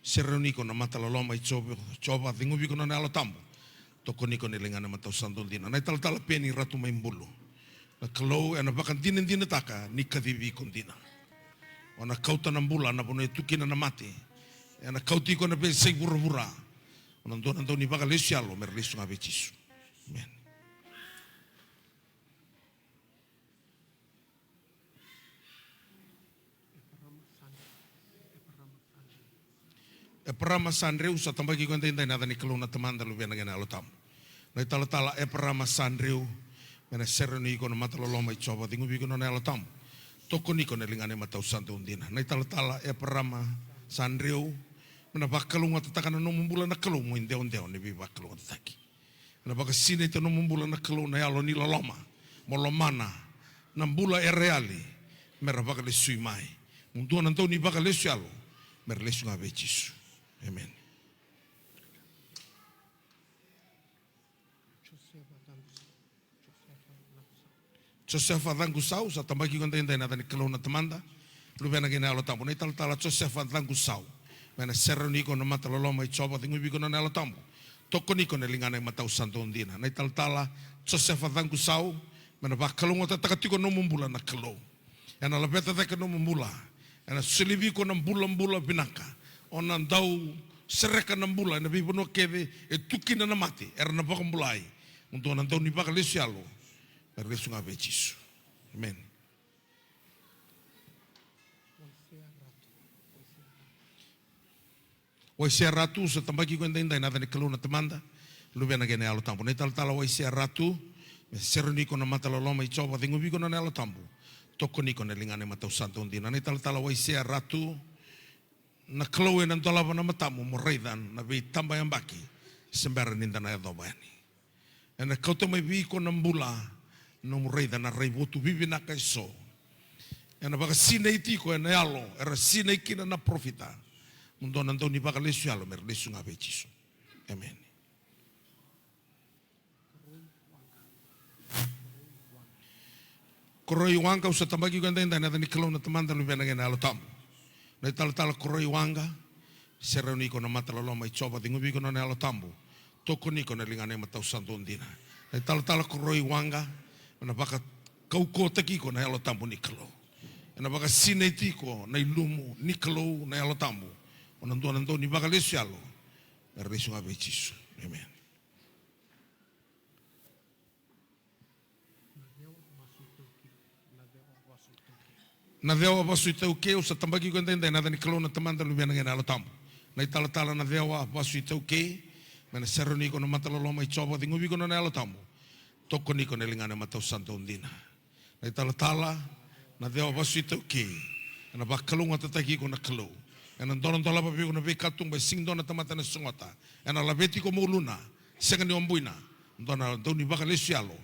sereni iko na mata loloma i Jiova, Jiova, ceguvi iko na nona Yalo Tabu, tokoni iko na ligana e matau sa dodina. Na italatala Peni Ratu Mai Bulu, na Kalou ena vakadinadinataka ni kacivi iko dina. O na kauta na bula na vanua e tu kina na mate. Ena kauti iko ena veiyasai vuravura. O na dua na dau ni vakalesu yalo me ra lesu ga vei Jisu. Emeni. Eparama Sadreu, sa tabaki iko edaidai ena yaca ni Kalou na Tamada, Luvena kei na Yalo Tabu. Na italatala Eparama Sadreu, me na sereni iko na mata loloma i Jiova, ceguvi iko na nona Yalo Tabu, Tokoni iko na ligana imatau sa dau dina. Na italatala Eparama sa dreu, me na vakalougatataka na nomu bula na Kalou mo idewadewa ni veivakalougatataki. Me na vakasinaita nomu bula na Kalou na yalo ni loloma, mo lomana na bula era yali, me ra vakalesui mai. Mo dua na dau ni vakalesu yalo, me ra lesu ga vei Jisu. Emeni. Josefa Cagusau sa tabaki iko edaidai ena yaca ni Kalou na Tamada, Luvena kei na Yalo Tabu. Na italatala Josefa Cagusau, me na serauni iko na mata loloma i Jiova, ceguvi iko na nona Yalo Tabu. Tokoni iko na ligana imatau sa dau dina. Na italatala Josefa Cagusau, me na vakalougatataka tiko na nomu bula na Kalou. Ena laveta cake na nomu bula. Ena solia vei iko na bulabula vinaka. O na dau sereka na bula ena veivanua kece e tu kina na mate, era na vakabulai. Mo dua na dau ni vakalesu yalo, me ra lesu ga vei Jisu. Emeni. Waisea Ratu sa tabaki iko edaidai ena yaca ni Kalou na Tamada, Luvena kei na Yalo Tabu. Na italatala Waisea Ratu, me serauni iko na mata loloma i Jiova, ceguvi iko na nona Yalo Tabu. Tokoni iko na ligana imatau sa dau dina. Na italatala Waisea Ratu, na Kalou ena dolava na matamu mo raica na veitabayabaki se bera ni da na yacova yani. Ena kauta mai vei iko na bula, nomu raica na raivotu vivinaka eso. Ena vakasinaiti iko ena yalo era sinai kina na parofita. Mo dua na dau ni vakalesu yalo, me ra lesu ga vei Jisu. Emeni. Koroi Waqa, au sa tabaki iko edaidai ena yaca ni Kalou na Tamada, Luvena kei na Yalo Tabu. Na italatala Koroi Waqa, serauni iko na mata loloma i Jiova, ceguvi iko na nona Yalo Tabu. Tokoni iko na ligana imatau sa dau dina. Na italatala Koroi Waqa, me na vakaukauwataki iko na Yalo Tabu ni Kalou. Ena vakasinaiti iko na ilumu ni Kalou na Yalo Tabu. O na dua na dau ni vakalesu yalo, me ra lesu ga vei Jisu. Emeni. Na Cewa Vasu i Taukei, au sa tabaki iko edaidai ena yaca ni Kalou na Tamada, Luvena kei na Yalo Tabu. Na italatala na Cewa Vasu i Taukei, me na serauni iko na mata loloma i Jiova, ceguvi iko na nona Yalo Tabu. Tokoni iko na ligana imatau sa dau dina. Na italatala na Cewa Vasu i Taukei, ena vakalougatataki iko na Kalou. Ena doladolava vei iko na veika tuba e sega ni dua na tamata ena sogota. Ena laveti iko mo uluna, sega ni o buina. Dua na dau ni vakalesu yalo,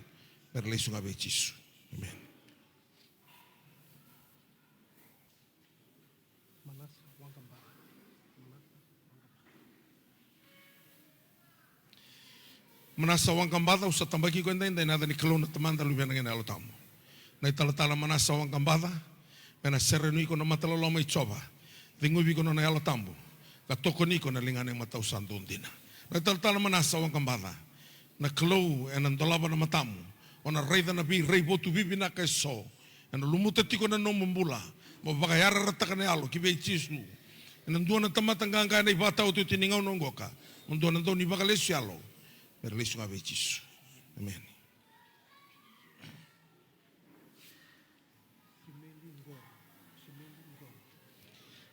me ra lesu ga vei Jisu. Emeni. Manasa Waqabaca, au sa tabaki iko edaidai ena yaca ni Kalou na Tamada, Luvena kei na Yalo Tabu. Na italatala Manasa Waqabaca, me na serauni iko na mata loloma i Jiova, ceguvi iko na nona Yalo Tabu, ka tokoni iko na ligana imatau sa dau dina. Na italatala Manasa Waqabaca, na Kalou ena dolava na matamu, o na raica na veiraivotu vivinaka eso, ena lumuta tiko na nomu bula, mo vakayarayarataka na yalo ki vei Jisu. Ena dua na tamata qaqa ena ivakataotioti ni gauna oqo ka, mo dua na dau ni vakalesu yalo, me ra lesu ga vei Jisu. Emeni.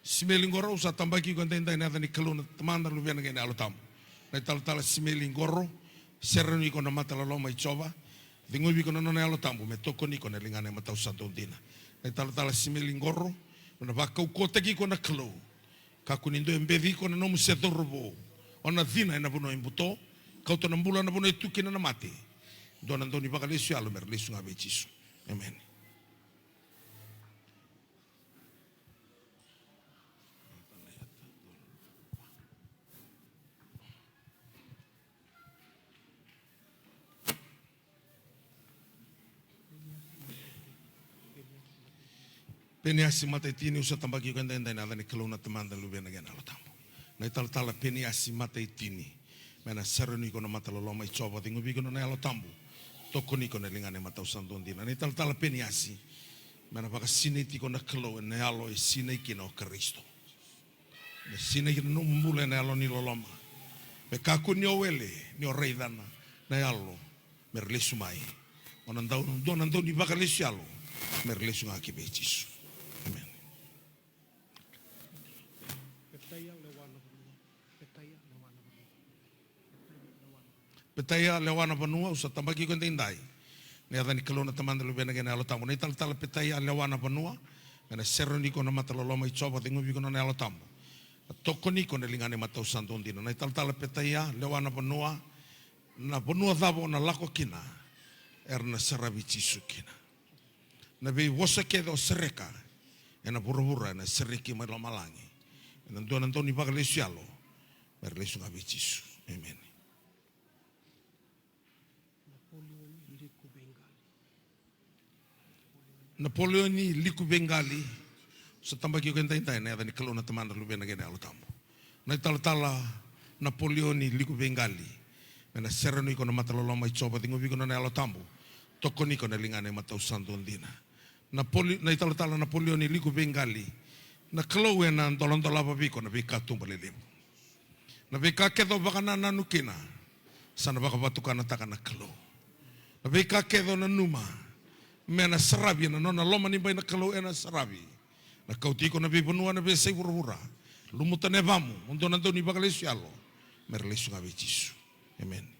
Simeli Qoro, au sa tabaki iko edaidai ena yaca ni Kalou na Tamada, Luvena kei na Yalo Tabu. Na italatala Simeli Qoro, serauni iko na mata loloma i Jiova, ceguvi iko na nona Yalo Tabu, me tokoni iko na ligana imatau sa dau dina. Na italatala Simeli Qoro, me na vakaukauwataki iko na Kalou. Kakua ni dua e beci iko na nomu se cauravou. O na cina ena vanua e buto, kauta na bula na vanua e tu kina na mate. Dua na dau ni vakalesu yalo, me ra lesu ga vei Jisu. Emeni. Peniasi Mataitini, au sa tabaki iko edaidai ena yaca ni Kalou na Tamada, Luvena kei na Yalo Tabu. Na italatala Peniasi Mataitini, me na serauni iko na mata loloma i Jiova, ceguvi iko na nona Yalo Tabu, tokoni iko na ligana imatau sa dau dina. Na italatala Peniasi, me na vakasinaiti iko na Kalou ena yalo e sinai kina o Karisito. Me sinai kina na nomu bula ena yalo ni loloma. Me kakua ni o wele ni o raica na, na yalo me ra lesu mai. O na dau, dua na dau ni vakalesu yalo, me ra lesu ga ki vei Jisu. Emeni. Petaia Lewa na Vanua, au sa tabaki iko edaidai Na yaca ni Kalou na Tamada, Luvena kei na Yalo Tabu. Na italatala Petaia, lewa na vanua. Me na sere ni iko na mata loloma i Jiova, ceguvi iko na nona Yalo Tabu. Na tokoni iko na ligana i matau sa dodina. Na italatala Petaia, lewa na vanua. Na vanua cava o na lako kina, era na saravi Jisu kina. Na veivosa kece o sereka ena vuravura ena sereki mai lomalagi. Ena dua na dau ni vakalesu yalo, me ra lesu ga vei Jisu. Emeni. Napoleoni Likuveiqali, sa tabaki iko edaidai ena yaca ni Kalou na Tamada, Luvena kei na Yalo Tabu. Na italatala Napoleoni Likuveiqali, me na sere ni iko na mata loloma i Jiova, ceguvi iko na nona Yalo Tabu, tokoni iko na ligana i matau sa dodina. Napoli-, na italatala Napoleoni Likuveiqali, na Kalou ena doladolava vei iko na veikatuba lelevu. Na veika kece o vakanananu kina, sa na vakavatukanataka na Kalou. Na veika kece o nanuma me na saravi ena nona loma ni bai na Kalou, ena saravi. Na kauti iko na veivanua, na veiyasai vuravura. Lumuta na yavamu, mo dua na dau ni vakalesu yalo, me ra lesu ga vei Jisu. Emeni.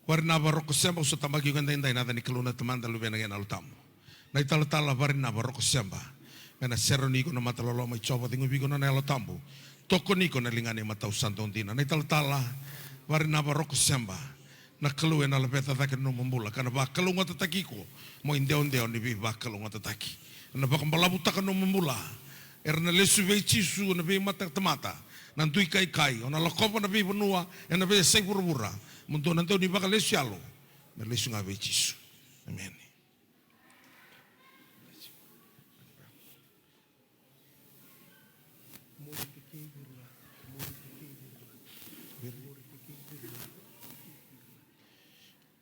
Varinava Rokoseba, au sa tabaki iko edaidai ena yaca ni Kalou na Tamada, Luvena kei na Yalo Tabu. Na italatala Varinava Rokoseba, me na sere ni iko na mata loloma i Jiova, ceguvi iko na nona Yalo Tabu, tokoni iko na ligana i matau sa dodina. Na italatala Varinava Rokoseba, na Kalou ena laveta cake na nomu bula ka na vakalougatataki iko mo idewadewa ni veivakalougatataki. Ena vakabalavutaka na nomu bula. Era na lesu vei Jisu na veimatatamata, na duikaikai, o na lakova na veivanua ena veiyasai vuravura, mo dua na dau ni vakalesu yalo, me lesu ga vei Jisu. Emeni.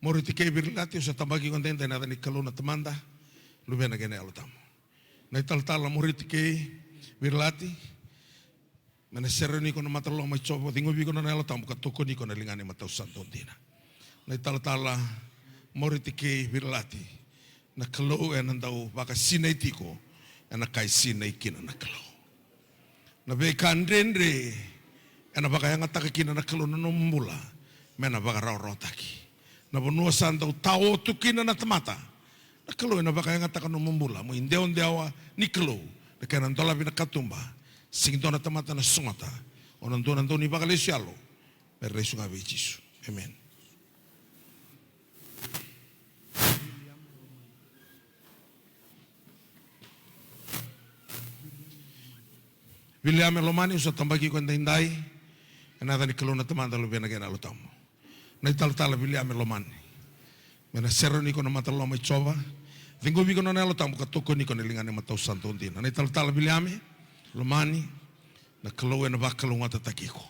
Moretekei Virilati, au sa tabaki iko edaidai ena yaca ni Kalou na Tamada, Luvena kei na Yalo Tabu. Na italatala Moretekei Virilati, me na sere ni iko na mata loloma i Jiova, ceguvi iko na nona Yalo Tabu ka tokoni iko na ligana i matau sa dodina. Na italatala Moretekei Virilati, na Kalou ena dau vakasinaiti iko ena ka e sinai kina na Kalou. Na veika dredre ena vakayagataka kina na Kalou na nomu bula, me na vakarawarawataki. Na vanua sa dau tao tu kina na tamata, na Kalou ena vakayagataka nomu bula mo idewadewa ni Kalou. Na kena dolavi na katuba, sega ni dua na tamata na sogota. O na dua na dau ni vakalesu yalo, me ra lesu ga vei Jisu. Emeni. Viliame Lomani, au sa tabaki iko edaidai ena yaca ni Kalou na Tamada, Luvena kei na Yalo Tabu. Na italatala Viliame Lomani, me na sere ni iko na mata loloma i Jiova, ceguvi iko na nona Yalo Tabu ka tokoni iko na ligana i matau sa dodina. Na italatala Viliame Lomani, na Kalou ena vakalougatataki iko.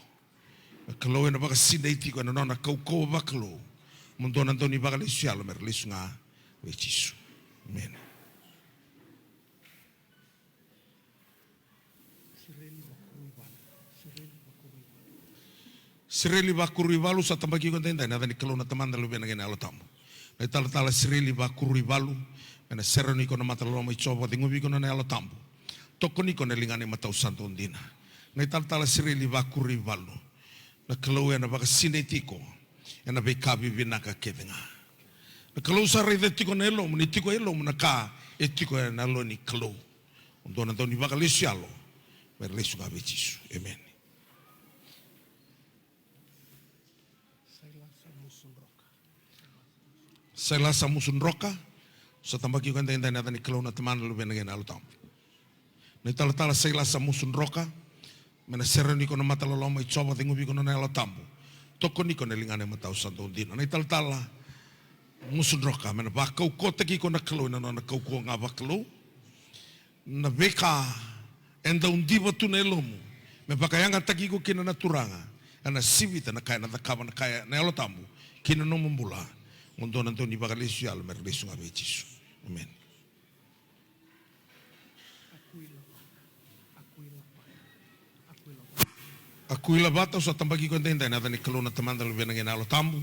Na Kalou ena vakasinaiti iko ena nona kaukauwa vakalou, mo dua na dau ni vakalesu yalo, me ra lesu ga vei Jisu. Emeni. Sireli Vakuruivalu, sa tabaki iko edaidai ena yaca ni Kalou na Tamada, Luvena kei na Yalo Tabu. Na italatala Sireli Vakuruivalu, me na sere ni iko na mata loloma i Jiova, ceguvi iko na nona Yalo Tabu, tokoni iko na ligana i matau sa dodina. Na italatala Sireli Vakuruivalu, na Kalou ena vakasinaiti iko ena veika vivinaka kece ga. Na Kalou sa raica tiko na yalomu, ni tiko e yalomu na ka e tiko ena yalo ni Kalou. O dua na dau ni vakalesu yalo, me ra lesu ga vei Jisu. Emeni. Sailasa Musudroka, sa tabaki iko edaidai ena yaca ni Kalou na Tamana, Luvena kei na Yalo Tabu. Na italatala Sailasa Musudroka, me na sere ni iko na mata loloma i Jiova, ceguvi iko na nona Yalo Tabu, tokoni iko na ligana i matau sa dau dina. Na italatala Musudroka, me na vakaukauwataki iko na Kalou ena nona kaukauwa ga vakalou. Na veika e dau diva tu na yalomu me vakayagataki iko kina na Turaga, ena sivita na ka ena cakava na ka na Yalo Tabu ki na nomu bula. Mo dua na dau ni vakalesu yalo me ra lesu ga vei Jisu. Emeni. Akuila Vata, au sa tabaki iko edaidai ena yaca ni Kalou na Tamada, Luvena kei na Yalo Tabu.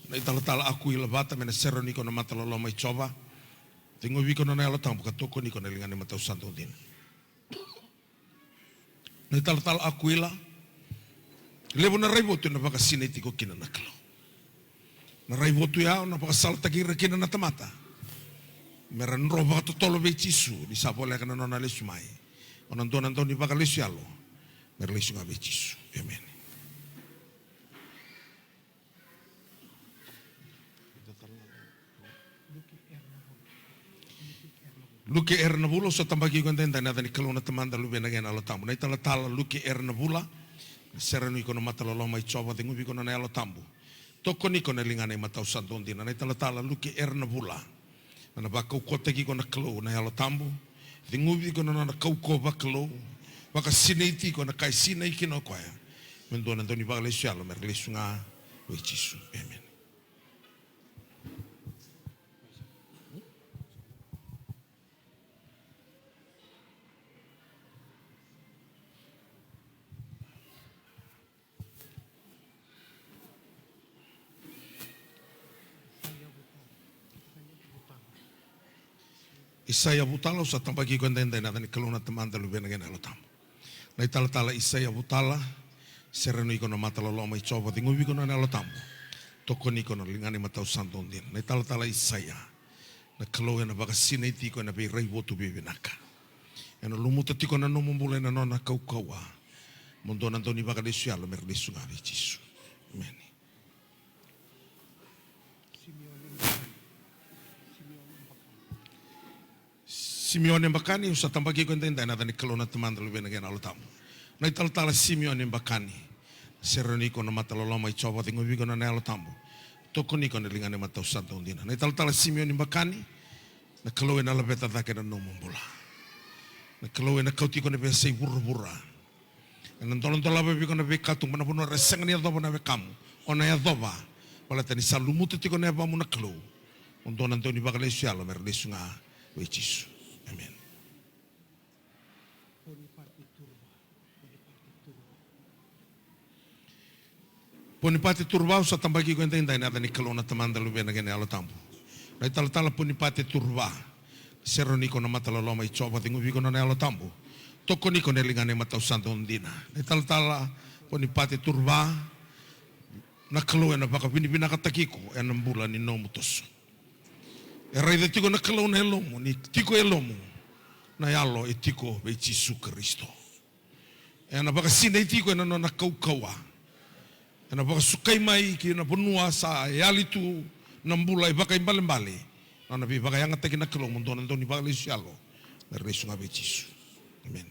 Na italatala Akuila Vata, me na sere ni iko na mata loloma i Jiova, ceguvi iko na nona Yalo Tabu ka tokoni iko na ligana i matau sa dau dina. Na italatala Akuila, Levu na raivotu ena vakasinaiti iko kina na Kalou. Na raivotu ya o na vakasalataki ira kina na tamata me ra dro vakatotolo vei Jisu ni sa voleka na nona lesu mai. O na dua na dau ni vakalesu yalo me ra lesu ga vei Jisu. Emeni. Luke Era na Vula, au sa tabaki iko edaidai ena yaca ni Kalou na Tamada, Luvena kei na Yalo Tabu. Na italatala Luke Era na Vula, na sere ni iko na mata loloma i Jiova, ceguvi iko na nona Yalo Tabu. Tokoni iko na ligana i matau sa dau dina. Na italatala Luke Era na Vula. Ena vakaukauwataki iko na Kalou na Yalo Tabu. Ceguvi iko na nona kaukauwa vakalou. Vakasinaiti iko ena ka e sinai kina o koya. Me dua na dau ni vakalesu yalo me ra lesu ga vei Jisu. Emeni. Isaia Vutala, au sa tabaki iko edaidai ena yaca ni Kalou na Tamada, Luvena kei na Yalo Tabu. Na italatala Isaia Vutala, sere ni iko na mata loloma i Jiova, ceguvi iko na nona Yalo Tabu. Tokoni iko na ligana i matau sa dau dina. Na italatala Isaia, na Kalou ena vakasinaiti iko ena veiraivotu veivinaka. Ena lumuta tiko na nomu bula ena nona kaukauwa. Mo dua na dau ni vakalesu yalo me ra lesu ga vei Jisu. Emeni. Simeone Bakani, au sa tabaki iko edaidai ena yaca ni Kalou na Tamada, Luvena kei na Yalo Tabu. Na italatala Simeone Bakani, sere ni iko na mata loloma i Jiova, ceguvi iko na nona Yalo Tabu. Tokoni iko na ligana i matau sa dau dina. Na italatala Simeone Bakani, na Kalou ena laveta cake na nomu bula. Na Kalou ena kauti iko na veiyasai vuravura. Ena doladolava vei iko na veika tu mai na vanua era sega ni yacova na wekamu. O na yacova. Baleta ni sa lumuta tiko na yavamu na Kalou. Mo dua na dau ni vakalesu yalo me ra lesu ga vei Jisu. Emeni. Ponipate Turuvau, sa tabaki iko edaidai ena yaca ni Kalou na Tamada, Luvena kei na Yalo Tabu. Na italatala Ponipate Turuvau, sere ni iko na mata loloma i Jiova, ceguvi iko na nona Yalo Tabu. Tokoni iko na ligana i matau sa dau dina. Na italatala Ponipate Turuvau, na Kalou ena vakavinavinakataki iko ena bula ni nomu toso. E raica tiko na Kalou na yalomu, ni tiko e yalomu na yalo e tiko vei Jisu Karisito. Ena vakasinaiti iko ena nona kaukauwa. Ena vakasukai mai ki na vanua sa yali tu na bula e vakaibalebale. Na nona veivakayagataki na Kalou mo dua na dau ni vakalesu yalo me ra lesu ga vei Jisu. Emeni.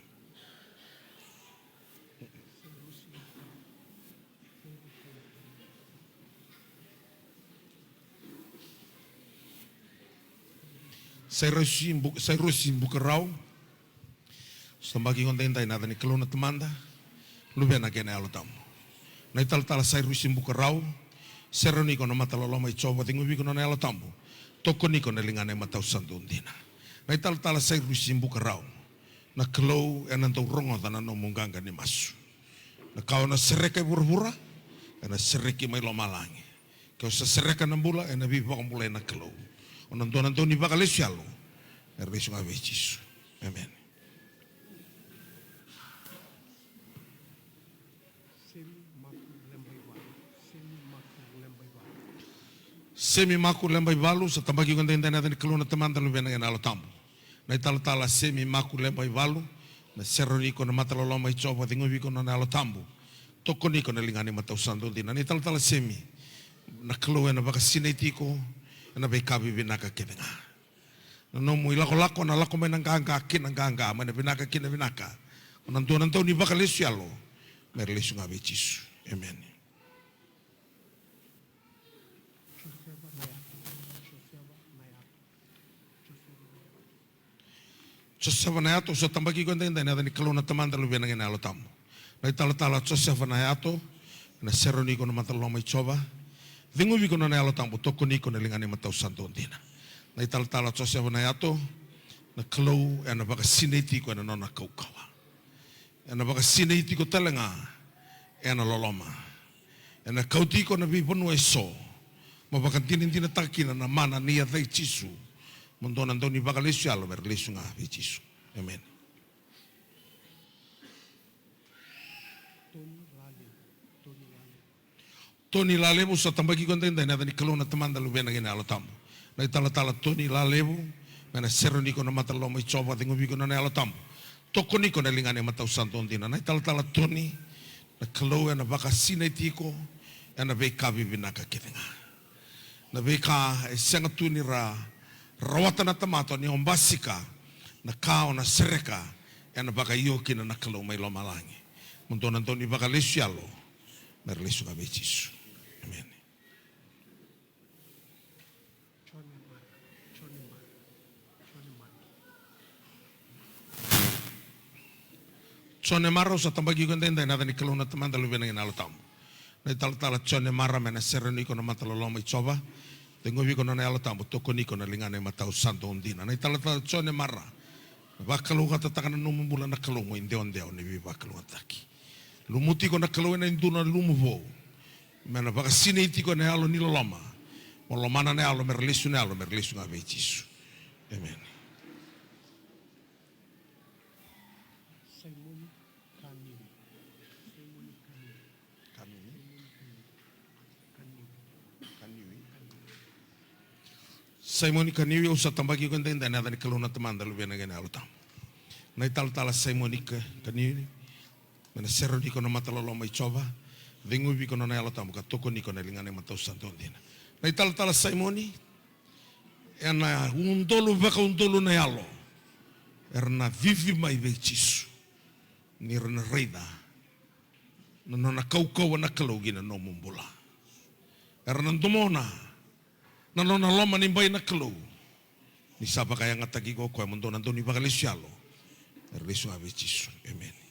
Sairosi Bu-, Sairosi Bukarau. Sa tabaki iko edaidai ena yaca ni Kalou na Tamada, Luvena kei na Yalo Tabu. Na italatala Sairosi Bukarau, sere ni iko na mata loloma i Jiova, ceguvi iko na nona Yalo Tabu. Tokoni iko na ligana i matau sa dau dina. Na italatala Sairosi Bukarau, na Kalou ena dau rogoca na nomu qaqa ni masu. Na ka o na sereka e vuravura, ena sereki mai lomalagi. Ke o sa sereka na bula, ena veivakabulai na Kalou. O na dua na dau ni vakalesu yalo, me ra lesu ga vei Jisu. Emeni. Semi Maku Lebaivalu. Semi Maku Lebaivalu. Semi Maku Lebaivalu, sa tabaki iko edaidai ena yaca ni Kalou na Tamada, Luvena kei na Yalo Tabu. Na italatala Semi Maku Lebaivalu, na sere ni iko na mata loloma i Jiova, ceguvi iko na nona Yalo Tabu. Tokoni iko na ligana i matau sa dau dina. Na italatala Semi, na Kalou ena vakasinaiti iko ena veika vivinaka kece ga. Na nomu ilakolako na lako mai na qaqa ki na qaqa, mai na vinaka ki na vinaka. O na dua na dau ni vakalesu yalo me ra lesu ga vei Jisu. Emeni. Josefa Nayato, au sa tabaki iko edaidai ena yaca ni Kalou na Tamada, Luvena kei na Yalo Tabu. Na italatala Josefa Nayato, na sere ni iko na mata loloma i Jiova. Ceguvi iko na nona Yalo Tabu, tokoni iko na ligana i matau sa dau dina. Na italatala Josefa Nayato, na Kalou ena vakasinaiti iko ena nona kaukauwa. Ena vakasinaiti iko tale ga ena loloma. Ena kauti iko na veivanua eso mo vakadinadinataka kina na mana ni yaca i Jisu. Mo dua na dau ni vakalesu yalo me ra lesu ga vei Jisu. Emeni. Tony Lale, Tony Toni Lalevu, au sa tabaki iko edaidai ena yaca ni Kalou na Tamada, Luvena kei na Yalo Tabu. Na italatala Toni Lalevu, me na sere ni iko na mata loloma i Jiova, ceguvi iko na nona Yalo Tabu. Tokoni iko na ligana i matau sa dodina. Na italatala Toni, na Kalou ena vakasinaiti iko ena veika vivinaka kece ga. Na veika e sega tu ni ra rawata na tamata, ni o basika na ka o na sereka, ena vakaio kina na Kalou mai lomalagi. Mo dua na dau ni vakalesu yalo, me ra lesu ga vei Jisu. Emeni. Jone Mara, au sa tabaki iko edaidai ena yaca ni Kalou na Tamada, Luvena kei na Yalo Tabu. Na italatala Jone Mara, me na sere ni iko na mata loloma i Jiova, ceguvi iko na nona Yalo Tabu, tokoni iko na ligana i matau sa dodina. Na italatala Jone Mara, na vakalougatataka na nomu bula na Kalou, mo idewadewa ni veivakalougatataki. Lumuti iko na Kalou ena dua na lumu vou. Me na vakasinaiti iko ena yalo ni loloma. Mo lomana na yalo, me ra lesu na yalo, me ra lesu ga vei Jisu. Emeni. Saimoni Kaniwi. Saimoni Kaniwi. Kaniwi. Kaniwi. Saimoni Kaniwi, au sa tabaki iko edaidai ena yaca ni Kalou na Tamada, Luvena kei na Yalo Tabu. Na italatala Saimoni Ka-, Kaniwi, me na sere ni iko na mata loloma i Jiova, ceguvi iko na nona Yalo Tabu, ka tokoni iko na ligana i matau sa dodina. Na italatala Saimoni, ena udolu vakaudolu na yalo era na cici mai vei Jisu, ni ra na raica na nona kaukauwa na Kalou ki na nomu bula. Era na domona na nona loma ni bai na Kalou, ni sa vakayagataki iko o koya. Mo dua na dau ni vakalesu yalo, me ra lesu ga vei Jisu. Emeni.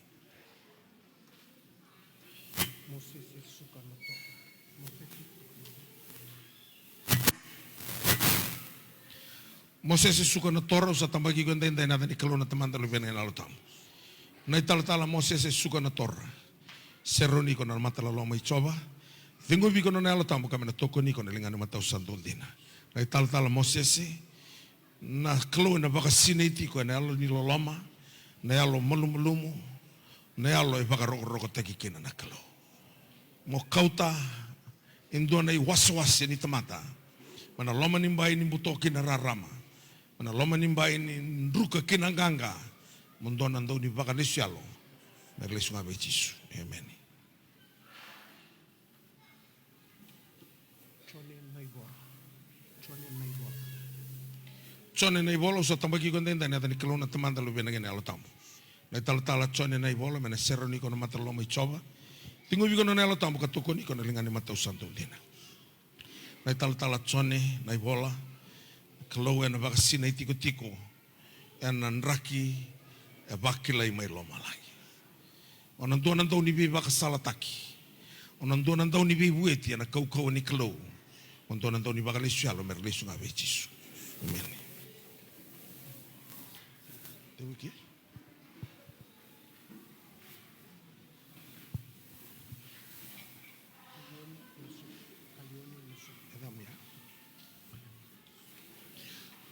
Mosese Suka na Tora. Mosese Suka na Tora. Mosese Suka na Tora, au sa tabaki iko edaidai ena yaca ni Kalou na Tamada, Luvena kei na Yalo Tabu. Na italatala Mosese Suka na Tora, sere ni iko na mata loloma i Jiova, ceguvi iko na nona Yalo Tabu, ka me na tokoni iko na ligana i matau sa dodina. Na italatala Mosese, na Kalou ena vakasinaiti iko ena yalo ni loloma, na yalo malumalumu, na yalo e vakarokorokotaki kina na Kalou. Mo kauta e dua na iwasewase ni tamata mai na loma ni bai ni buto ki na rarama, mai na loma ni bai ni druka ki na qaqa, mo dua na dau ni vakalesu yalo, me ra lesu ga vei Jisu. Emeni. Jone Naivola. Jone Naivola. Jone Naivola, au sa tabaki iko edaidai ena yaca ni Kalou na Tamada, Luvena kei na Yalo Tabu. Na italatala Jone Naivola, me na sere ni iko na mata loloma i Jiova, ceguvi iko na nona Yalo Tabu, ka tokoni iko na ligana i matau sa dodina. Na italatala Jone Naivola, na Kalou ena vakasinaiti iko tiko ena draki e vakilai mai lomalagi. O na dua na dau ni veivakasalataki. O na dua na dau ni veivueti ena kaukauwa ni Kalou. O na dua na dau ni vakalesu yalo, me ra lesu ga vei Jisu. Emeni.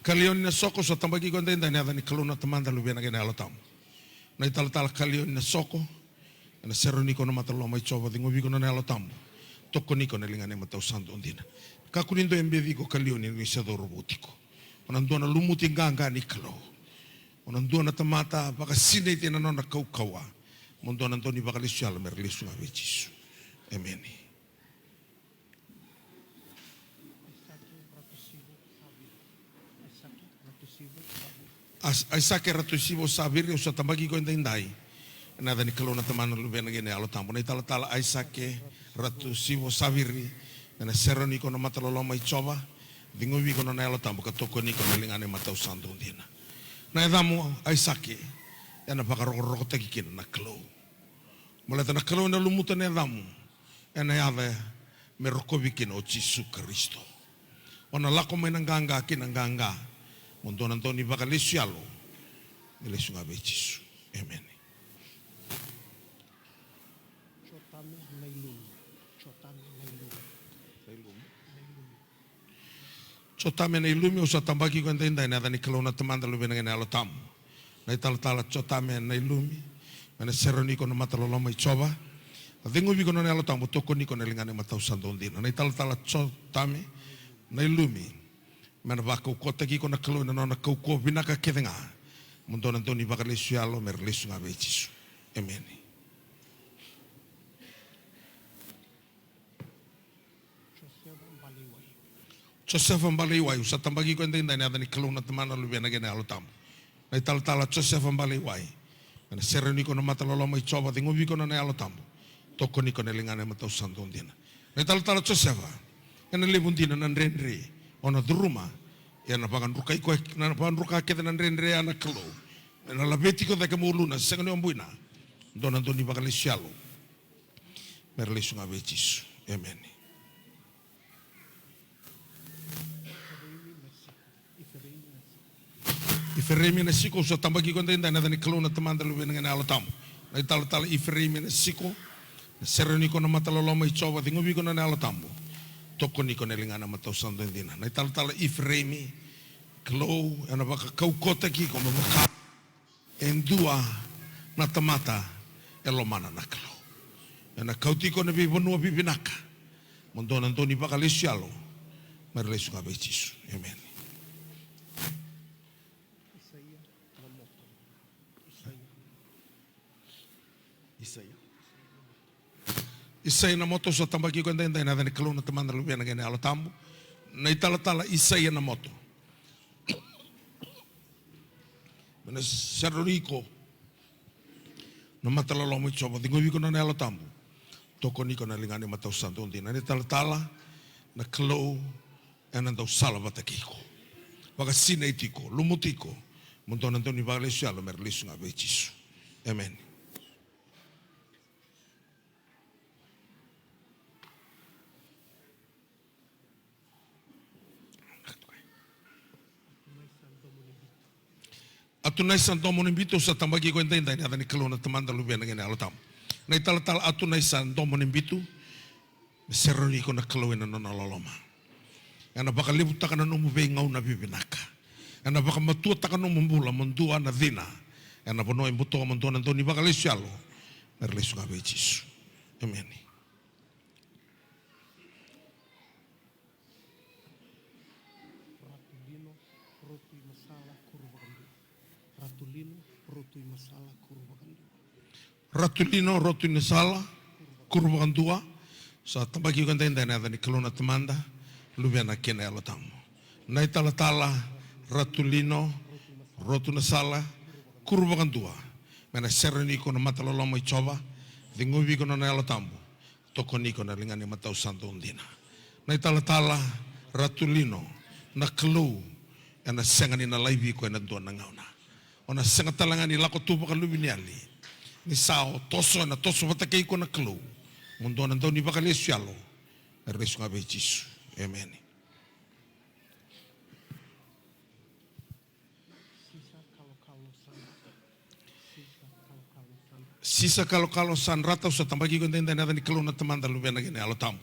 Kalioni Nasoko, au sa tabaki iko edaidai ena yaca ni Kalou na Tamada, Luvena kei na Yalo Tabu. Na italatala Kalioni Nasoko, ena sere ni iko na mata loloma i Jiova, ceguvi iko na nona Yalo Tabu, tokoni iko na ligana i matau sa dodina. Kakua ni dua e beci iko Kalioni ni se cauravou tiko. O na dua na lumuti qaqa ni Kalou. O na dua na tamata vakasinaiti ena nona kaukauwa. Mo dua na dau ni vakalesu yalo, me ra lesu ga vei Jisu. Emeni. Aisake Ratusivo Saviri. As-, Aisake Ratusivo Saviri, au sa tabaki iko edaidai ena yaca ni Kalou na Tamana, Luvena kei na Yalo Tabu. Na italatala Aisake Ratusivo Saviri, me na sere ni iko na mata loloma i Jiova, ceguvi iko na nona Yalo Tabu, ka tokoni iko na ligana i matau sa dodina. Na yacamu Aisake, ena vakarokorokotaki kina na Kalou. Baleta na Kalou ena lumuta na yacamu, ena yaca me rokovi kina o Jisu Karisito. O na lako mai na qaqa ki na qaqa, mo dua na dau ni vakalesu yalo, me lesu ga vei Jisu. Emeni. Jotame Nailumi. Jotame Nailumi. Jotame Nailumi, au sa tabaki iko edaidai ena yaca ni Kalou na Tamada, Luvena kei na Yalo Tabu. Na italatala Jotame Nailumi, me na sere ni iko na mata loloma i Jiova, Ceguvi iko na nona Yalo Tabu, tokoni iko na ligana imatau sa dau dina. Na italatala Jotami Nailumi, me na vakaukauwataki iko na Kalou ena nona kaukauwa vinaka kece ga. Mo dua na dau ni vakalesu yalo me ra lesu ga vei Jisu. Emeni. Josefa Balaiwai, au sa tabaki iko edaidai ena yaca ni Kalou na Tamada, Luvena kei na Yalo Tabu. Na italatala Josefa Balaiwai, me na sereni iko na mata loloma i Jiova, ceguvi iko na nona Yalo Tabu, tokoni iko na ligana imatau sa dau dina. Na italatala Josefa, ena levu dina na dredre o na curuma, ia na vakadruka iko, na vakadruka kece na dredre ya na Kalou. Ena laveti iko cake mo uluna, sega ni o buina. Dua na dau ni vakalesu yalo me ra lesu ga vei Jisu. Emeni. Ifereimi Nasiko, au sa tabaki iko edaidai ena yaca ni Kalou na Tamada, Luvena kei na Yalo Tabu. Na italatala Ifereimi Nasiko, me sereni iko na mata loloma i Jiova, ceguvi iko na nona Yalo Tabu, tokoni iko na ligana imatau sa dau dina. Na italatala Ifereimi, Kalou ena vakaukauwataki iko me vaka e dua na tamata e lomana na Kalou. Ena kauti iko ena veivanua vivinaka, mo dua na dau ni vakalesu yalo me ra lesu ga vei Jisu. Emeni. Isaia. Isaia Namoto, au sa tabaki iko edaidai ena yaca ni Kalou na Tamada, Luvena kei na Yalo Tabu. Na italatala Isaia Namoto, me na sereni iko na mata loloma i Jiova, ceguvi iko na nona Yalo Tabu, tokoni iko na ligana imatau sa dau dina. Na italatala, na Kalou ena dau sala vata kei iko, vakasinaiti iko, lumuti iko, mo dua na dau ni vakalesu yalo me ra lesu ga vei Jisu. Emeni. Atunaisa Domo ni Bitu, au sa tabaki iko edaidai ena yaca ni Kalou na Tamada, Luvena kei na Yalo Tabu. Na italatala Atunaisa Domo ni Bitu, me sereni iko na Kalou ena nona loloma. Ena vakalevutaka na nomu veigauna vivinaka. Ena vakamatuataka nomu bula mo dua na cina ena vanua e buto, mo dua na dau ni vakalesu yalo me ra lesu ga vei Jisu. Emeni. Ratu Lino Rotui Masala Kuru Vakadua. Ratu Lino Rotui Masala Kuru Vakadua. Ratu Lino Rotui Nasala Kuru Vakadua. Sa tabaki iko edaidai ena yaca ni Kalou na Tamada, Luvena kei na Yalo Tabu. Na italatala Ratu Lino Rotui Nasala Kuru Vakadua, me na sereni iko na mata loloma i Jiova, ceguvi iko na nona Yalo Tabu, tokoni iko na ligana imatau sa dau dina. Na italatala Ratu Lino, na Kalou ena sega ni na laivi iko ena dua na gauna. O na sega tale ga ni lako tu vakaluveniyali. Ni sa o toso, ena toso vata kei iko na Kalou, mo dua na dau ni vakalesu yalo me ra lesu ga vei Jisu. Emeni. Sisa Kalokalo Sanrata, au sa tabaki iko edaidai ena yaca ni Kalou na Tamada, Luvena kei na Yalo Tabu.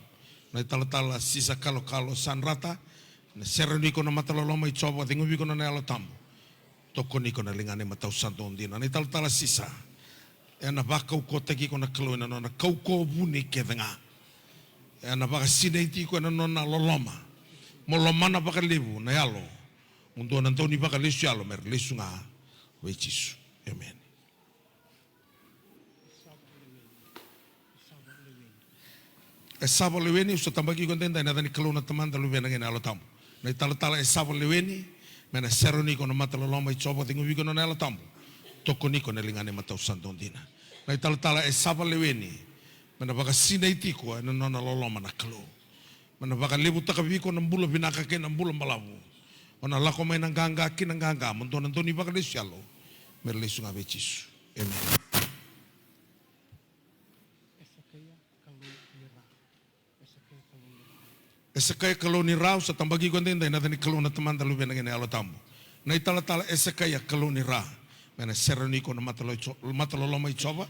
Na italatala Sisa Kalokalo Sanrata, me na sereni iko na mata loloma i Jiova, ceguvi iko na nona Yalo Tabu, tokoni iko na ligana imatau sa dau dina. Na italatala Sisa, ena vakaukauwataki iko na Kalou ena nona kaukauwa vuni kece ga. Ena vakasinaiti iko ena nona loloma, mo lomana vakalevu na yalo, mo dua na dau ni vakalesu yalo me ra lesu ga vei Jisu. Emeni. Esava Leweni, au sa tabaki iko edaidai ena yaca ni Kalou na Tamada, Luvena kei na Yalo Tabu. Na italatala Esava Leweni, me na sereni iko na mata loloma i Jiova, ceguvi iko na nona Yalo Tabu, tokoni iko na ligana imatau sa dau dina. Na italatala Esava Leweni, me na vakasinaiti iko ena nona loloma na Kalou. Me na vakalevutaka vei iko na bula vinaka kei na bula balavu. O na lako mai na qaqa ki na qaqa, mo dua na dau ni vakalesu yalo me ra lesu ga vei Jisu. Emeni. Esekaia Kalou ni Ra. Esekaia Kalou ni Ra. Esekaia Kalou ni Ra, au sa tabaki iko edaidai ena yaca ni Kalou na Tamada, Luvena kei na Yalo Tabu. Na italatala Esekaia Kalou ni Ra, me na sereni iko na mata lo-, mata loloma i Jiova,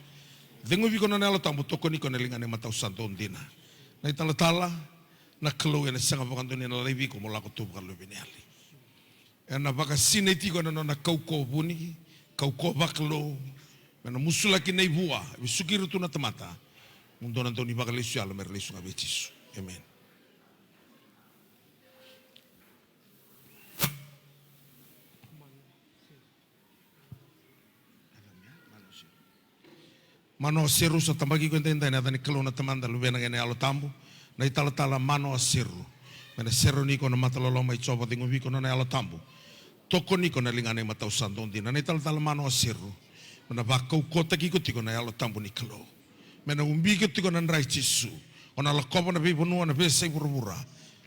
ceguvi iko na nona Yalo Tabu, tokoni iko na ligana imatau sa dau dina. Na italatala, na Kalou ena sega vakadua ni na laivi iko mo lako tu vakaluveniyali. Ena vakasinaiti iko ena nona kaukauwa vuni, kaukauwa vakalou, me na musulaki na ivua e vesuki ira tu na tamata, Mo dua na dau ni vakalesu yalo me ra lesu ga vei Jisu. Emeni. Manoa Seru, sa tabaki iko edaidai ena yaca ni Kalou na Tamada, Luvena kei na Yalo Tabu. Na italatala Manoa Seru, me na seroni iko na mata loloma i Jiova, ceguvi iko na nona Yalo Tabu. Tokoni iko na ligana i matau sa dau dina. Na italatala Manoa Seru, me na vakaukauwataki iko tiko na Yalo Tabu ni Kalou. Me na ubi iko tiko na dra i Jisu. O na lakova na veivanua, na veiyasai vuravura.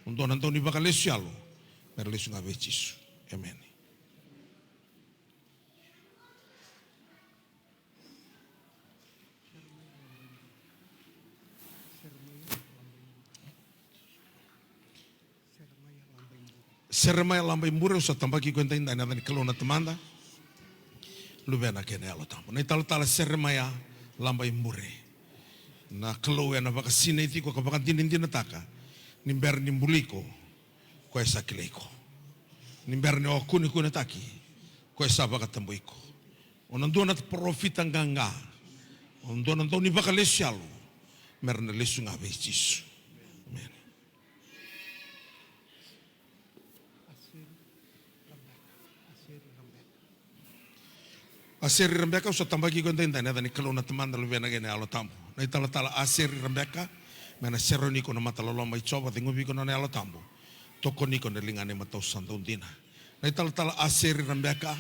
O dua na dau ni vakalesu yalo me ra lesu ga vei Jisu. Emeni. Seremaia Laba i Bure, au sa tabaki iko edaidai ena yaca ni Kalou na Tamada, Luvena kei na Yalo Tabu. Na italatala Seremaia Laba i Bure. Na Kalou ena vakasinaiti iko ka vakadinadinataka ni bera ni buli iko, koya sa kilai iko. Ni bera ni o kunekunetaki, koya sa vakatabui iko. O na dua na parofita qaqa. O na dua na dau ni vakalesu yalo me ra na lesu ga vei Jisu. Emeni. Aseri Rebeka, au sa tabaki iko edaidai ena yaca ni Kalou na Tamada, Luvena kei na Yalo Tabu. Na italatala Aseri Rebeka, me na seroni iko na mata loloma i Jiova, ceguvi iko na nona Yalo Tabu. Tokoni iko na ligana i matau sa dau dina. Na italatala Aseri Rebeka,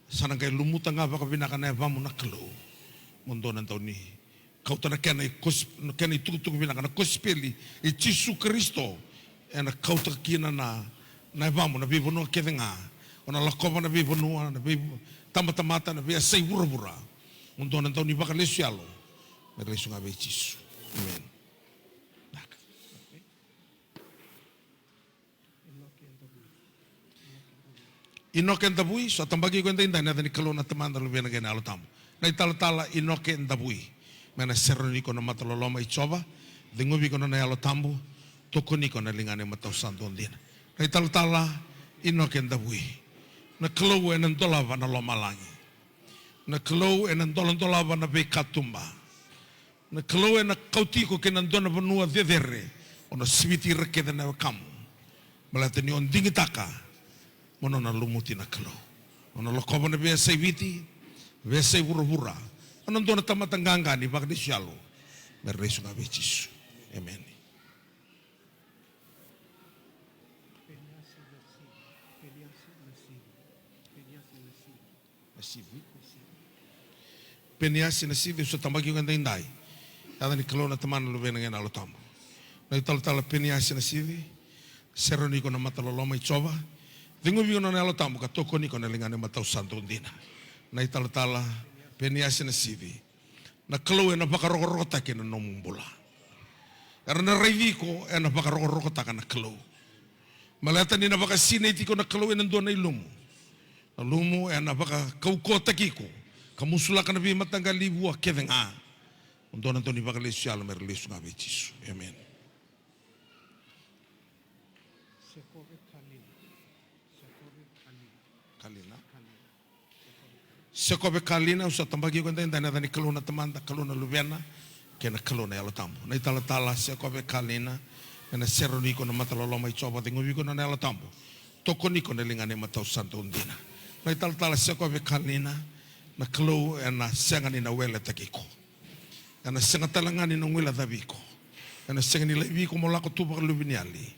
sa na qai lumuta ga vakavinaka na yavamu na Kalou. Mo dua na dau ni kauta na kena i kos-, na kena i tukutuku vinaka, na kosipeli i Jisu Karisito. Ena kauta kina na, na yavamu na veivanua kece ga. O na lakova na veivanua, na veitabatamata, na veiyasai vuravura. Mo dua na dau ni vakalesu yalo me ra lesu ga vei Jisu. Emeni. Inoke Davui, sa tabaki iko edaidai ena yaca ni Kalou na Tamada, Luvena kei na Yalo Tabu. Na italatala Inoke Davui, me na seroni iko na mata loloma i Jiova, ceguvi iko na nona Yalo Tabu. Tokoni iko na ligana i matau sa dau dina. Na italatala Inoke Davui, na Kalou ena dolava na lomalagi. Na Kalou ena doladolava na veikatuba. Na Kalou ena kauti iko ki na dua na vanua cecere. O na siviti ira kece na wekamu. Baleta ni o digitaka mo nona lumuti na Kalou. O na lakova na veiyasai Viti, veiyasai vuravura. O na dua na tamata qaqa ni vakalesu yalo me ra lesu ga vei Jisu. Emeni. Nasivi. Peniasi Nasivi, au sa tabaki iko edaidai. Yaca ni Kalou na Tamana, Luvena kei na Yalo Tabu. Na italatala Peniasi Nasivi, seroni iko na mata loloma i Jiova. Ceguvi iko na nona Yalo Tabu ka tokoni iko na ligana i matau sa dau dina. Na italatala Peniasi Nasivi. Na Kalou ena vakarokorokotaki na nomu bula. Era na raici iko, ena vakarokorokotaka na Kalou. Baleta ni na vakasinaiti iko na Kalou ena dua na ilumu. Na ilumu ena vakaukauwataki iko ka musulaka na veimataqali vua kece ga. O dua na dau ni vakalesu yalo me ra lesu ga vei Jisu. Emeni. Sekove Kalina. Sekove Kalina. Kalina. Kalina. Sekove Kalina, au sa tabaki iko edaidai ena yaca ni Kalou na Tamada, Kalou na Luvena kei na Kalou na Yalo Tabu. Na italatala Sekove Kalina, ena seroni iko na mata loloma i Jiova, ceguvi iko na nona Yalo Tabu. Tokoni iko na ligana i matau sa dau dina. Na italatala Sekove Kalina, na Kalou ena sega ni na weletaki iko. Ena sega tale ga ni na guilecavi iko. Ena sega ni laivi iko mo lako tu vakaluveniyali.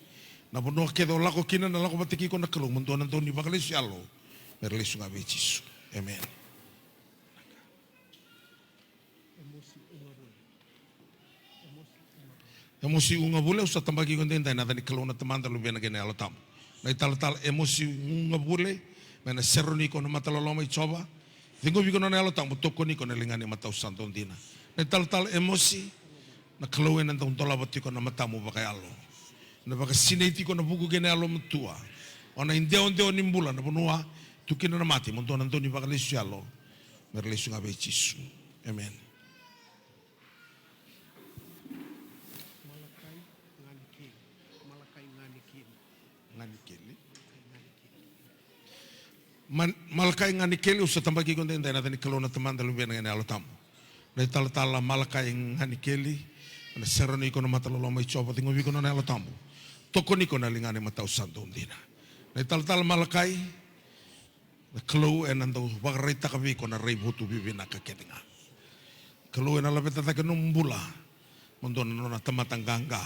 Na vanua kece o lako kina na lako vata kei iko na Kalou, mo dua na dau ni vakalesu yalo me ra lesu ga vei Jisu. Emeni. Emosi Ugavule, au sa tabaki iko edaidai ena yaca ni Kalou na Tamada, Luvena kei na Yalo Tabu. Na italatala Emosi Ugavule, me na seroni iko na mata loloma i Jiova. Ceguvi iko na nona Yalo Tabu, tokoni iko na ligana i matau sa dau dina. Na italatala Emosi, na Kalou ena dau dolava tiko na matamu vakayalo. Na vakasinaiti iko na vuku kei na yalomatua. O na idewadewa ni bula na vanua tu kina na mate, mo dua na dau ni vakalesu yalo me ra lesu ga vei Jisu. Emeni. Malakai Ganikeli. Malakai Ganikeli. Ganikeli. Malakai Ganikeli. Man-, Malakai Ganikeli, au sa tabaki iko edaidai ena yaca ni Kalou na Tamada, Luvena kei na Yalo Tabu. Na italatala Malakai Ganikeli, ena sere ni iko na mata loloma i Jiova, ciqomi iko na nona Yalo Tabu. Tokoni iko na ligana i matau sa dau dina. Na italatala Malakai, na Kalou ena dau vakaraitaka vei iko na raivotu vivinaka kece ga. Kalou ena laveta cake nomu bula mo dua na nona tamata qaqa.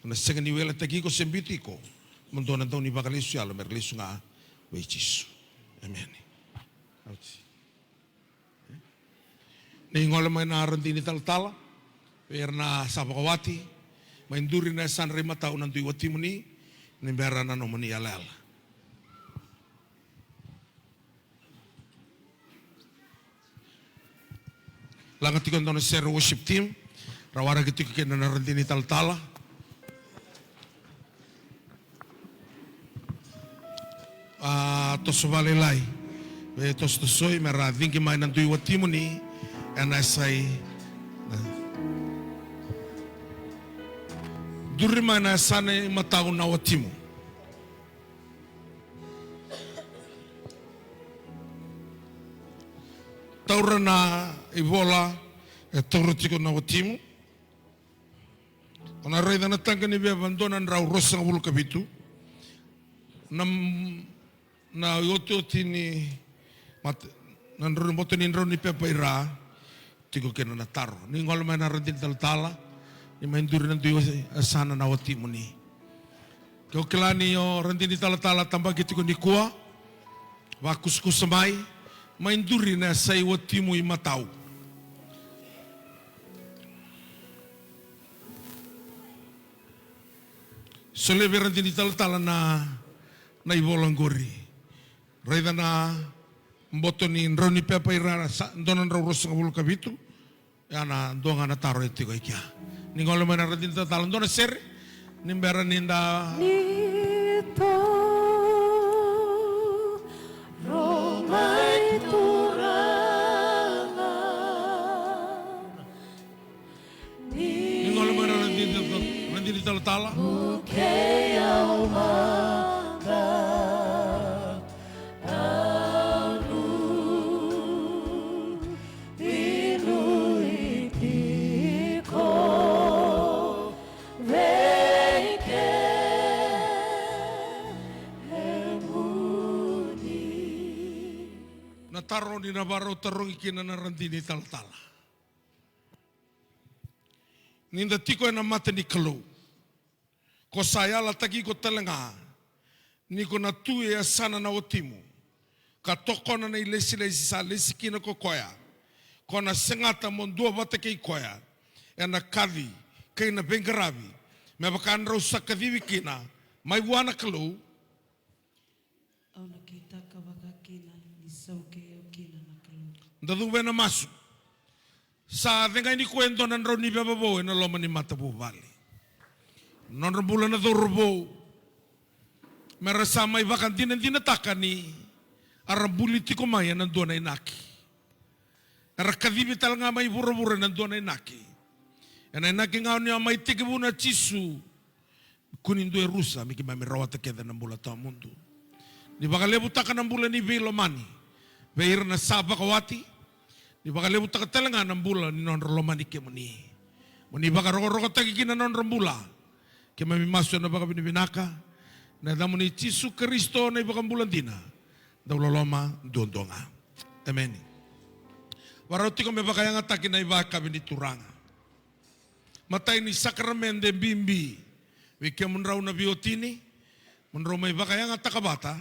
Ena sega ni weletaki iko se biuti iko mo dua na dau ni vakalesu yalo, me ra lesu ga vei Jisu. Emeni. Ouch. Ni gole mai na radini talatala, vei ira na sa vakawati, mai duri na yasana i matau na dui watimuni, ni bera na nomuni yalayala. Laga tiko e dua na sere worship team, ra waraki tiko kina na radini talatala. A, toso vakalailai. Veitosotosoi me ra cigi mai na dui watimuni ena yasai. Duri mai na yasana i matau na watimu. Taura na ivola e taura tiko na watimu. O na raica na taqa ni veva dua na drau ruasagavulu ka vitu. Na, na iotioti ni mat-, na drau, boto ni drau ni pepa i ra, tiko kina na taro. Ni gole mai na radini talatala, ni mai duri na dui yasana na watimuni. Ke o kila ni o radini talatala tabaki tiko nikua, vakusakusa mai, mai duri na yasai watimu i matau. Solia vei radini talatala na, na ivola qori. Raica na boto ni drau ni pepa i ra sa, dua na drau ruasagavulu ka vitu. Ia na dua ga na taro e tiko i kea. Ni gole mai na radini talatala, dua na sere. Ni bera ni da. Ni taro mai Turaga. Ni gole mai na radini, radini talatala. Vukei au mada, au nuitiko vei kemuni. Na taro ni na vakarau tarogi kina na radini talatala. Ni da tiko ena mata ni Kalou, ko sa yalataki iko tale ga ni ko na tu e yasana na watimu, ka tokona na ilesilesi sa lesi kina ko koya, ko na segata mo duavata kei koya ena kaci kei na veiqaravi, me vaka drau sa kacivi kina mai vua na Kalou. Au na kitaka vakakina ni saukei au kina na Kalou. Da cuva ena masu. Sa cegai nikua e dua na drau ni veva vou ena loma ni matavuvale. Nodra bula na cauravou. Me ra sa mai vakadinadinataka ni a ra buli tiko mai ena dua na inaki. Era kacivi tale ga mai vuravura ena dua na inaki. Ena inaki ga ni a mai tekivu na Jisu. Kua ni dua e rusa, me keimami rawata kece na bula tawamudu. Ni vakalevutaka na bula ni veilomani vei ira na sa vakawati. Ni vakalevutaka tale ga na bula ni nodra lomani kemuni. Mo ni vakarokorokotaki kina na nodra bula. Keimami masu ena vakavinavinaka ena yacamuni Jisu Karisito na iVakabula dina, dau loloma duadua ga. Emeni. Varau tiko me vakayagataki na ivakayakavi ni Turaga. Matai ni sakaramede bibi vei kemudrau na veiwatini, mo drau mai vakayagataka vata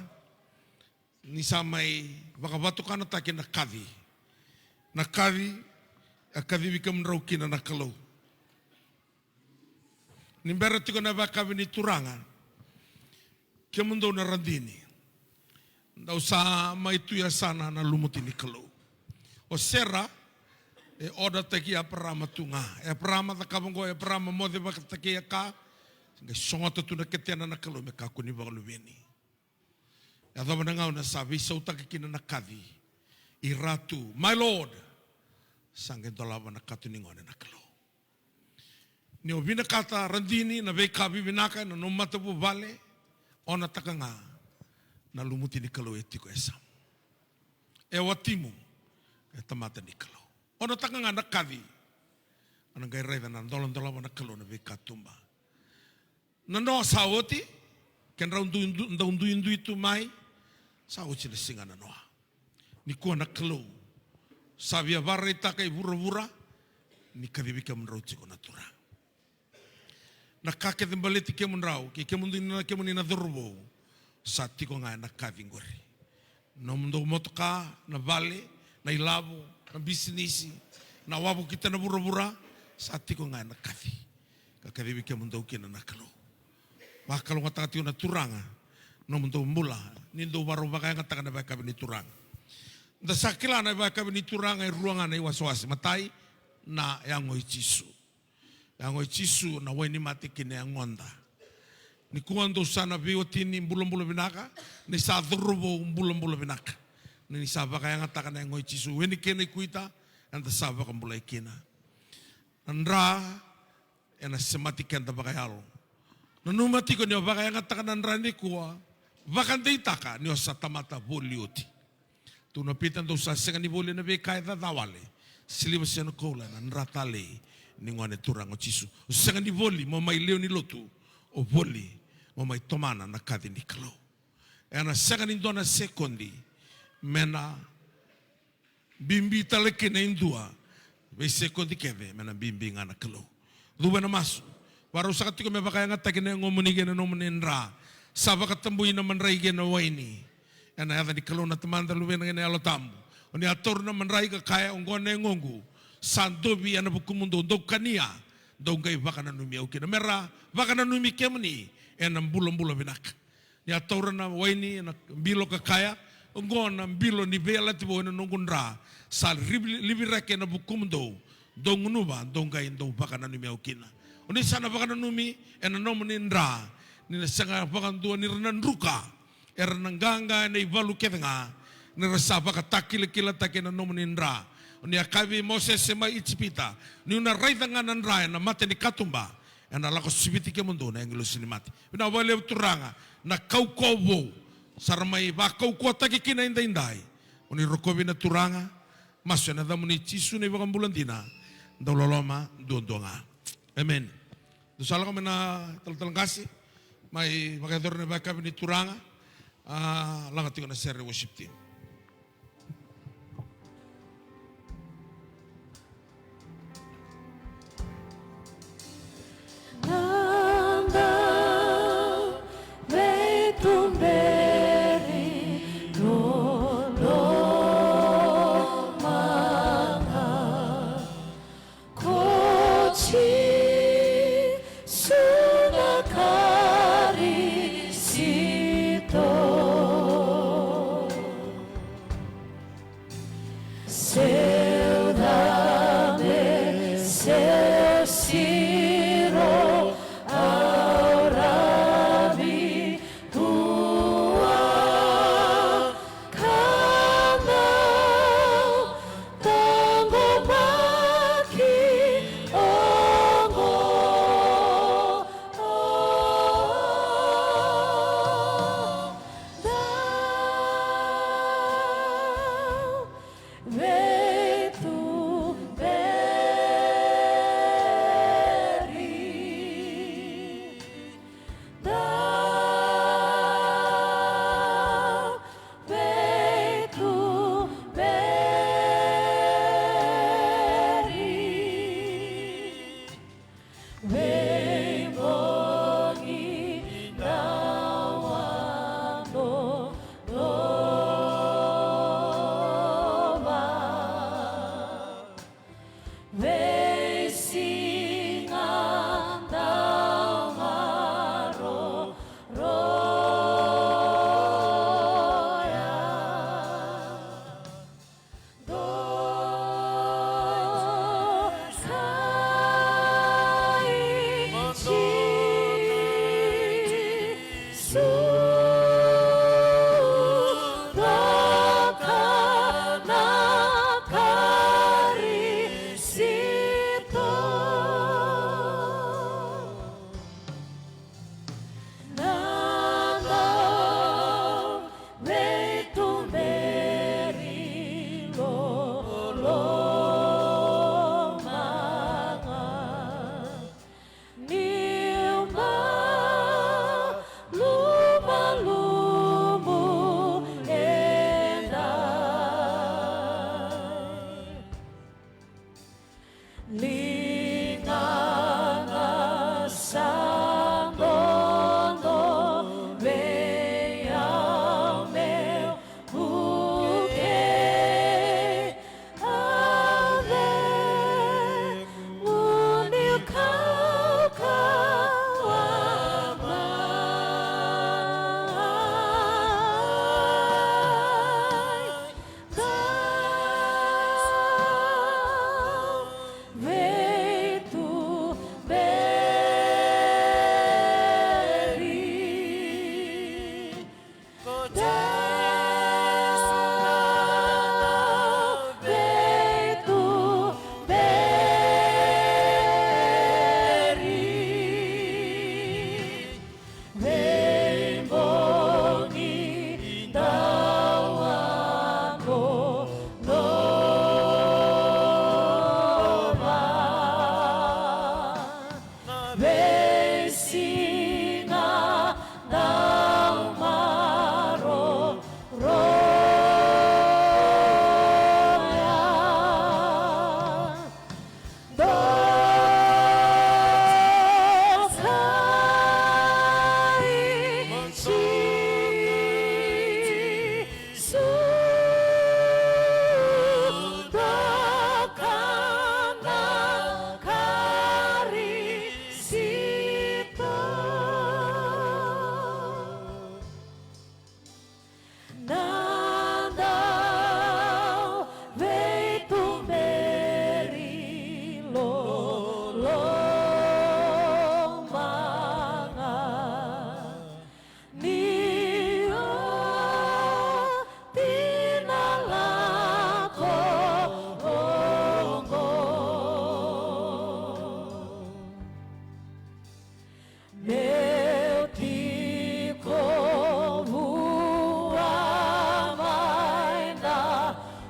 ni sa mai vakavatukanataki na kaci. Na kaci e kacivi kemudrau kina na Kalou. Ni bera tiko na ivakayakavi ni Turaga, kemudou na radini, dou sa mai tu yasana na lumuti ni Kalou. O Sera e odataki Eparama tu ga. Eparama cakava oqo, Eparama moce vakatakei a ka, qai sogota tu na ketena na Kalou me kakua ni vakaluveni. Yacova na gauna sa veisautaka kina na kaci, i ra tu, "My Lord." Sa qai dolava na katonigone na Kalou. Ni o vinakata radini na veika vivinaka ena nomu matavuvale, onataka ga na lumuti ni Kalou e tiko e yasamu. E watimu, e tamata ni Kalou. Odotaka ga na kaci. O na qai raica na doladolava na Kalou na veikatuba. Na Noa sa oti, kedrau dui, du-, dau duidui tu mai, sa oti na siga na Noa. Nikua na Kalou sa via vakaraitaka i vuravura ni kacivi kemudrau tiko na Turaga. Na ka kece baleti kemudrau kei kemudou na, kemuni na cauravou, sa tiko ga ena kaci qori. Nomudou motoka, na vale, na ilavo, na bisinisi, na wavokita na vuravura, sa tiko ga ena kaci ka kacivi kemudou kina na Kalou. Vakalougatataka tiko na Turaga nomudou bula ni dou vakarau vakayagataka na ivakayakavi ni Turaga. Da sa kila na ivakayakavi ni Turaga e rua ga na iwasewase. Matai, na yago i Jisu. Yago i Jisu na wai ni mate ki na yagoda. Nikua dou sa na veiwatini bulabula vinaka, ni sa cauravou bulabula vinaka. Ni sa vakayagataka na yago i Jisu, weni kei na ikuita, eda sa vakabulai kina. Na dra ena semati keda vakayalo. Nanuma tiko ni o vakayagataka na dra nikua, vakadeitaka ni o sa tamata voli oti. Tukuna o Pita, dou sa sega ni voli ena veika e caca wale, siliva se na koula, ena dra talei ni Gone Turaga o Jisu. O sega ni voli mo mai lewe ni lotu, o voli mo mai tomana na kaci ni Kalou. Ena sega ni dua na sekodi me na bibi tale kina e dua, veisekodi kece me na bibi ga na Kalou. Cuva ena masu. Vakarau saka tiko me vakayagataki na yagomuni kei na nomuni dra. Sa vakatabui na madrai kei na waini. Ena yaca ni Kalou na Tamada, Luvena kei na Yalo Tabu. O ni a taura na madrai ka kaya, oqo na yagoqu. Sa dovi ena vukumudou, dou kania, dou qai vakananumi au kina. Me ra vakananumi kemuni ena bulabula vinaka. Ni a taura na waini ena bilo ka kaya, oqo na bilo ni veiyalayalati vou ena noqu dra. Sa livi-, liviraki ena vukumudou. Dou gunuva, dou qai dou vakananumi au kina. O ni sa na vakananumi ena nomuni dra. Ni na sega vakadua ni ra na druka. Era na qaqa ena ivalu kece ga. Ni ra sa vakatakilakilataki ena nomuni dra. O ni a kaya vei Mosese mai Ijipita, niu na raica ga na dra ena mata ni katuba, ena lako siviti kemudou na agilosi ni mate. Vinaka vakalevu Turaga, na kaukauwa vou sa ra mai vakaukauwataki kina edaidai. O ni rokovi na Turaga, masu ena yacamuni Jisu na iVakabula dina, dau loloma duadua ga. Emeni. Dou sa lako mai na talatala qase, mai vakayacora na ivakayakavi ni Turaga, a, laga tiko na sere worship team. Nada me tuberi no lomana. Ko Jisu na Karisito. Seu cabe, seu siro, au ravi tua ka dau taqomaki oqo. Dau vei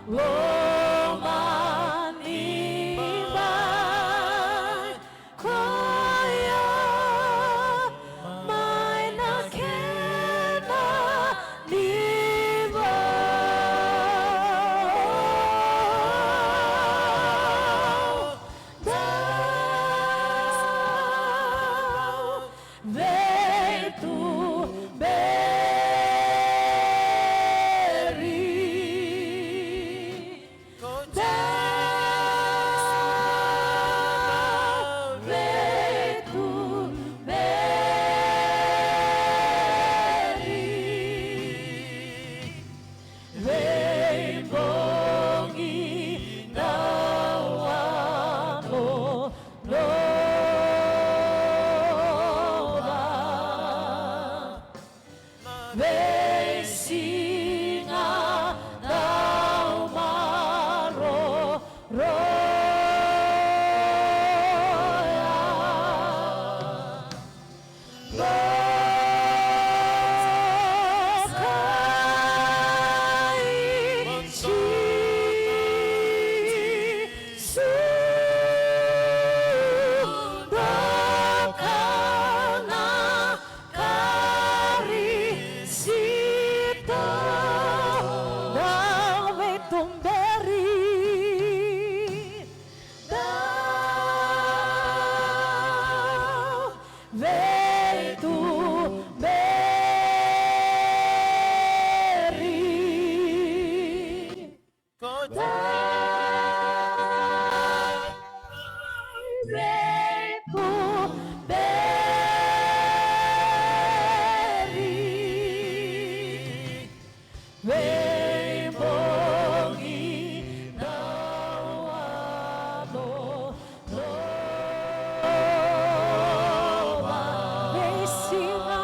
Lomani mai koya mai na kena ni vau. Dau veituberi. Dau veituberi. Veibogi dau a lolova. Veisiga dau maroroya. Dokai Jisu, doka na Karisito. Dau veituberi. Dau veituberi. Dau veituberi. Veibogi dau a lolova. Veisiga,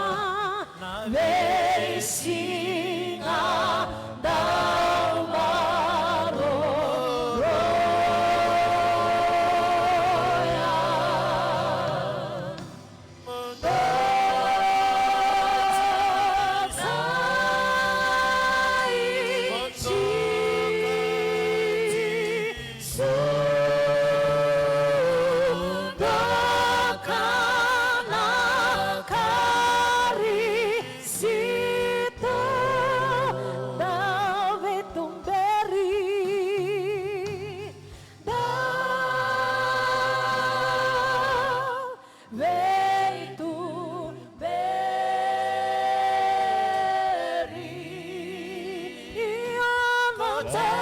veisiga dau maroroya. Dokai Jisu, doka na Karisito. Dau veituberi. Dau veituberi. Io, dau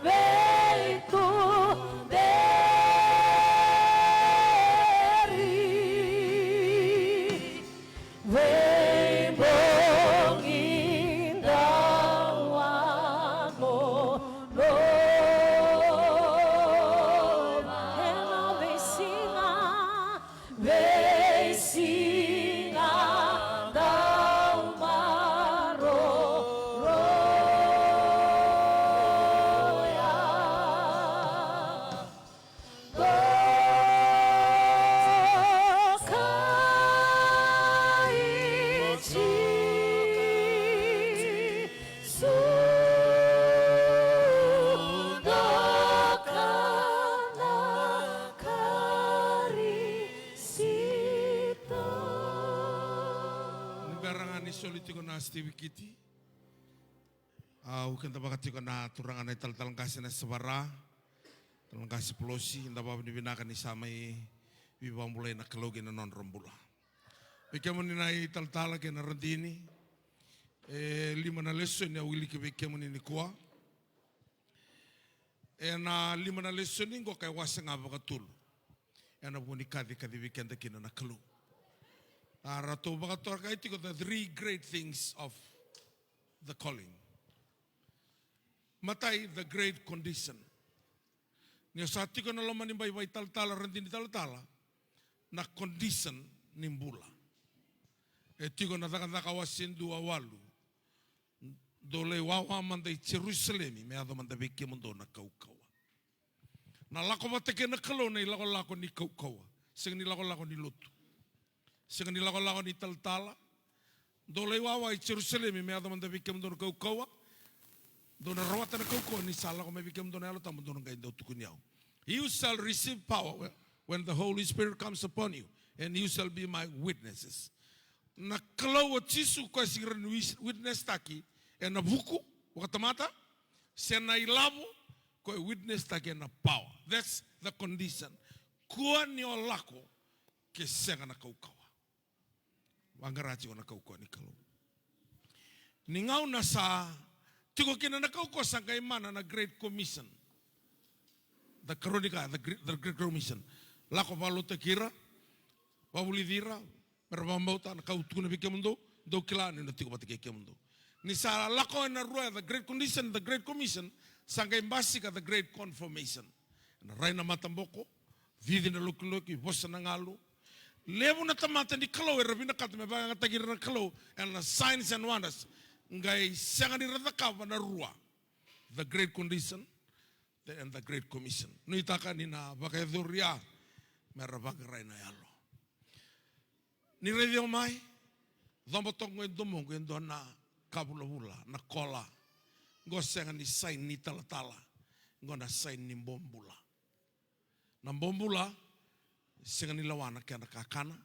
veituberi. Veibogi dau a lolova. Ena veisiga, veisiga dau maroroya. Dokai Jisu, doka na Karisito. Ni bera ga ni soli tiko na Steve Kiti. Au keda vaka tiko na turaga na italatala qase na Savara, talatala qase Polosi, da vakavinavinaka ni sa mai veivakabulai na Kalou ki na nodra bula. Vei kemuni na italatala kei na radini, e lima na lesoni au wiliki vei kemuni nikua. Ena lima na lesoni qo ka e wase ga vakatolu. Ena vuku ni kaci kacivi keda kina na Kalou. A ratou vakatokai tiko the three great things of the calling. Matai, the great condition. Ni o sa tiko na loma ni bai, bai talatala, radini talatala, na condition ni bula. E tiko na Cakacaka wase dua walu. Dou lai wawa mada i Jerusalemi, me yaco mada vei kemudou na kaukauwa. Na lako vata kei na Kalou na ilakolako ni kaukauwa. Sega ni lakolako ni lotu. Sega ni lakolako ni talatala. Dou lai wawa i Jerusalemi me yaco mada vei kemudou na kaukauwa. Dou na rawata na kaukauwa ni sa lako mai vei kemudou na Yalo Tabu, dou na qai dau tukuni au. You shall receive power when the Holy Spirit comes upon you, and you shall be my witnesses. Na Kalou o Jisu, koya sega ni wis-, witness taki ena vuku vakatamata se na ilavo, koya witness taki ena power. That's the condition. Kua ni o lako ke sega na kaukauwa. Vaqara tiko na kaukauwa ni Kalou. Ni gauna sa tiko kina na kaukauwa, sa qai mana na Great Commission. The Chronicle, the Great, the Great Commission. Lako vakalotutaki ira, vakavulici ira, me ra vakabauta na ka au tukuna vei kemudou, dou kila niu na tiko vata kei kemudou. Ni sa lako ena rua, the Great Condition, the Great Commission, sa qai basika the Great Confirmation. Ena rai na mataboko, cici na lokiloki, vosa na galu. Levu na tamata ni Kalou era vinakata me vakayagataki ira na Kalou ena signs and wonders. Qai sega ni ra cakava na rua. The Great Condition, the, and the Great Commission. Nuitaka ni na vakayacori ya me ra vaqarai na yalo. Ni raici au mai, coba toka qo e domoqu e dua na ka vulavula, na kola. Qo sega ni sign ni talatala, qo na sign ni bobula. Na bobula, sega ni lewa na kena kakana,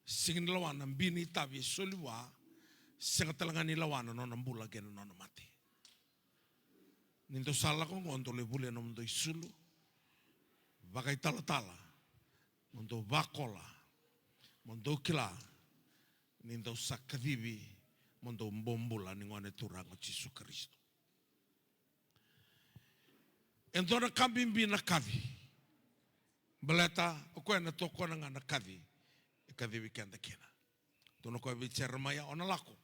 sega ni lewa na bi ni itavi e soli vua, sega tale ga ni lewa na nona bula kei na nona mate. Ni dou sa lako qo, dou lai volia nomudou isulu vakaitalatala, mo dou vakola, mo dou kila ni dou sa kacivi mo dou bobula ni Gone Turaga o Jisu Karisito. E dua na ka bibi na kaci. Baleta o koya na tokona ga na kaci e kacivi keda kina. Tukuna o koya vei Jeremaia, o na lako,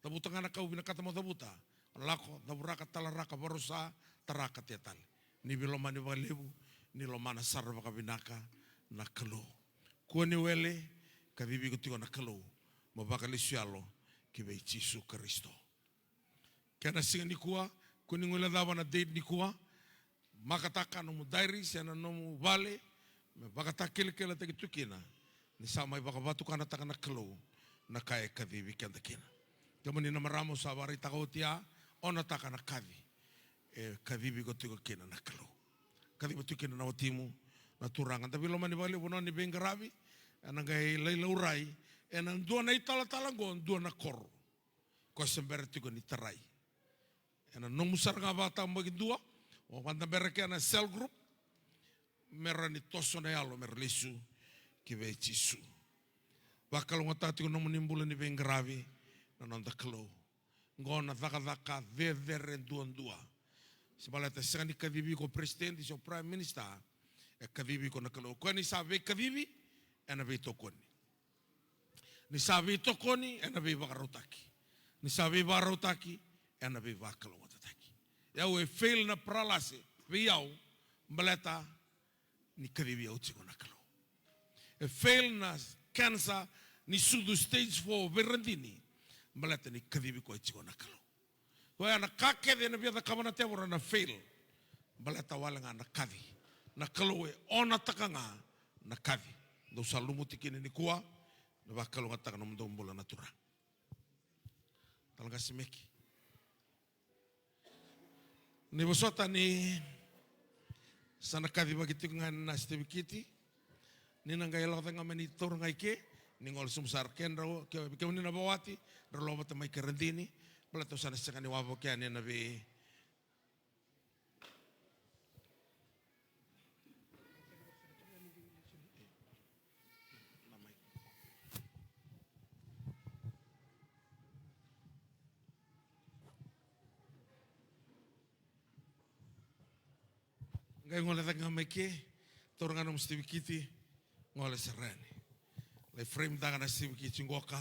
cavuta ga na ka au vinakata mo cavuta. O na lako, cavuraka, talaraka, vakarusa, tara katia tale. Ni veilomani vakalevu, ni lomana sara vakavinaka na Kalou. Kua ni wele, kacivi iko tiko na Kalou mo vakalesu yalo ki vei Jisu Karisito. Kena siga nikua, kua ni guilecava na date nikua. Makataka nomu diary se na nomu vale me vakatakilakilataki tu kina ni sa mai vakavatukanataka na Kalou na ka e kacivi keda kina. Kemuni na marama, au sa vakaraitaka oti ya, onataka na kaci e kacivi iko tiko kina na Kalou. Kaciva tiko kina na watimu na Turaga. Da veilomani vakalevu, vanua ni veiqaravi ena qai lai laurai ena dua na italatala oqo, dua na koro. Ko se bera tiko ni tarai. Ena nomu sara ga vakatabakidua, o vakadabera kina na cell group, me ra ni toso na yalo, me ra lesu ki vei Jisu. Vakalougatataka tiko nomuni bula ni veiqaravi na noda Kalou. Qo na cakacaka cecere duadua. Se baleta sega ni kacivi iko president, se o prime minister, e kacivi iko na Kalou. Koya ni sa veikacivi, ena veitokoni. Ni sa veitokoni, ena veivakarautaki. Ni sa veivakarautaki, ena veivakalougatataki. Au e fail na paralase vei au, baleta ni kacivi au tiko na Kalou. E fail na cancer ni sucu stage four vei Radini, baleta ni kacivi koya tiko na Kalou. Koya na ka kece ena via cakava na tevoro na fail. Baleta wale ga na kaci. Na Kalou e onataka ga na kaci. Dou sa lumuti kina nikua, na vakalougatataka nomudou bula na Turaga. Tala ga Simeki. Ni vosota ni sa na kacivaki tiko ga na sitivikiti. Ni na qai lako cake ga mai ni taura ga i ke, ni gole sobu sara. Kedrau, ke, kemuni na vakawati, drau lako vata mai kei Radini, baleta au sa na sega ni wavoki yani ena vei. Qai gole cake ga mai ke, taura ga nomu sitivikiti, gole sara yani. Lai frame taka na sitivikiti qoka,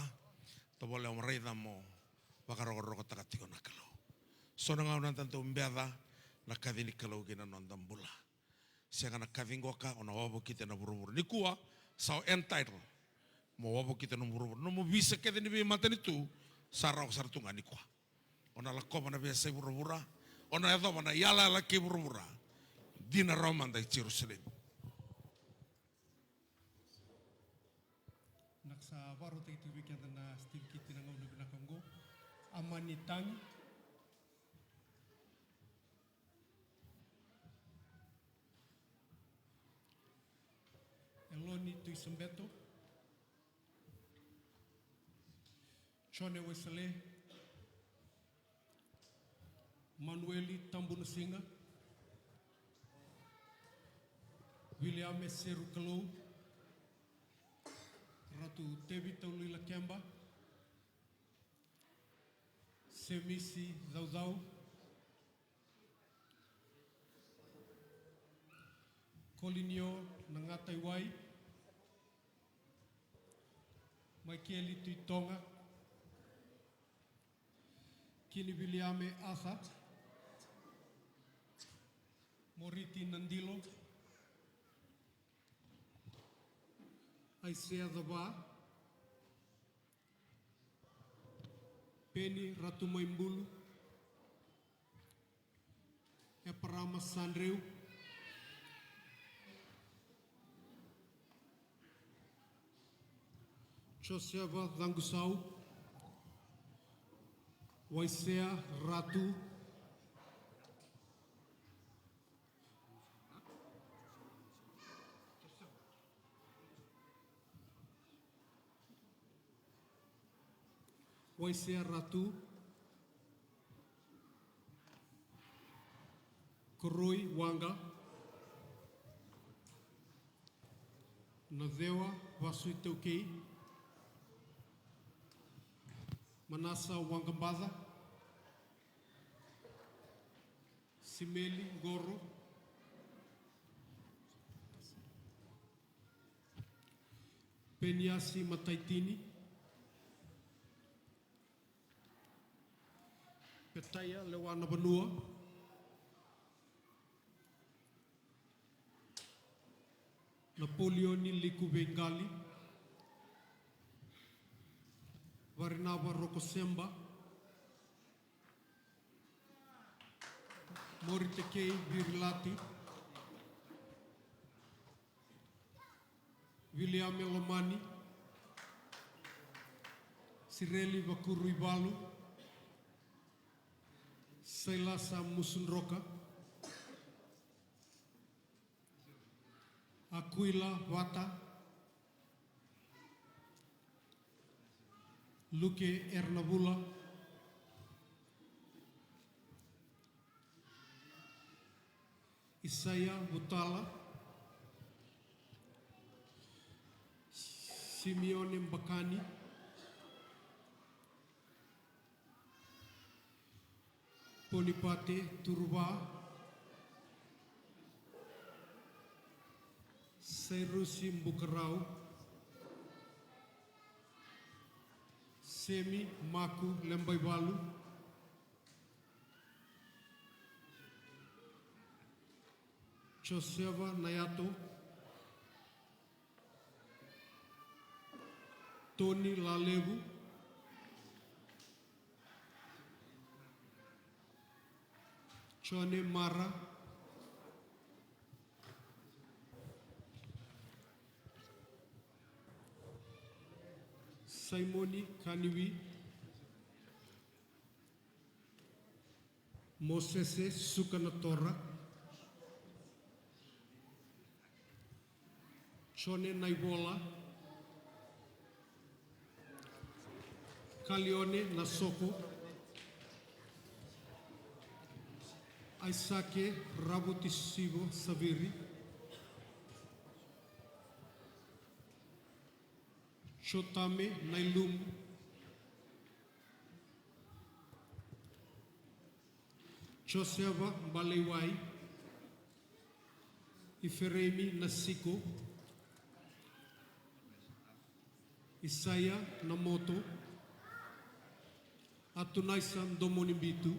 tovolea mo raica mo vakarokorokotaka tiko na Kalou. So na gauna da dau beca na kaci ni Kalou ki na noda bula. Sega na kaci qoka, o na wavokita na vuravura. Nikua, sa o entitled mo wavokita na vuravura. Nomu visa kece ni veimatanitu, sa rawa sara tu ga nikua. O na lakova na veiyasai vuravura, o na yacova na iyalayala kei vuravura. Dina rawa mada i Jerusalemi. Na ka sa vakarautaki tiko vei keda na sitivikiti na gauna vinaka Mani Tagi, Eloni Tuisabeto, Jone Wesele, Manueli Tabunasiga, Viliame Serukalou, Ratu Tevita Luilakeba, Semisi Caucau, Kolinio Nagataiwai, Maikeli Tuitoga, Kini Viliame Asa, Moriti Nadilo, Aisea Cava, Peni Ratumaibulu, Eparama Sadreu, Josefa Cagusau, Waisea Ratu, Waisea Ratu, Koroi Waqa, Nacewa Vasuitaukei, Manasa Waqabaca, Simeli Qoro, Peniasi Mataitini, Petaia Lewa Navanua, Napolioni Likuveiqali, Varinava Rokoseba, Moritekei Virilati, Viliame Lomani, Sireli Vakuruivalu, Sailasa Musudroka, Akuila Vata, Luke Ernavula, Isaia Vutala, Simione Bakani, Ponipate Turuva, Sairusi Bukarau, Semi Maku Lebaivalu, Josefa Nayato, Toni Lalevu, Jone Mara, Saimoni Kaniwi, Mosese Suka Natora, Jone Naivola, Kalione Nasoko, Aisake Ravutisivo Saviri, Jotame Nailumu, Josefa Balaiwai, Ifereimi Nasiko, Isaia Namoto, Atunaisa Domonibitu,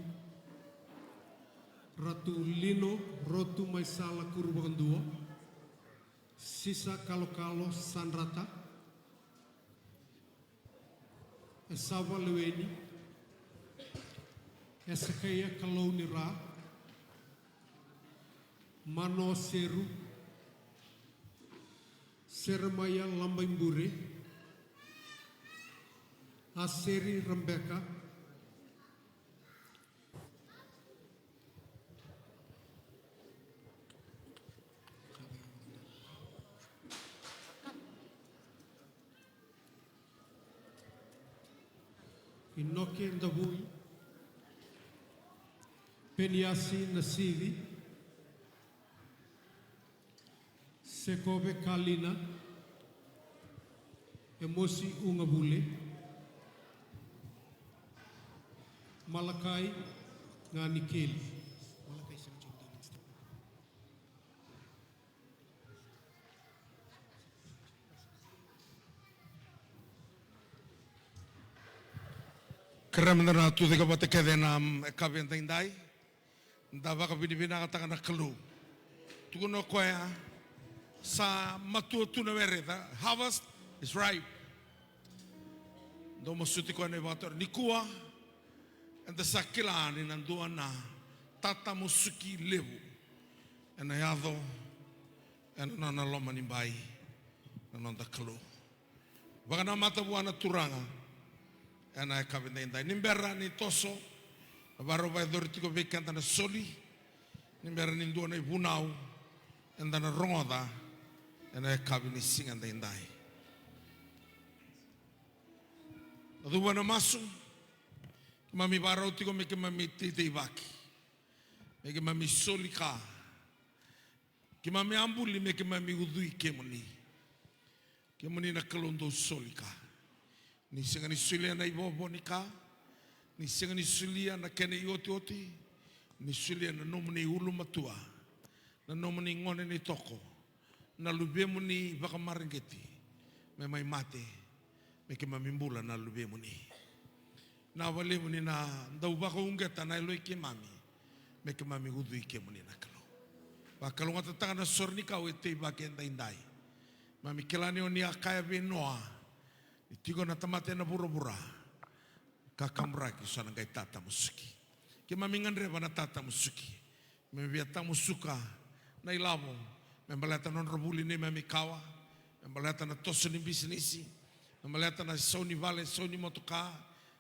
Ratu Lino Rotu Maisala Kuruvakadua, Sisa Kalokalo Sadrata, Esava Leweni, Esekaia Kalounira, Manoa Seru, Seremaia Labaibure, Aseri Rebeka, Inoke Davui, Peniasi Nasiri, Sekove Kalina, Emosi Ugavule, Malakai Ganikeli. Kerea meda na tucake vata kece ena yakavi edaidai. Da vakavinavinakataka na Kalou. Tukuna o koya, sa matua tu na were, the harvest is ripe. Dou masuti koya na iVakatawa nikua. Eda sa kila ni na dua na tatamusuki levu ena yaco ena nona loma ni bai na noda Kalou. Vakanamata vua na Turaga ena yakavi edaidai. Ni bera ni toso na vakarau vakayacori tiko vei keda na soli, ni bera ni dua na ivunau eda na rogoca ena yakavi ni siga edaidai. Na cuva na masu, keimami vakarau tiko me keimami teiteivaki, me keimami soli ka. Keimami a buli me keimami ucui kemuni. Kemuni na Kalou dau soli ka. Ni sega ni solia na ivovo ni ka, ni sega ni solia na kena iotioti, ni solia na nomuni ulumatua, na nomuni gone ni toko, na luvemuni vakamareqeti, me mai mate, me keimami bula na luvemuni. Na vakalevu ni na dau vakauqeta na yalo i keimami, me keimami ucui kemuni na Kalou. Vakalougatataka na sore ni kau e teivaki edaidai. Keimami kila ni o ni a kaya vei Noa, ni tiko na tamata ena vuravura, kakaburaki so na qai tatamusuki. Keimami gadreva na tatamusuki. Me via tamusuka na ilavo, me baleta na nodra vuli neimami kawa, me baleta na toso ni bisinisi, me baleta na sau ni vale, sau ni motoka,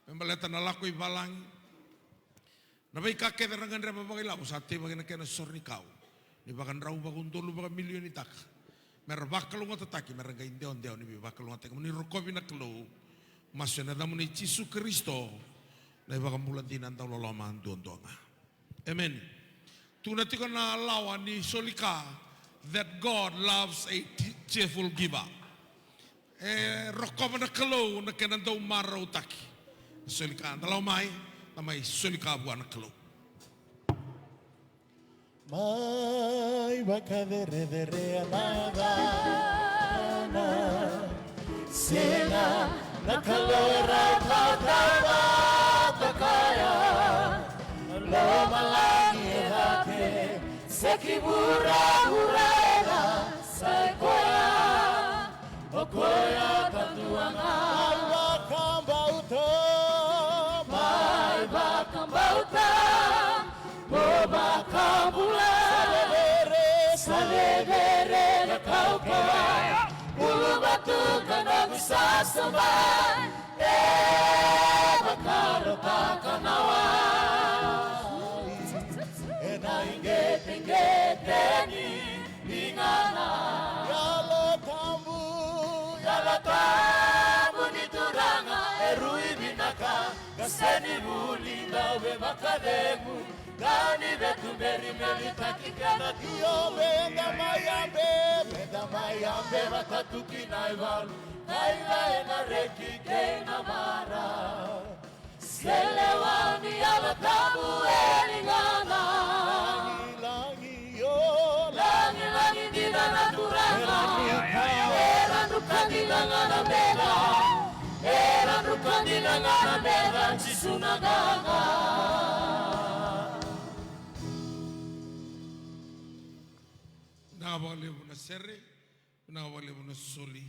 me baleta na lako i valagi. Na veika kece ra gadreva vakailavo sa teivaki na kena sore ni kau. Ni vakadrau vakaudolu vakamilionitaka. Me ra vakalougatataki, me ra qai dewadewa ni veivakalougatataki. Mo ni rokovi na Kalou. Masu ena yacamuni Jisu Karisito, na iVakabula dina dauloloma duadua ga. Emeni. Tukuna tiko na lawa ni soli ka, that God loves a cheerful giver. E rokova na Kalou na kena dau marautaki. Soli ka, da lawa mai, da mai soli ka vua na Kalou. Mai vakacerecerea na yacana. Sega na Kalou e rawata vata kaya. Lomalagi e cake, se ki vuravura era sa i koya. O koya taduaga. Mai vakabauta. Mai vakabauta. Mo vakabula. Sa cecere. Sa cecere na kaukauwa. Uluvatu ka noqu sasama. E vakarautaka na wa. Ena iqeteqete ni ligana. Yalo Tabu, Yalo Tabu ni Turaga e rui vinaka. Ka sega ni vuli dau veivakacegu. Ka ni vetuberi me liutaki keda tu. Io, meda mai yabe, meda mai yabe vata tu ki na ivalu. Ka ila ena reki kei na vara. Se lewa ni Yalo Tabu e ligana. Lagilagi, io. Lagilagi dina na Turaga. Era druka dina ga na meca. Era druka dina ga na meca, Jisu na qaqa. Vinaka vakalevu na sere, vinaka vakalevu na soli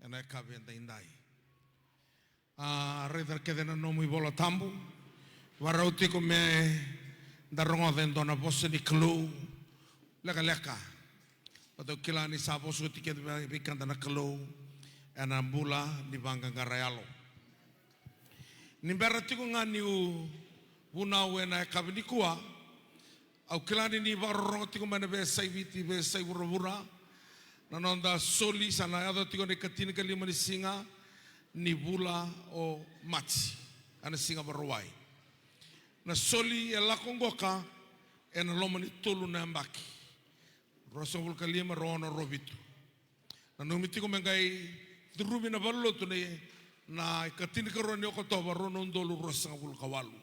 ena yakavi edaidai. A, raica kece na nomu iVola Tabu. Varau tiko me da rogoca e dua na vosa ni Kalou lekaleka. Baleta au kila ni sa vosa oti kece vei, vei keda na Kalou ena bula ni vaqaqara yalo. Ni bera tiko ga niu vunau ena yakavi nikua, au kila ni ni vakarorogo tiko mai na veiyasai Viti, veiyasai vuravura, na noda soli sa na yaco tiko na ikatinikalima ni siga ni vula o Maji. Ena Siga Vakarauwai. Na soli e lako qoka ena loma ni tolu na yabaki. Ruasagavulu ka lima, rua ono, rua vitu. Nanumi tiko me qai curumi na valenilotu na, na ikatinikarua ni Okotova, rua na udolu ruasagavulu ka walu.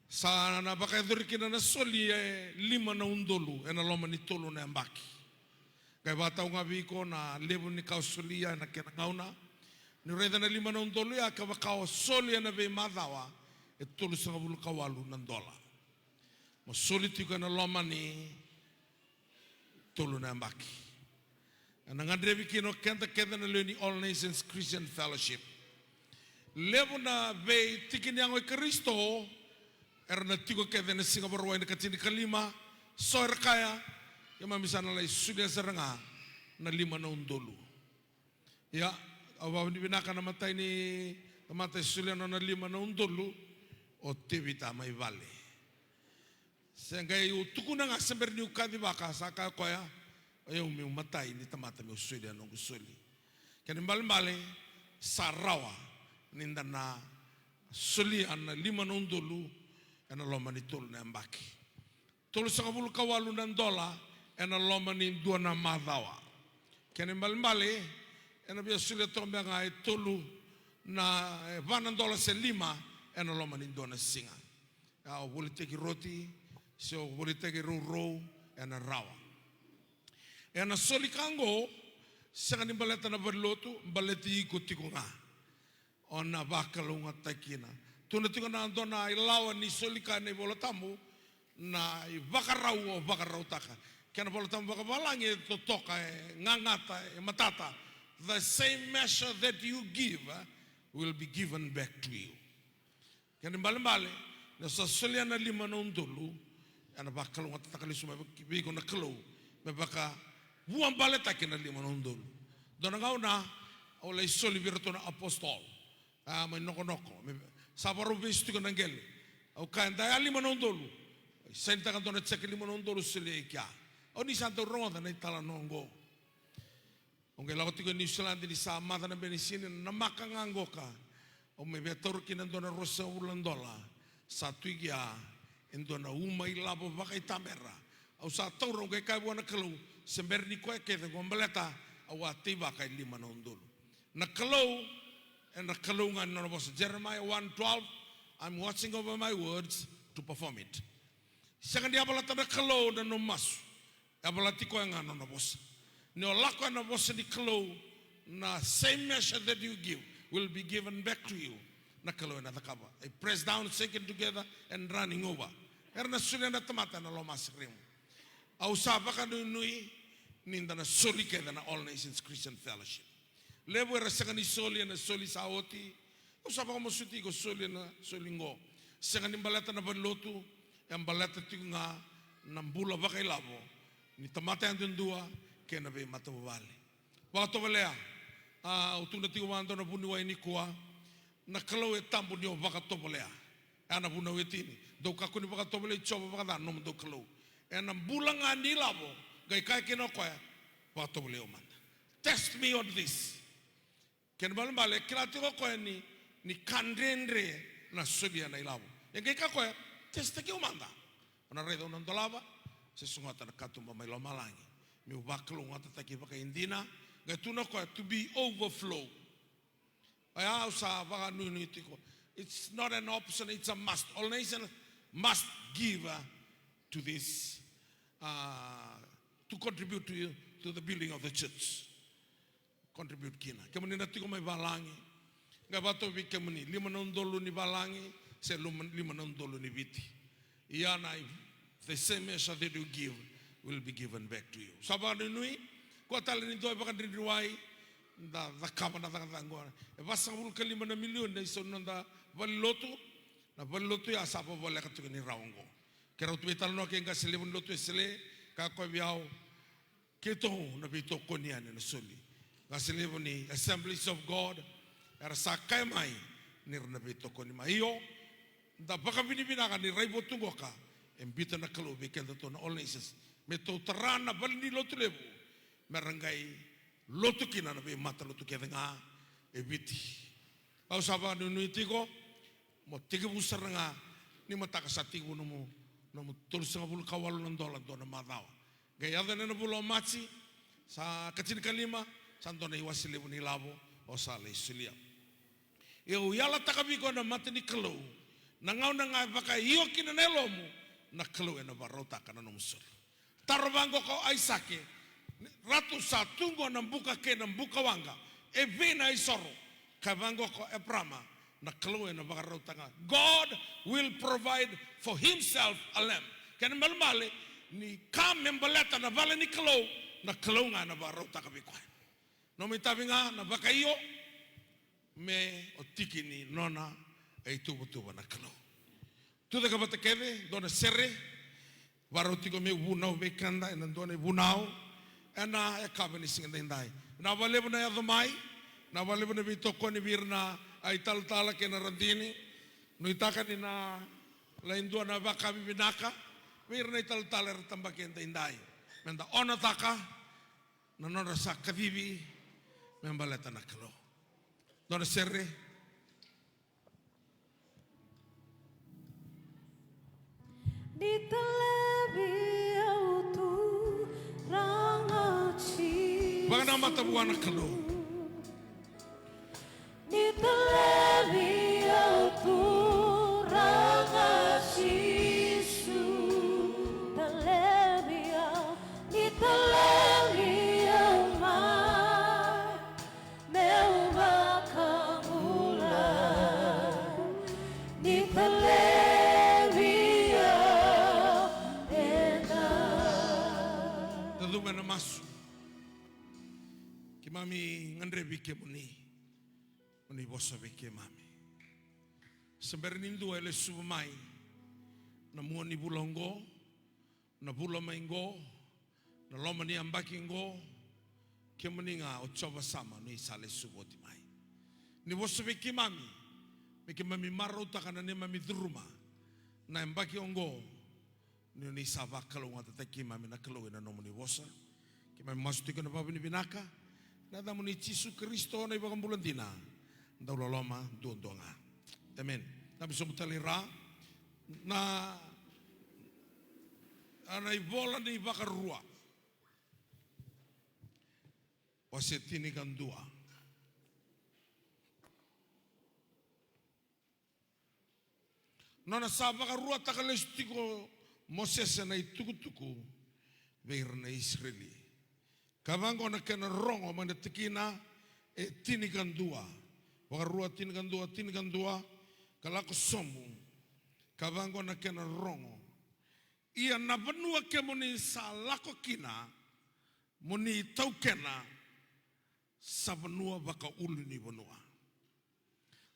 Sa na vakayacori kina na soli e lima na udolu ena loma ni tolu na yabaki. Qai vakatau ga vei iko na levu ni ka o solia ena kena gauna. Ni raica na lima na udolu ya, kevaka o soli ena veimacawa, e tolusagavulu ka walu na dola. Mo soli tiko ena loma ni tolu na yabaki. Ena gadrevi kina o keda kece na lewe ni All Nations Christian Fellowship. Levu na veitiki ni yago i Karisito era na tiko kece ena Siga Vakarauwai na ikatinikalima. So era kaya, keimami sa na lai solia sara ga na lima na udolu. Ia, au vakavinavinaka na imatai ni tamata e solia na nona lima na udolu, o Tevita mai vale. Se qai au tukuna ga se bera niu kacivaka, sa kaya o koya, o yau meu imatai ni tamata meu solia na noqu soli. Kena ibalebale, sa rawa ni da na solia na lima na udolu ena loma ni tolu na yabaki. Tolusagavulu ka walu na dola ena loma ni dua na macawa. Kena ibalebale, ena via solia toka beka ga e tolu na, e va na dola se lima ena loma ni dua na siga. Ia, o volitaki roti se o volitaki rourou, ena rawa. Ena soli ka oqo, sega ni baleta na valenilotu, baleti iko tiko ga. O na vakalougatataki kina. Tukuna tiko na dua na ilawa ni soli ka ena iVola Tabu, na ivakarau o vakarautaka. Kena iVola Tabu vakavalagi, e totoka, e gagata, e matata. The same measure that you give, eh, will be given back to you. Kena ibalebale, ni o sa solia na lima na udolu, ena vakalougatataka lesu mai vei iko na Kalou me vakavuabaletaki na lima na udolu. Dua na gauna, au lai soli vei iratou na apostle. A, mai Nokonoko. Me, sa vakarau vesu tiko na qele. Au kaya, da ya lima na udolu. Sainitaka dua na jeke lima na udolu, solia i kea. Au ni sa dau rogoca na italanoa oqo. Au qai lako tiko e Niusiladi ni sa maca na benisini, na maka ga qoka. Au mai via taura kina e dua na ruasagavulu na dola. Sa tu i kea e dua na uma ilavo vakaitamera. Au sa taura, au qai kaya vua na Kalou, se bera ni koya kece qo baleta, au a teivaka e lima na udolu. Na Kalou, ena Kalou ga ni nona vosa. Jeremiah one twelve, I'm watching over my words to perform it. Sega ni yavalata na Kalou na nomu masu. Yavalati koya ga na nona vosa. Ni o lako ena vosa ni Kalou, na same measure that you give will be given back to you. Na Kalou ena cakava. E press down, shaken together, and running over. Era na solia na tamata ena lomaseremu. Au sa vakanuinui ni da na soli kece na All Nations Christian Fellowship. Levu era sega ni soli ena soli sa oti. Au sa vakamasuti iko soli ena soli qo. Sega ni baleta na valenilotu, e baleta tiko ga na bula vakailavo ni tamata yadudua kei na veimatavuvale. Vakatovolea, a, au tukuna tiko vua e dua na vuniwai nikua, na Kalou e tabu ni o vakatovolea. E a na vunau e tini. Dou kakua ni vakatovolei Jiova vakaca na nomudou Kalou. Ena bula ga ni ilavo, qai kaya kina o koya, vakatovolei au mada. Test me on this. Kena ibalebale, e kila tiko o koya ni, ni ka dredre na solia na ilavo. E qai kaya o koya, testaki au mada. O na raica au na dolava, se sogota na katuba mai lomalagi. Meu vakalougatataki vakaidina, qai tukuna o koya, to be overflow. Oya au sa vakanuinui tiko. It's not an option, it's a must. All nations must give, uh, to this, uh, to contribute to, to the building of the church. Contribute kina. Kemuni na tiko mai valagi, qai vakatau vei kemuni, lima na udolu ni valagi, se lima, lima na udolu ni Viti. Ia na, the same measure that you give will be given back to you. Sa vakanuinui, kua tale ni dua e vakadridriwai, da cakava na cakacaka qo. E vasagavulu ka lima na milioni na isau ni noda valenilotu, na valenilotu ya sa vavoleka tiko ni rawa qo. Keirau tu veitalanoa kei qase levu ni lotu e Sele, kaya o koya vei au, keitou na veitokoni yani na soli. Qase levu ni Assemblies of God, era sa kaya mai ni ra na veitokoni mai. Io, da vakavinavinaka ni raivotu qoka e biuta na Kalou vei kedatou na All Nations. Me tou tara na valenilotu levu, me ra qai lotu kina na veimatalotu kece ga e Viti. Au sa vakanuinui tiko, Mo tekivu sara ga ni mataka sa tekivu nomu, nomu tolusagavulu ka walu na dola dua na macawa. Qai yaco ena vula o Maji, sa ka tinikalima, sa dua na iwase levu ni lavo o sa lai solia. Au yalataka vei iko ena mata ni Kalou, na gauna ga e vakaio kina na yalomu, na Kalou ena vakarautaka na nomu soro. Taro vaqo ko Aisake, Ratu, sa tu qo na buka kei na buka waqa, e vei na isoro? Ka vaqo ko Eparama, na Kalou ena vakarautaka. God will provide for himself a lamb. Kena malemale, ni ka me baleta na vale ni Kalou, na Kalou ga ena vakarautaka vei koya. Nomu itavi ga na vakaio, me o tiki ni nona e ituvatuva na Kalou. Tucake vata kece, dua na sere, varau tiko meu vunau vei keda ena dua na ivunau ena yakavi ni siga daidai. Na vakalevu na yaco mai, na vakalevu na veitokoni vei ira na italatala kei na radini. Nuitaka ni na lai dua na vakavi vinaka vei ira na italatala era tabaki edaidai. Meda onataka na nodra sa kacivi me baleta na Kalou. Dua na sere. Ni talevi au Turaga Jisu. Vakanamata vua na Kalou. Ni talevi au Turaga Jisu. Talevi au, ni talevi au mai. Meu vakabula, ni talevi au ena. Tacuma ena masu. Keimami gadrevi kemuni, mo ni vosa vei keimami. Se bera ni dua e lesuva mai na mua ni vula oqo, na vula mai qo, na loma ni yabaki qo, kemuni ga o Jiova Sama ni sa lesuva oti mai. Ni vosa vei keimami, me keimami marautaka na neimami curuma na yabaki oqo, ni ni sa vakalougatataki keimami na Kalou ena nomuni vosa. Keimami masu tiko ena vakavinavinaka, na yacamuni Jisu Karisito na iVakabula dina, dau loloma duadua ga. Amen. Dabe sobu tale i ra. Na, na ivola ni Vakarua, wase tinikadua. Nona sa vakaruataka lesu tiko Mosese na itukutuku vei ira na Isireli. Ka vaqo na kena rorogo mai na tikina e tinikadua. Vakarua tinikadua, tinikadua, ka lako sobu. Ka vaqo na kena rorogo. Ia na vanua kemuni sa lako kina mo ni taukena, sa vanua vakaulunivanua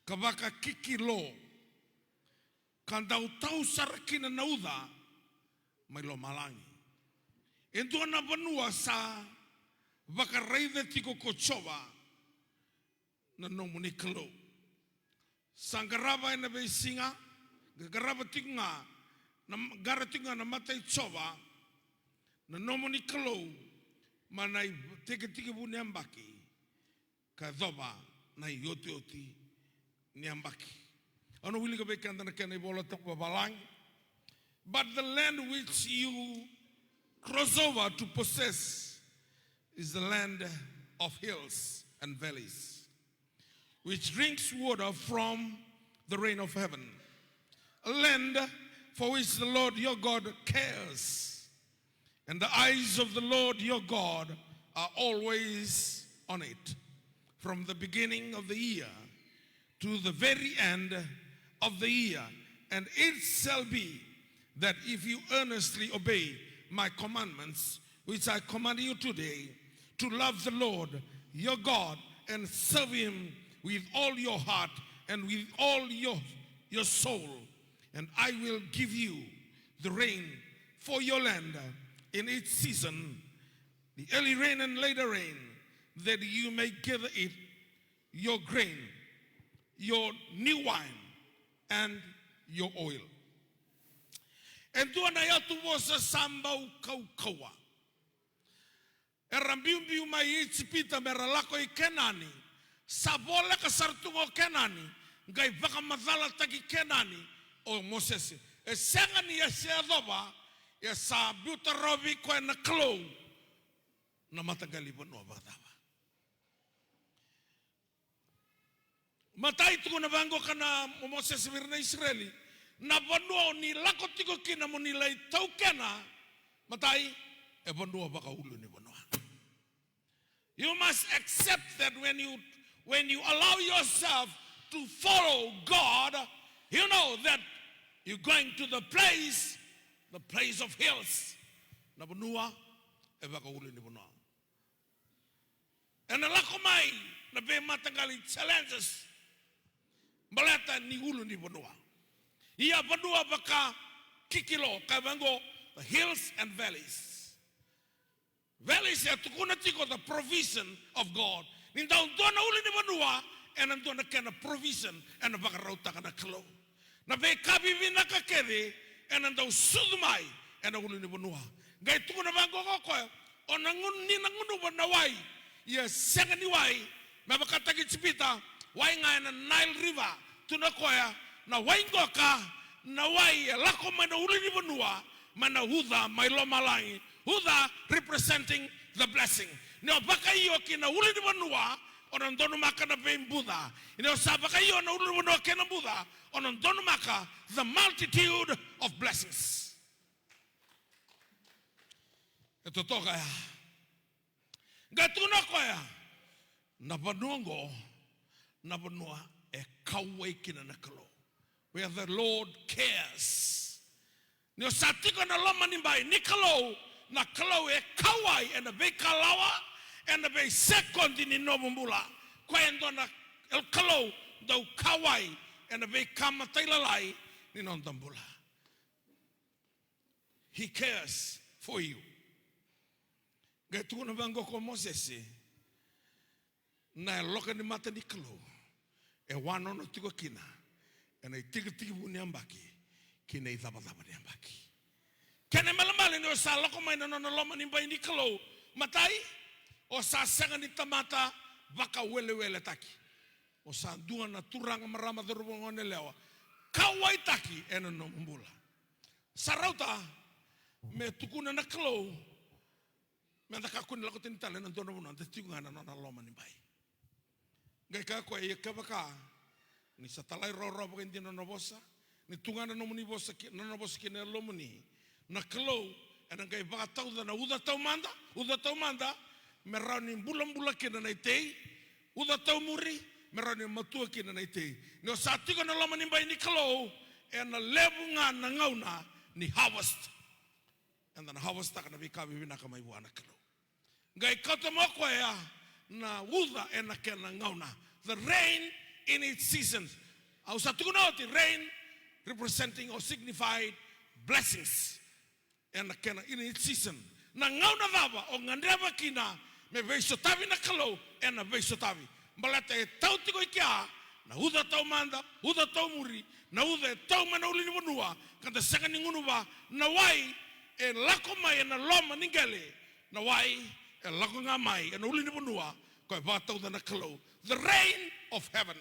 ka vakakikilo, ka dau tau sara kina na uca mai lomalagi. E dua na vanua sa vakaraica tiko ko Jiova na nomuni Kalou. Sa qarava ena veisiga, qarava tiko ga na, qara tiko ga na mata i Jiova na nomuni Kalou, mai na itekitekivu ni yabaki ka yacova na iotioti ni yabaki. Au na wilika vei keda na kena iVola Tabu vavalagi. But the land which you cross over to possess is the land of hills and valleys, which drinks water from the rain of heaven, a land for which the Lord your God cares, and the eyes of the Lord your God are always on it, from the beginning of the year to the very end of the year. And it shall be that if you earnestly obey my commandments, which I command you today, to love the Lord your God and serve him with all your heart and with all your, your soul, and I will give you the rain for your land in its season, the early rain and later rain, that you may gather it, your grain, your new wine, and your oil. E dua na yatuvosa sa bau kaukauwa. Era biubiu mai Ijipita me ra lako i Kenani. Sa voleka sara tu ga o Kenani Qai vakamacalataki Kenani o Mosese. E sega ni a se yacova, e sa biuta rawa vei koya na Kalou na mataqali vanua vakacava. Matai, tukuna vaqo ka na Mosese vei ira na Isireli, na vanua o ni lako tiko kina mo ni lai taukena, matai, e vanua vakaulunivanua. You must accept that when you, when you allow yourself to follow God, you know that you're going to the place, the place of hills. Na vanua e vakaulunivanua. Ena lako mai na veimataqali challenges baleta ni ulunivanua. Ia vanua vakakikilo, ka vaqo, the hills and valleys. Valleys e tukuna tiko the provision of God. Ni dau dua na ulunivanua, ena dua na kena provision, ena vakarautaka na Kalou. Na veika vivinaka kece ena dau sucu mai ena ulunivanua. Qai tukuna vaqo o koya, o na gunu, ni na gunuva na wai, ia sega ni wai, me vakataki Ijipita, wai ga ena Nile River. Tukuna o koya, na wai qoka, na wai e lako mai na ulunivanua, mai na uca mai lomalagi. Uca representing the blessing. Ni o vakaio ki na ulunivanua, o na donumaka na veibuca. Ni o sa vakaio na ulunivanua kei na buca, o na donumaka the multitude of blessings. E totoka ya. Qai tukuna o koya, na vanua oqo, na vanua e kauwai kina na Kalou. Where the Lord cares. Ni o sa tiko ena loma ni bai ni Kalou, na Kalou e kauwai ena veikalawa, ena veisekodi ni nomu bula. Koya e dua na Kalou dau kauwai ena veika matailalai ni noda bula. He cares for you. Qai tukuna vaqo ko Mosese, na yaloka ni mata ni Kalou e wanono tiko kina ena itekitekivu ni yabaki kei na icavacava ni yabaki. Kena ibalebale ni o sa lako mai na nona loma ni bai ni Kalou, matai, o sa sega ni tamata vakaweleweletaki. O sa dua na turaga, marama, cauravou, goneyalewa kauwaitaki ena nomu bula. Sa rauta me tukuna na Kalou, meda kakua ni lako tani tale ena dua na vanua, da tiko ga ena nona loma ni bai. Qai kaya o koya, ia kevaka ni sa talairawarawa vakaidina na nona vosa, ni tu ga na nomuni vosa ki, na nona vosa ki na yalomuni, na Kalou ena qai vakatauca na uca taumada, uca taumada, me rawa ni bulabula kina na itei, uca taumuri, me rawa ni matua kina na itei. Ni o sa tiko ena loma ni bai ni Kalou, ena levu ga na gauna ni harvest. Eda na harvest-taka na veika vivinaka mai vua na Kalou. Qai kauta mai o koya na uca ena kena gauna. The rain in its season. Au sa tukuna oti, rain representing or signified blessings. Ena kena in its season. Na gauna cava o gadreva kina me veisotavi na Kalou, ena veisotavi. Baleta e tau tiko i kea na uca taumada, uca taumuri, na uca e tau mai na ulunivanua, ka da sega ni gunuva na wai e lako mai ena loma ni qele, na wai e lako ga mai ena ulunivanua, koya e vakatauca na Kalou. The rain of heaven.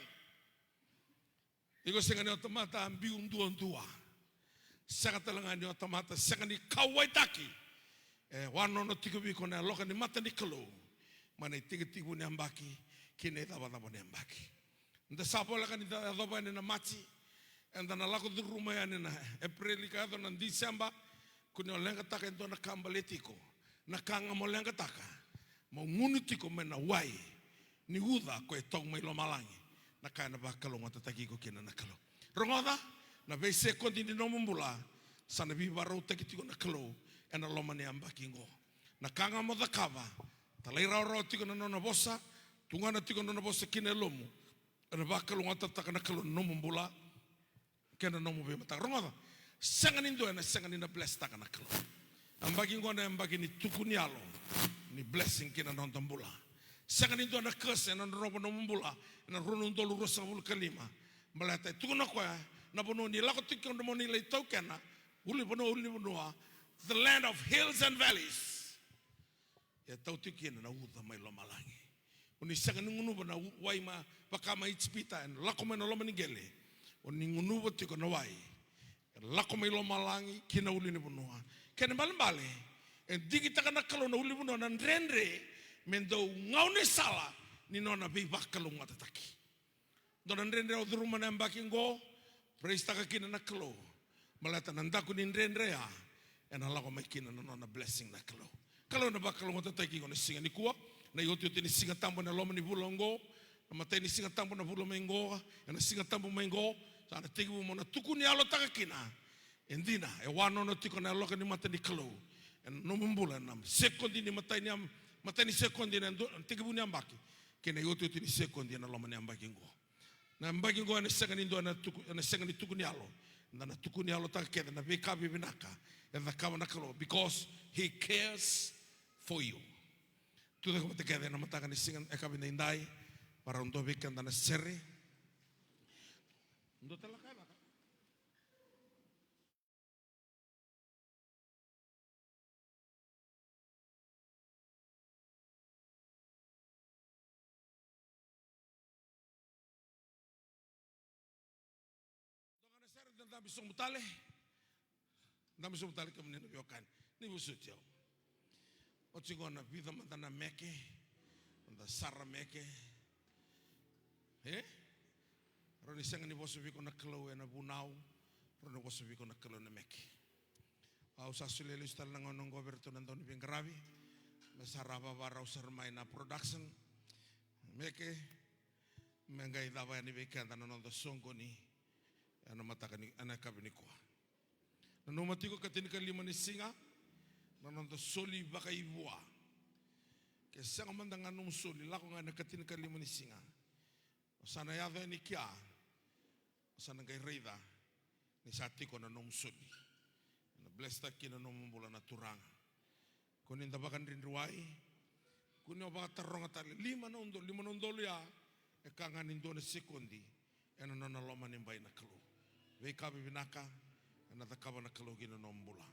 Iko sega ni o tamata biu duadua. Sega tale ga ni o tamata sega ni kauwaitaki. E wanono tiko vei iko na yaloka ni mata ni Kalou mai na itekitekivu ni yabaki ki na icavacava ni yabaki. Da sa voleka ni da yacova yani na Maji, eda na lako curuma yani na Epereli ka yaco na Tiseba. Ko ni o leqataka e dua na ka baleti iko, na ka ga mo leqataka, mo gunu tiko mai na wai ni uca ko e tau mai lomalagi, na ka ena vakalougatataki iko kina na Kalou. Rogoca, na veisekodi ni nomu bula sa na veivakarautaki tiko na Kalou ena loma ni yabaki oqo. Na ka ga mo cakava, talairawarawa tiko na nona vosa, tugana tiko na nona vosa ki na yalomu, ena vakalougatataka na Kalou na nomu bula kei na nomu veimataka. Rogoca, sega ni dua ena sega ni na bless-taka na Kalou. Yabaki oqo na yabaki ni tuku ni yalo ni blessing ki na noda bula. Sega ni dua na curse ena drodrova nomu bula ena rua na udolu ruasagavulu ka lima. Baleta e tukuna o koya, na vanua ni lako tiko kina mo ni lai taukena, ulu vanua, ulu ni vanua, the land of hills and valleys. E tau tiko kina na uca mai lomalagi. O ni sega ni gunuva na wai ma vaka mai Ijipita, e lako mai na loma ni qele. O ni gunuva tiko na wai e lako mai lomalagi ki na ulunivanua. Kena ibalebale, e digitaka na Kalou na ulunivanua na dredre me dau gaunisala ni nona veivakalougatataki. Dua na dredre au curuma na yabaki qo, praise-taka kina na Kalou. Baleta na daku ni dredre ya, ena lako mai kina na nona blessing na Kalou. Kalou ena vakalougatataki iko na siga nikua, na iotioti ni Siga Tabu ena loma ni vula oqo, na imatai ni Siga Tabu na vula mai qo, ena Siga Tabu mai qo, sa na tekivu mo na tukuni yalotaka kina. E dina, e wanono tiko na yaloka ni mata ni Kalou ena nomu bula, ena sekodi ni imatai ni yab-, imatai ni sekodi ena do-, tekivu ni yabaki, kei na iotioti ni sekodi ena loma ni yabaki qo. Na yabaki qo ena sega ni dua ena tuku, ena sega ni tukuni yalo. Eda na tukuni yalotaka kece na veika vivinaka e cakava na Kalou, because He cares for you. Tucake vata kece ena mataka ni siga, e, yakavi edaidai, varau dua vei keda na sere. Dua tale na ka e caka. Dua ga na sere, da dabe sobu tale. Dabe sobu tale kemuni na veiwekani. Ni vosoti au. Oti qo na vica mada na meke, mada sara meke. E? Rawa ni sega ni vosa vei iko na Kalou ena vunau, rawa ni vosa vei iko na Kalou ena meke. Au sa solia lesu tale na gauna oqo vei iratou na dauniveiqaravi, me sa ra vavarau sara mai na production. Meke, me qai cava yani vei keda na noda soqoni ena mataka ni, ena yakavi nikua. Nanuma tiko, ka tinikalima ni siga na noda soli vakaivua. Ke sega mada ga nomu soli, lako ga ena ka tinikalima ni siga. O sa na yaco yani kea, o sa na qai raica ni sa tiko na nomu soli. Ena bless-taki na nomu bula na Turaga. Kua ni da vakadridriwai, kua ni o vakataroga tale. Lima na udolu, lima na udolu ya, e ka ga ni dua na sekodi ena nona loma ni bai na Kalou. Veika vivinaka ena cakava na Kalou ki na nomu bula.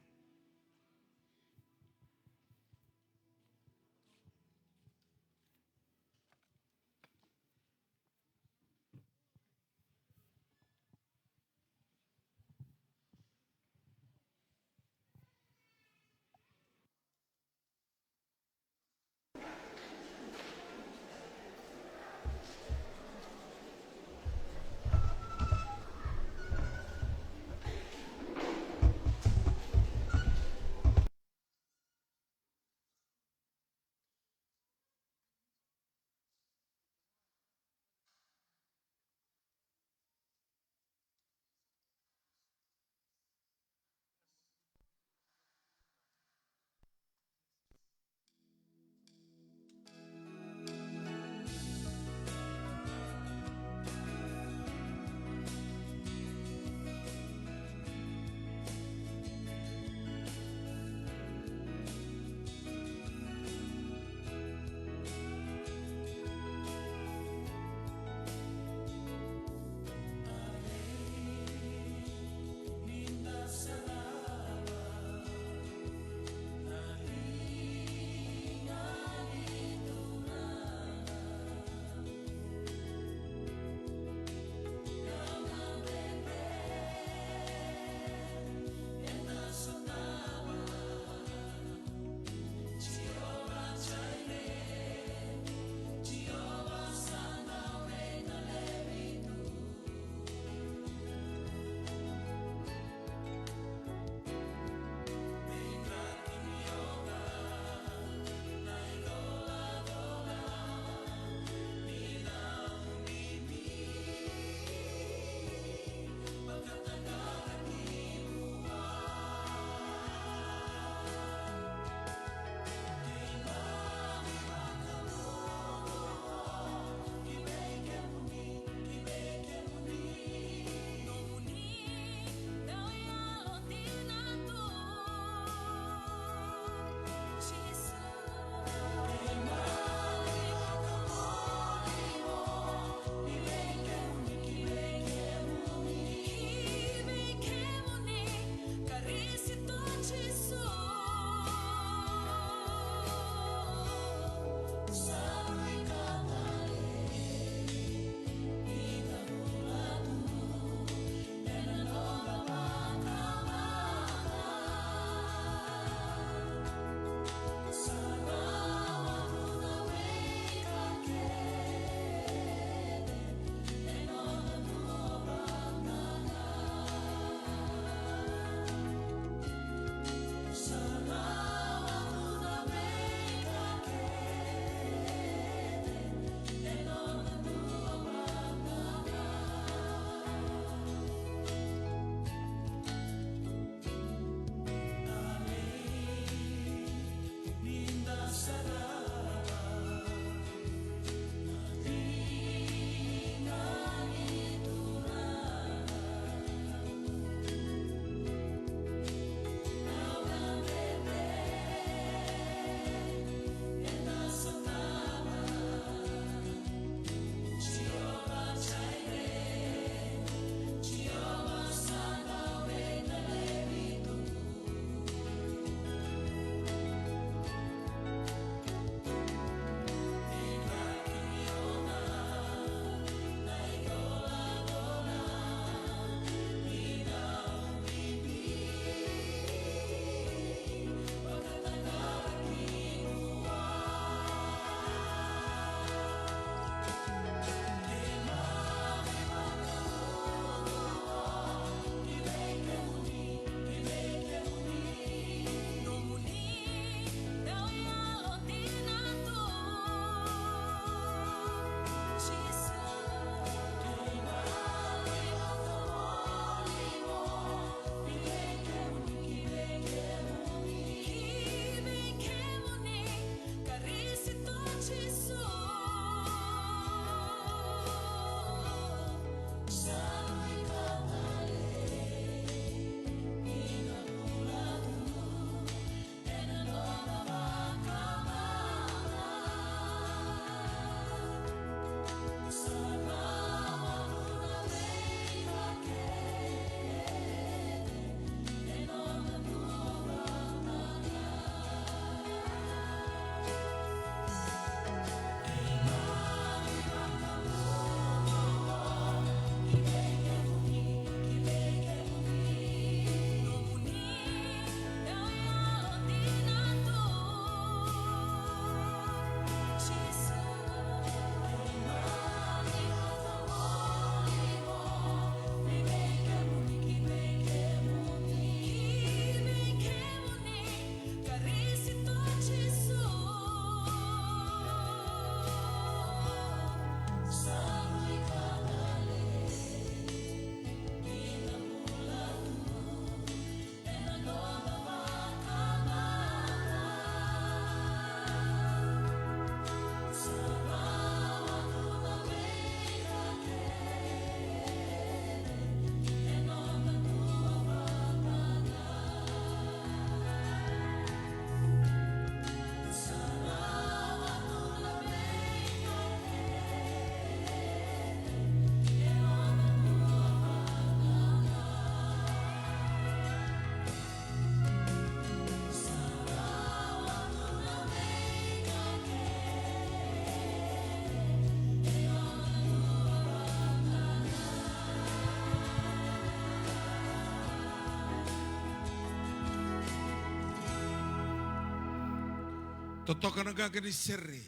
Totoka na qaqa ni sere.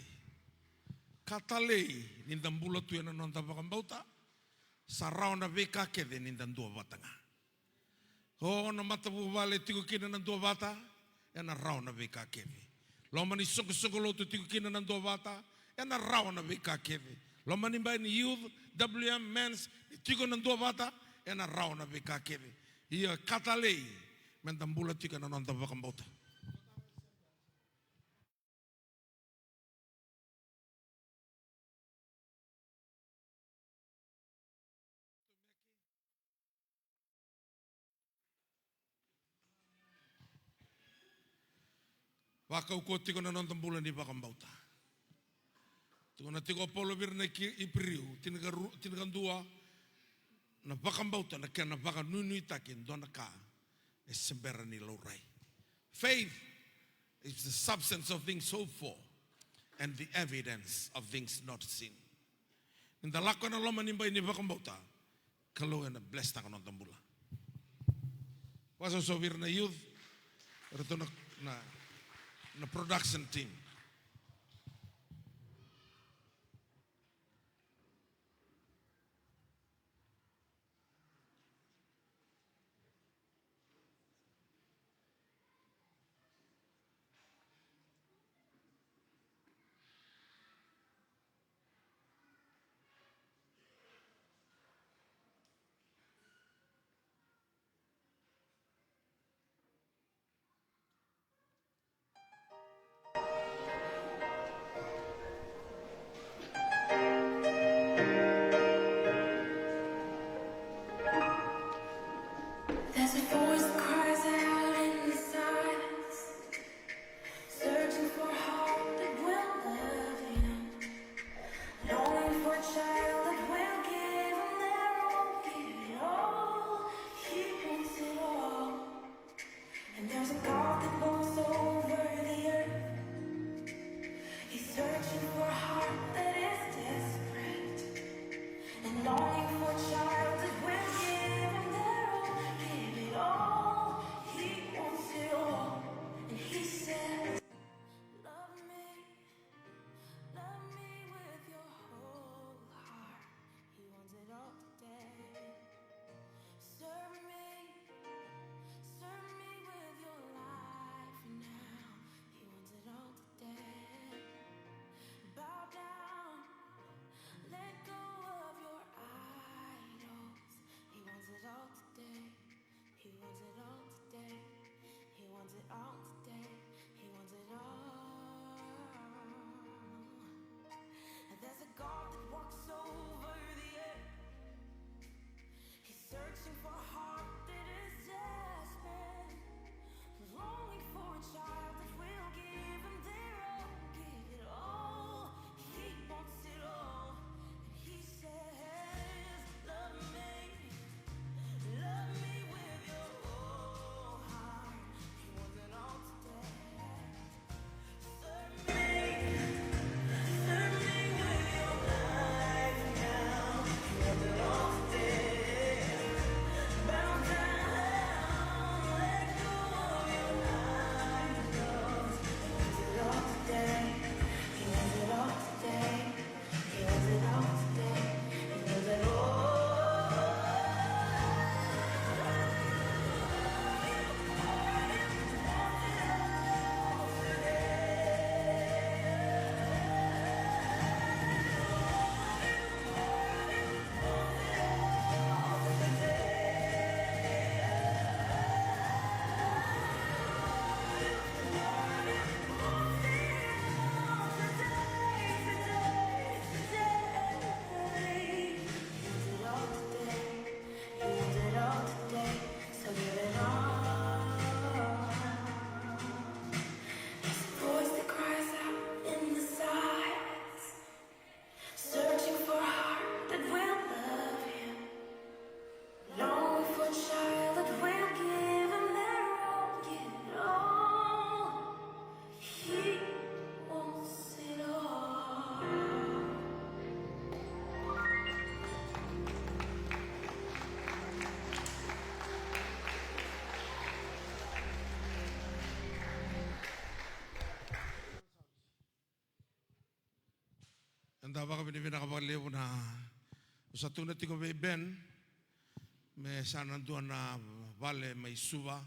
Ka talei ni da bula tu ena noda vakabauta, sa rawa na veika kece ni da duavata ga. O na matavuvale tiko kina na duavata, ena rawa na veika kece. Loma ni soqosoqo lotu tiko kina na duavata, ena rawa na veika kece. Loma ni bai ni youth, W M, men's, ni tiko na duavata, ena rawa na veika kece. Ia ka talei me da bula tiko ena noda vakabauta. Vakaukauwa tiko na noda bula ni vakabauta. Tukuna tiko o Paula vei ira na Ki-, Iperiu, tinikaru-, tinikadua, na vakabauta na kena vakanuinuitaki e dua na ka e se bera ni laurai. Faith is the substance of things hoped for and the evidence of things not seen. Ni da lako ena loma ni bai ni vakabauta, Kalou ena bless taka noda bula. Vakasausau vei ira na youth, iratou na, na, na production team. Sa vakavinavinaka vakalevu na, au sa tukuna tiko vei Ben me sa na dua na vale mai Suva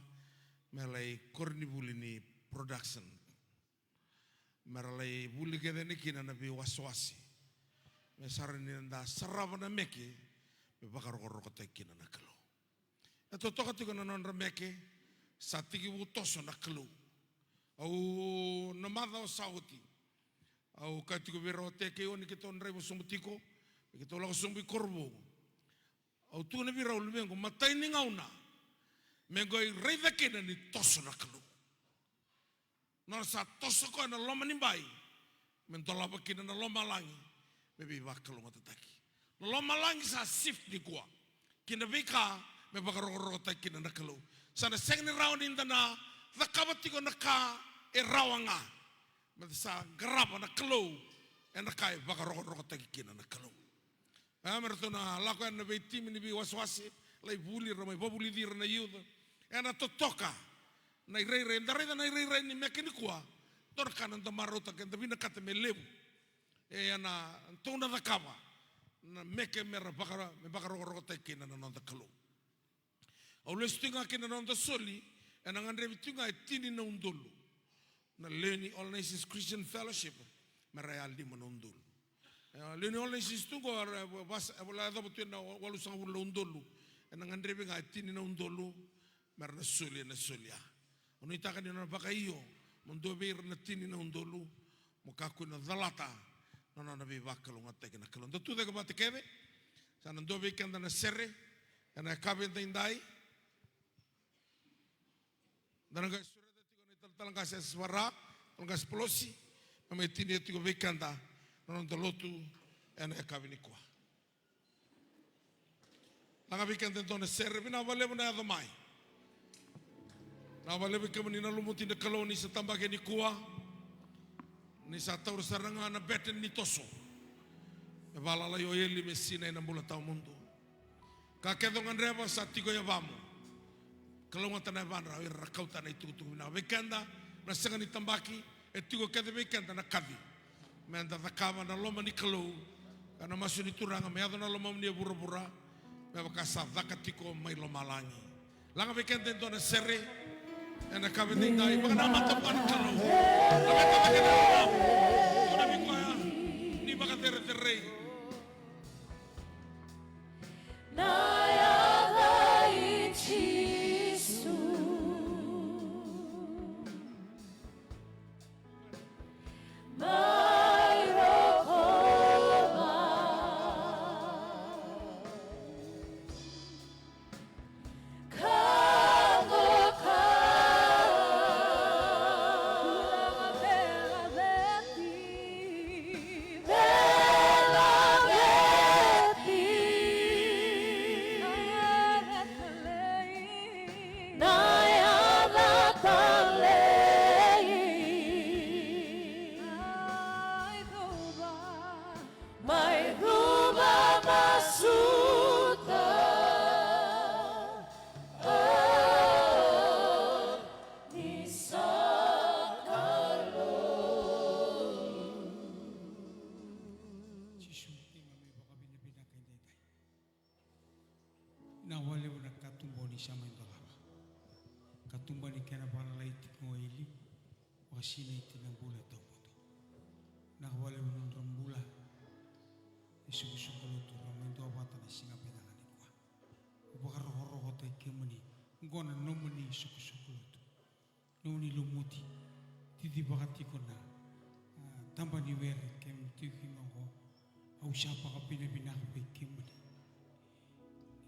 me lai koronivuli ni production, me ra lai vuli kece yani kina na veiwasewase, me sa rawa ni da sarava na meke me vakarokorokotaki kina na Kalou. E totoka tiko na nodra meke, sa tekivu toso na Kalou. Au, na macawa sa oti, au kaya tiko vei rau, o Teke, o ni keitou draiva sobu tiko, me keitou lako sobu i Korovou. Au tukuna vei rau, luvequ, matai ni gauna me qai raica kina ni toso na Kalou. Nona sa toso koya na loma ni bai me dolava kina na lomalagi me veivakalougatataki. Na lomalagi sa shift nikua ki na veika me vakarokorokotaki kina na Kalou. Sa na sega ni rawa ni da na cakava tiko na ka e rawa ga, meda sa qarava na Kalou ena ka e vakarokorokotaki kina na Kalou. A, me ratou na lako yani na veitimi ni veiwasewase, lai vuli, ra mai vavulici ira na youth. Ena totoka na irairai, da raica na irairai ni meke nikua. Dua na ka na da marautaka, eda vinakata me levu. E, ena tou na cakava na meke me ra vaka, me vakarokorokotaki kina na noda Kalou. Au lesu tiko ga kina na noda soli, ena gadrevi tiko ga e tini na udolu na lewe ni All Nations Christian Fellowship, me ra ya lima na udolu. E, lewe ni All Nations tu qo, era, e, vas-, e, la yacova tu ena walusagavulu na udolu, ena gadrevi ga e tini na udolu me ra na soli ena soli ya. Au nuitaka ni na vakaio mo dua vei ira na tini na udolu, mo kakua ni calata na nona veivakalougatataki na Kalou. Da tu cake vata kece. Sa na dua vei keda na sere ena yakavi edaidai. Da na qai sureta tiko na italatala qase Esevara, italatala qase Polosi, me mai tinia tiko vei keda na noda lotu ena yakavi nikua. Laga vei keda e dua na sere. Vinaka vakalevu na yaco mai. Vinaka vakalevu vei kemuni na lumuti na Kalou ni sa tabaki nikua. Ni sa taura sara ga na bete ni toso. E valalai o eli me sinai na bula tawamudu. Ka kece o gadreva sa tiko e yavamu. Kalougata na yavadra o ira ra kauta na itukutuku vinaka vei keda. Na sega ni tabaki, e tiko kece vei keda na kaci. Meda cakava na loma ni Kalou. Ka na masu ni Turaga me yaco na lomamuni e vuravura me vaka sa caka tiko mai lomalagi. Laga vei keda e dua na sere ena yakavi edaidai. Vakanamata vua na Kalou. Laveta cake na lomamu. Tukuna vei koya ni vakacerecerei. Na yaca i Jisu. Mai rokova. Ka qo ka velaveti. Velaveti. Na yaca talei. Mai cuva, mai cuva masuta. O, ni sa Kalou. Jisu, keimami vakavinavinaka edaidai. Vinaka vakalevu na katuba ni sa mai dolava. Katuba ni kena vakalai tiko e liu, vakasinaiti na bula tawamudu. Vinaka vakalevu na nodra bula na isoqosoqo lotu ra mai duavata na siga vinaka nikua. Vakarokorokotaki kemuni, oqo na nomuni isoqosoqo lotu. Nomuni lumuti, cicivaka tiko na, a, taba ni were, kemuni tiko kina oqo. Au sa vakavinavinaka vei kemuni.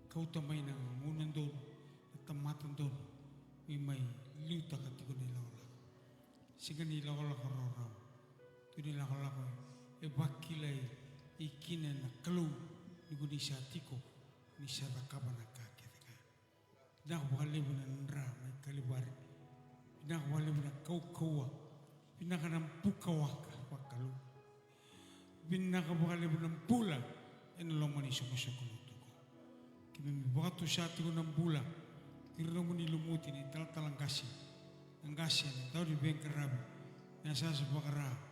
Kauta mai na gauna donu, na tamata donu, me mai liutaka tiko na ilakolako. Sega ni lakolako rawarawa. Tu ni lakolako e vakilai kina na Kalou, ni ko ni sa tiko, ni sa cakava na ka kece ga. Vinaka vakalevu na dra mai Kalivari. Vinaka vakalevu na kaukauwa. Vinaka na buka waka vakalou. Vinaka vakalevu na bula ena loma ni soqosoqo lotu oqo. Keimami vakatusa tiko na bula ki na nomuni lumuti na italatala qase, na qase, na dauniveiqaravi, na yasayasa vakara.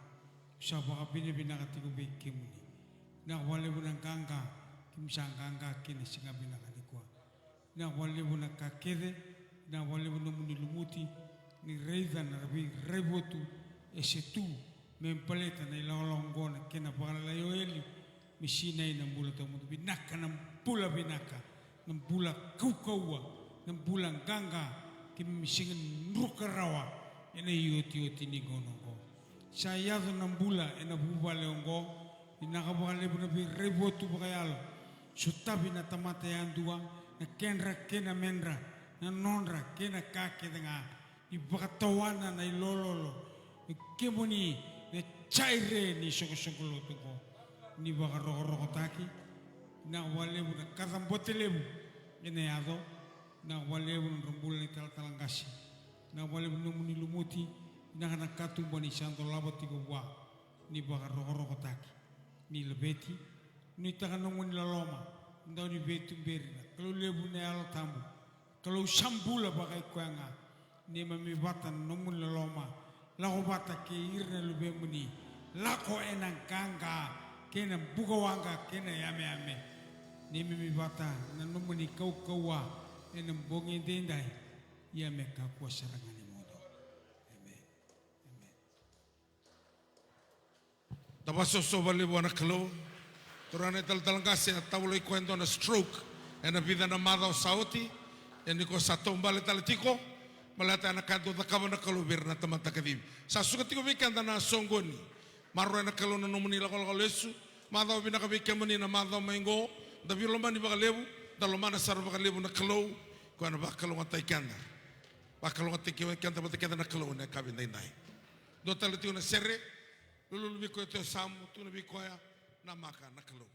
Sa vakavinavinaka tiko vei kemuni. Vinaka vakalevu na qaqa keimami sa qaqa kina ena siga vinaka nikua. Vinaka vakalevu na ka kece, vinaka vakalevu na nomuni lumuti ni raica na veirai votu e se tu me baleta na ilakolako oqo, na kena vakalailai o eli me sinai na bula tawamudu. Vinaka na bula vinaka, na bula kaukauwa, na bula qaqa keimami sega ni druka rawa ena iotioti ni gauna oqo. Sa yaco na bula ena vuvale oqo. Vinaka vakalevu na veirai votu vakayalo. Sotavi na tamata yadua, na kedra kei na medra, na nodra kei na ka kece ga. Ni vakatawana na ilololo e kemuni na Jaire ni soqosoqo lotu oqo. Ni vakarokorokotaki. Vinaka vakalevu na kacabote levu ena yaco. Vinaka vakalevu na nodra bula na italatala qase. Vinaka vakalevu na nomuni lumuti. Vinaka na katuba ni sa dolava tiko vua. Ni vakarokorokotaki, ni laveti, nuitaka na nomuni loloma, dau ni veituberi na Kalou levu na Yalo Tabu. Kalou sa bula vakai koya ga, neimami vata na nomuni loloma, lako vata kei ira na luvemuni, lako ena qaqa kei na bukawaqa kei na yameyame. Neimami vata na nomuni kaukauwa ena bogi edaidai, ia me kakua sara ga ni mudu. Emeni. Emeni. Da vakasoso vakalevu vua na Kalou. Turaga na italatala qase, a tavalai koya e dua na stroke ena vica na macawa sa oti. Ia ni ko sa taubale tale tiko, baleta na ka e dau cakava na Kalou vei ira na tamata kacivi. Sa suka tiko vei keda na soqoni. Maroroya na Kalou na nomuni lakolako lesu. Macawa vinaka vei kemuni na macawa mai qo. Da veilomani vakalevu, da lomana sara vakalevu na Kalou. Koya na vakalougatataki keda. Vakalougatataki keda vata kece na Kalou ena yakavi edaidai. Dua tale tiko na sere, lululu vei koya tu e yasamu, tukuna vei koya, namaka na Kalou.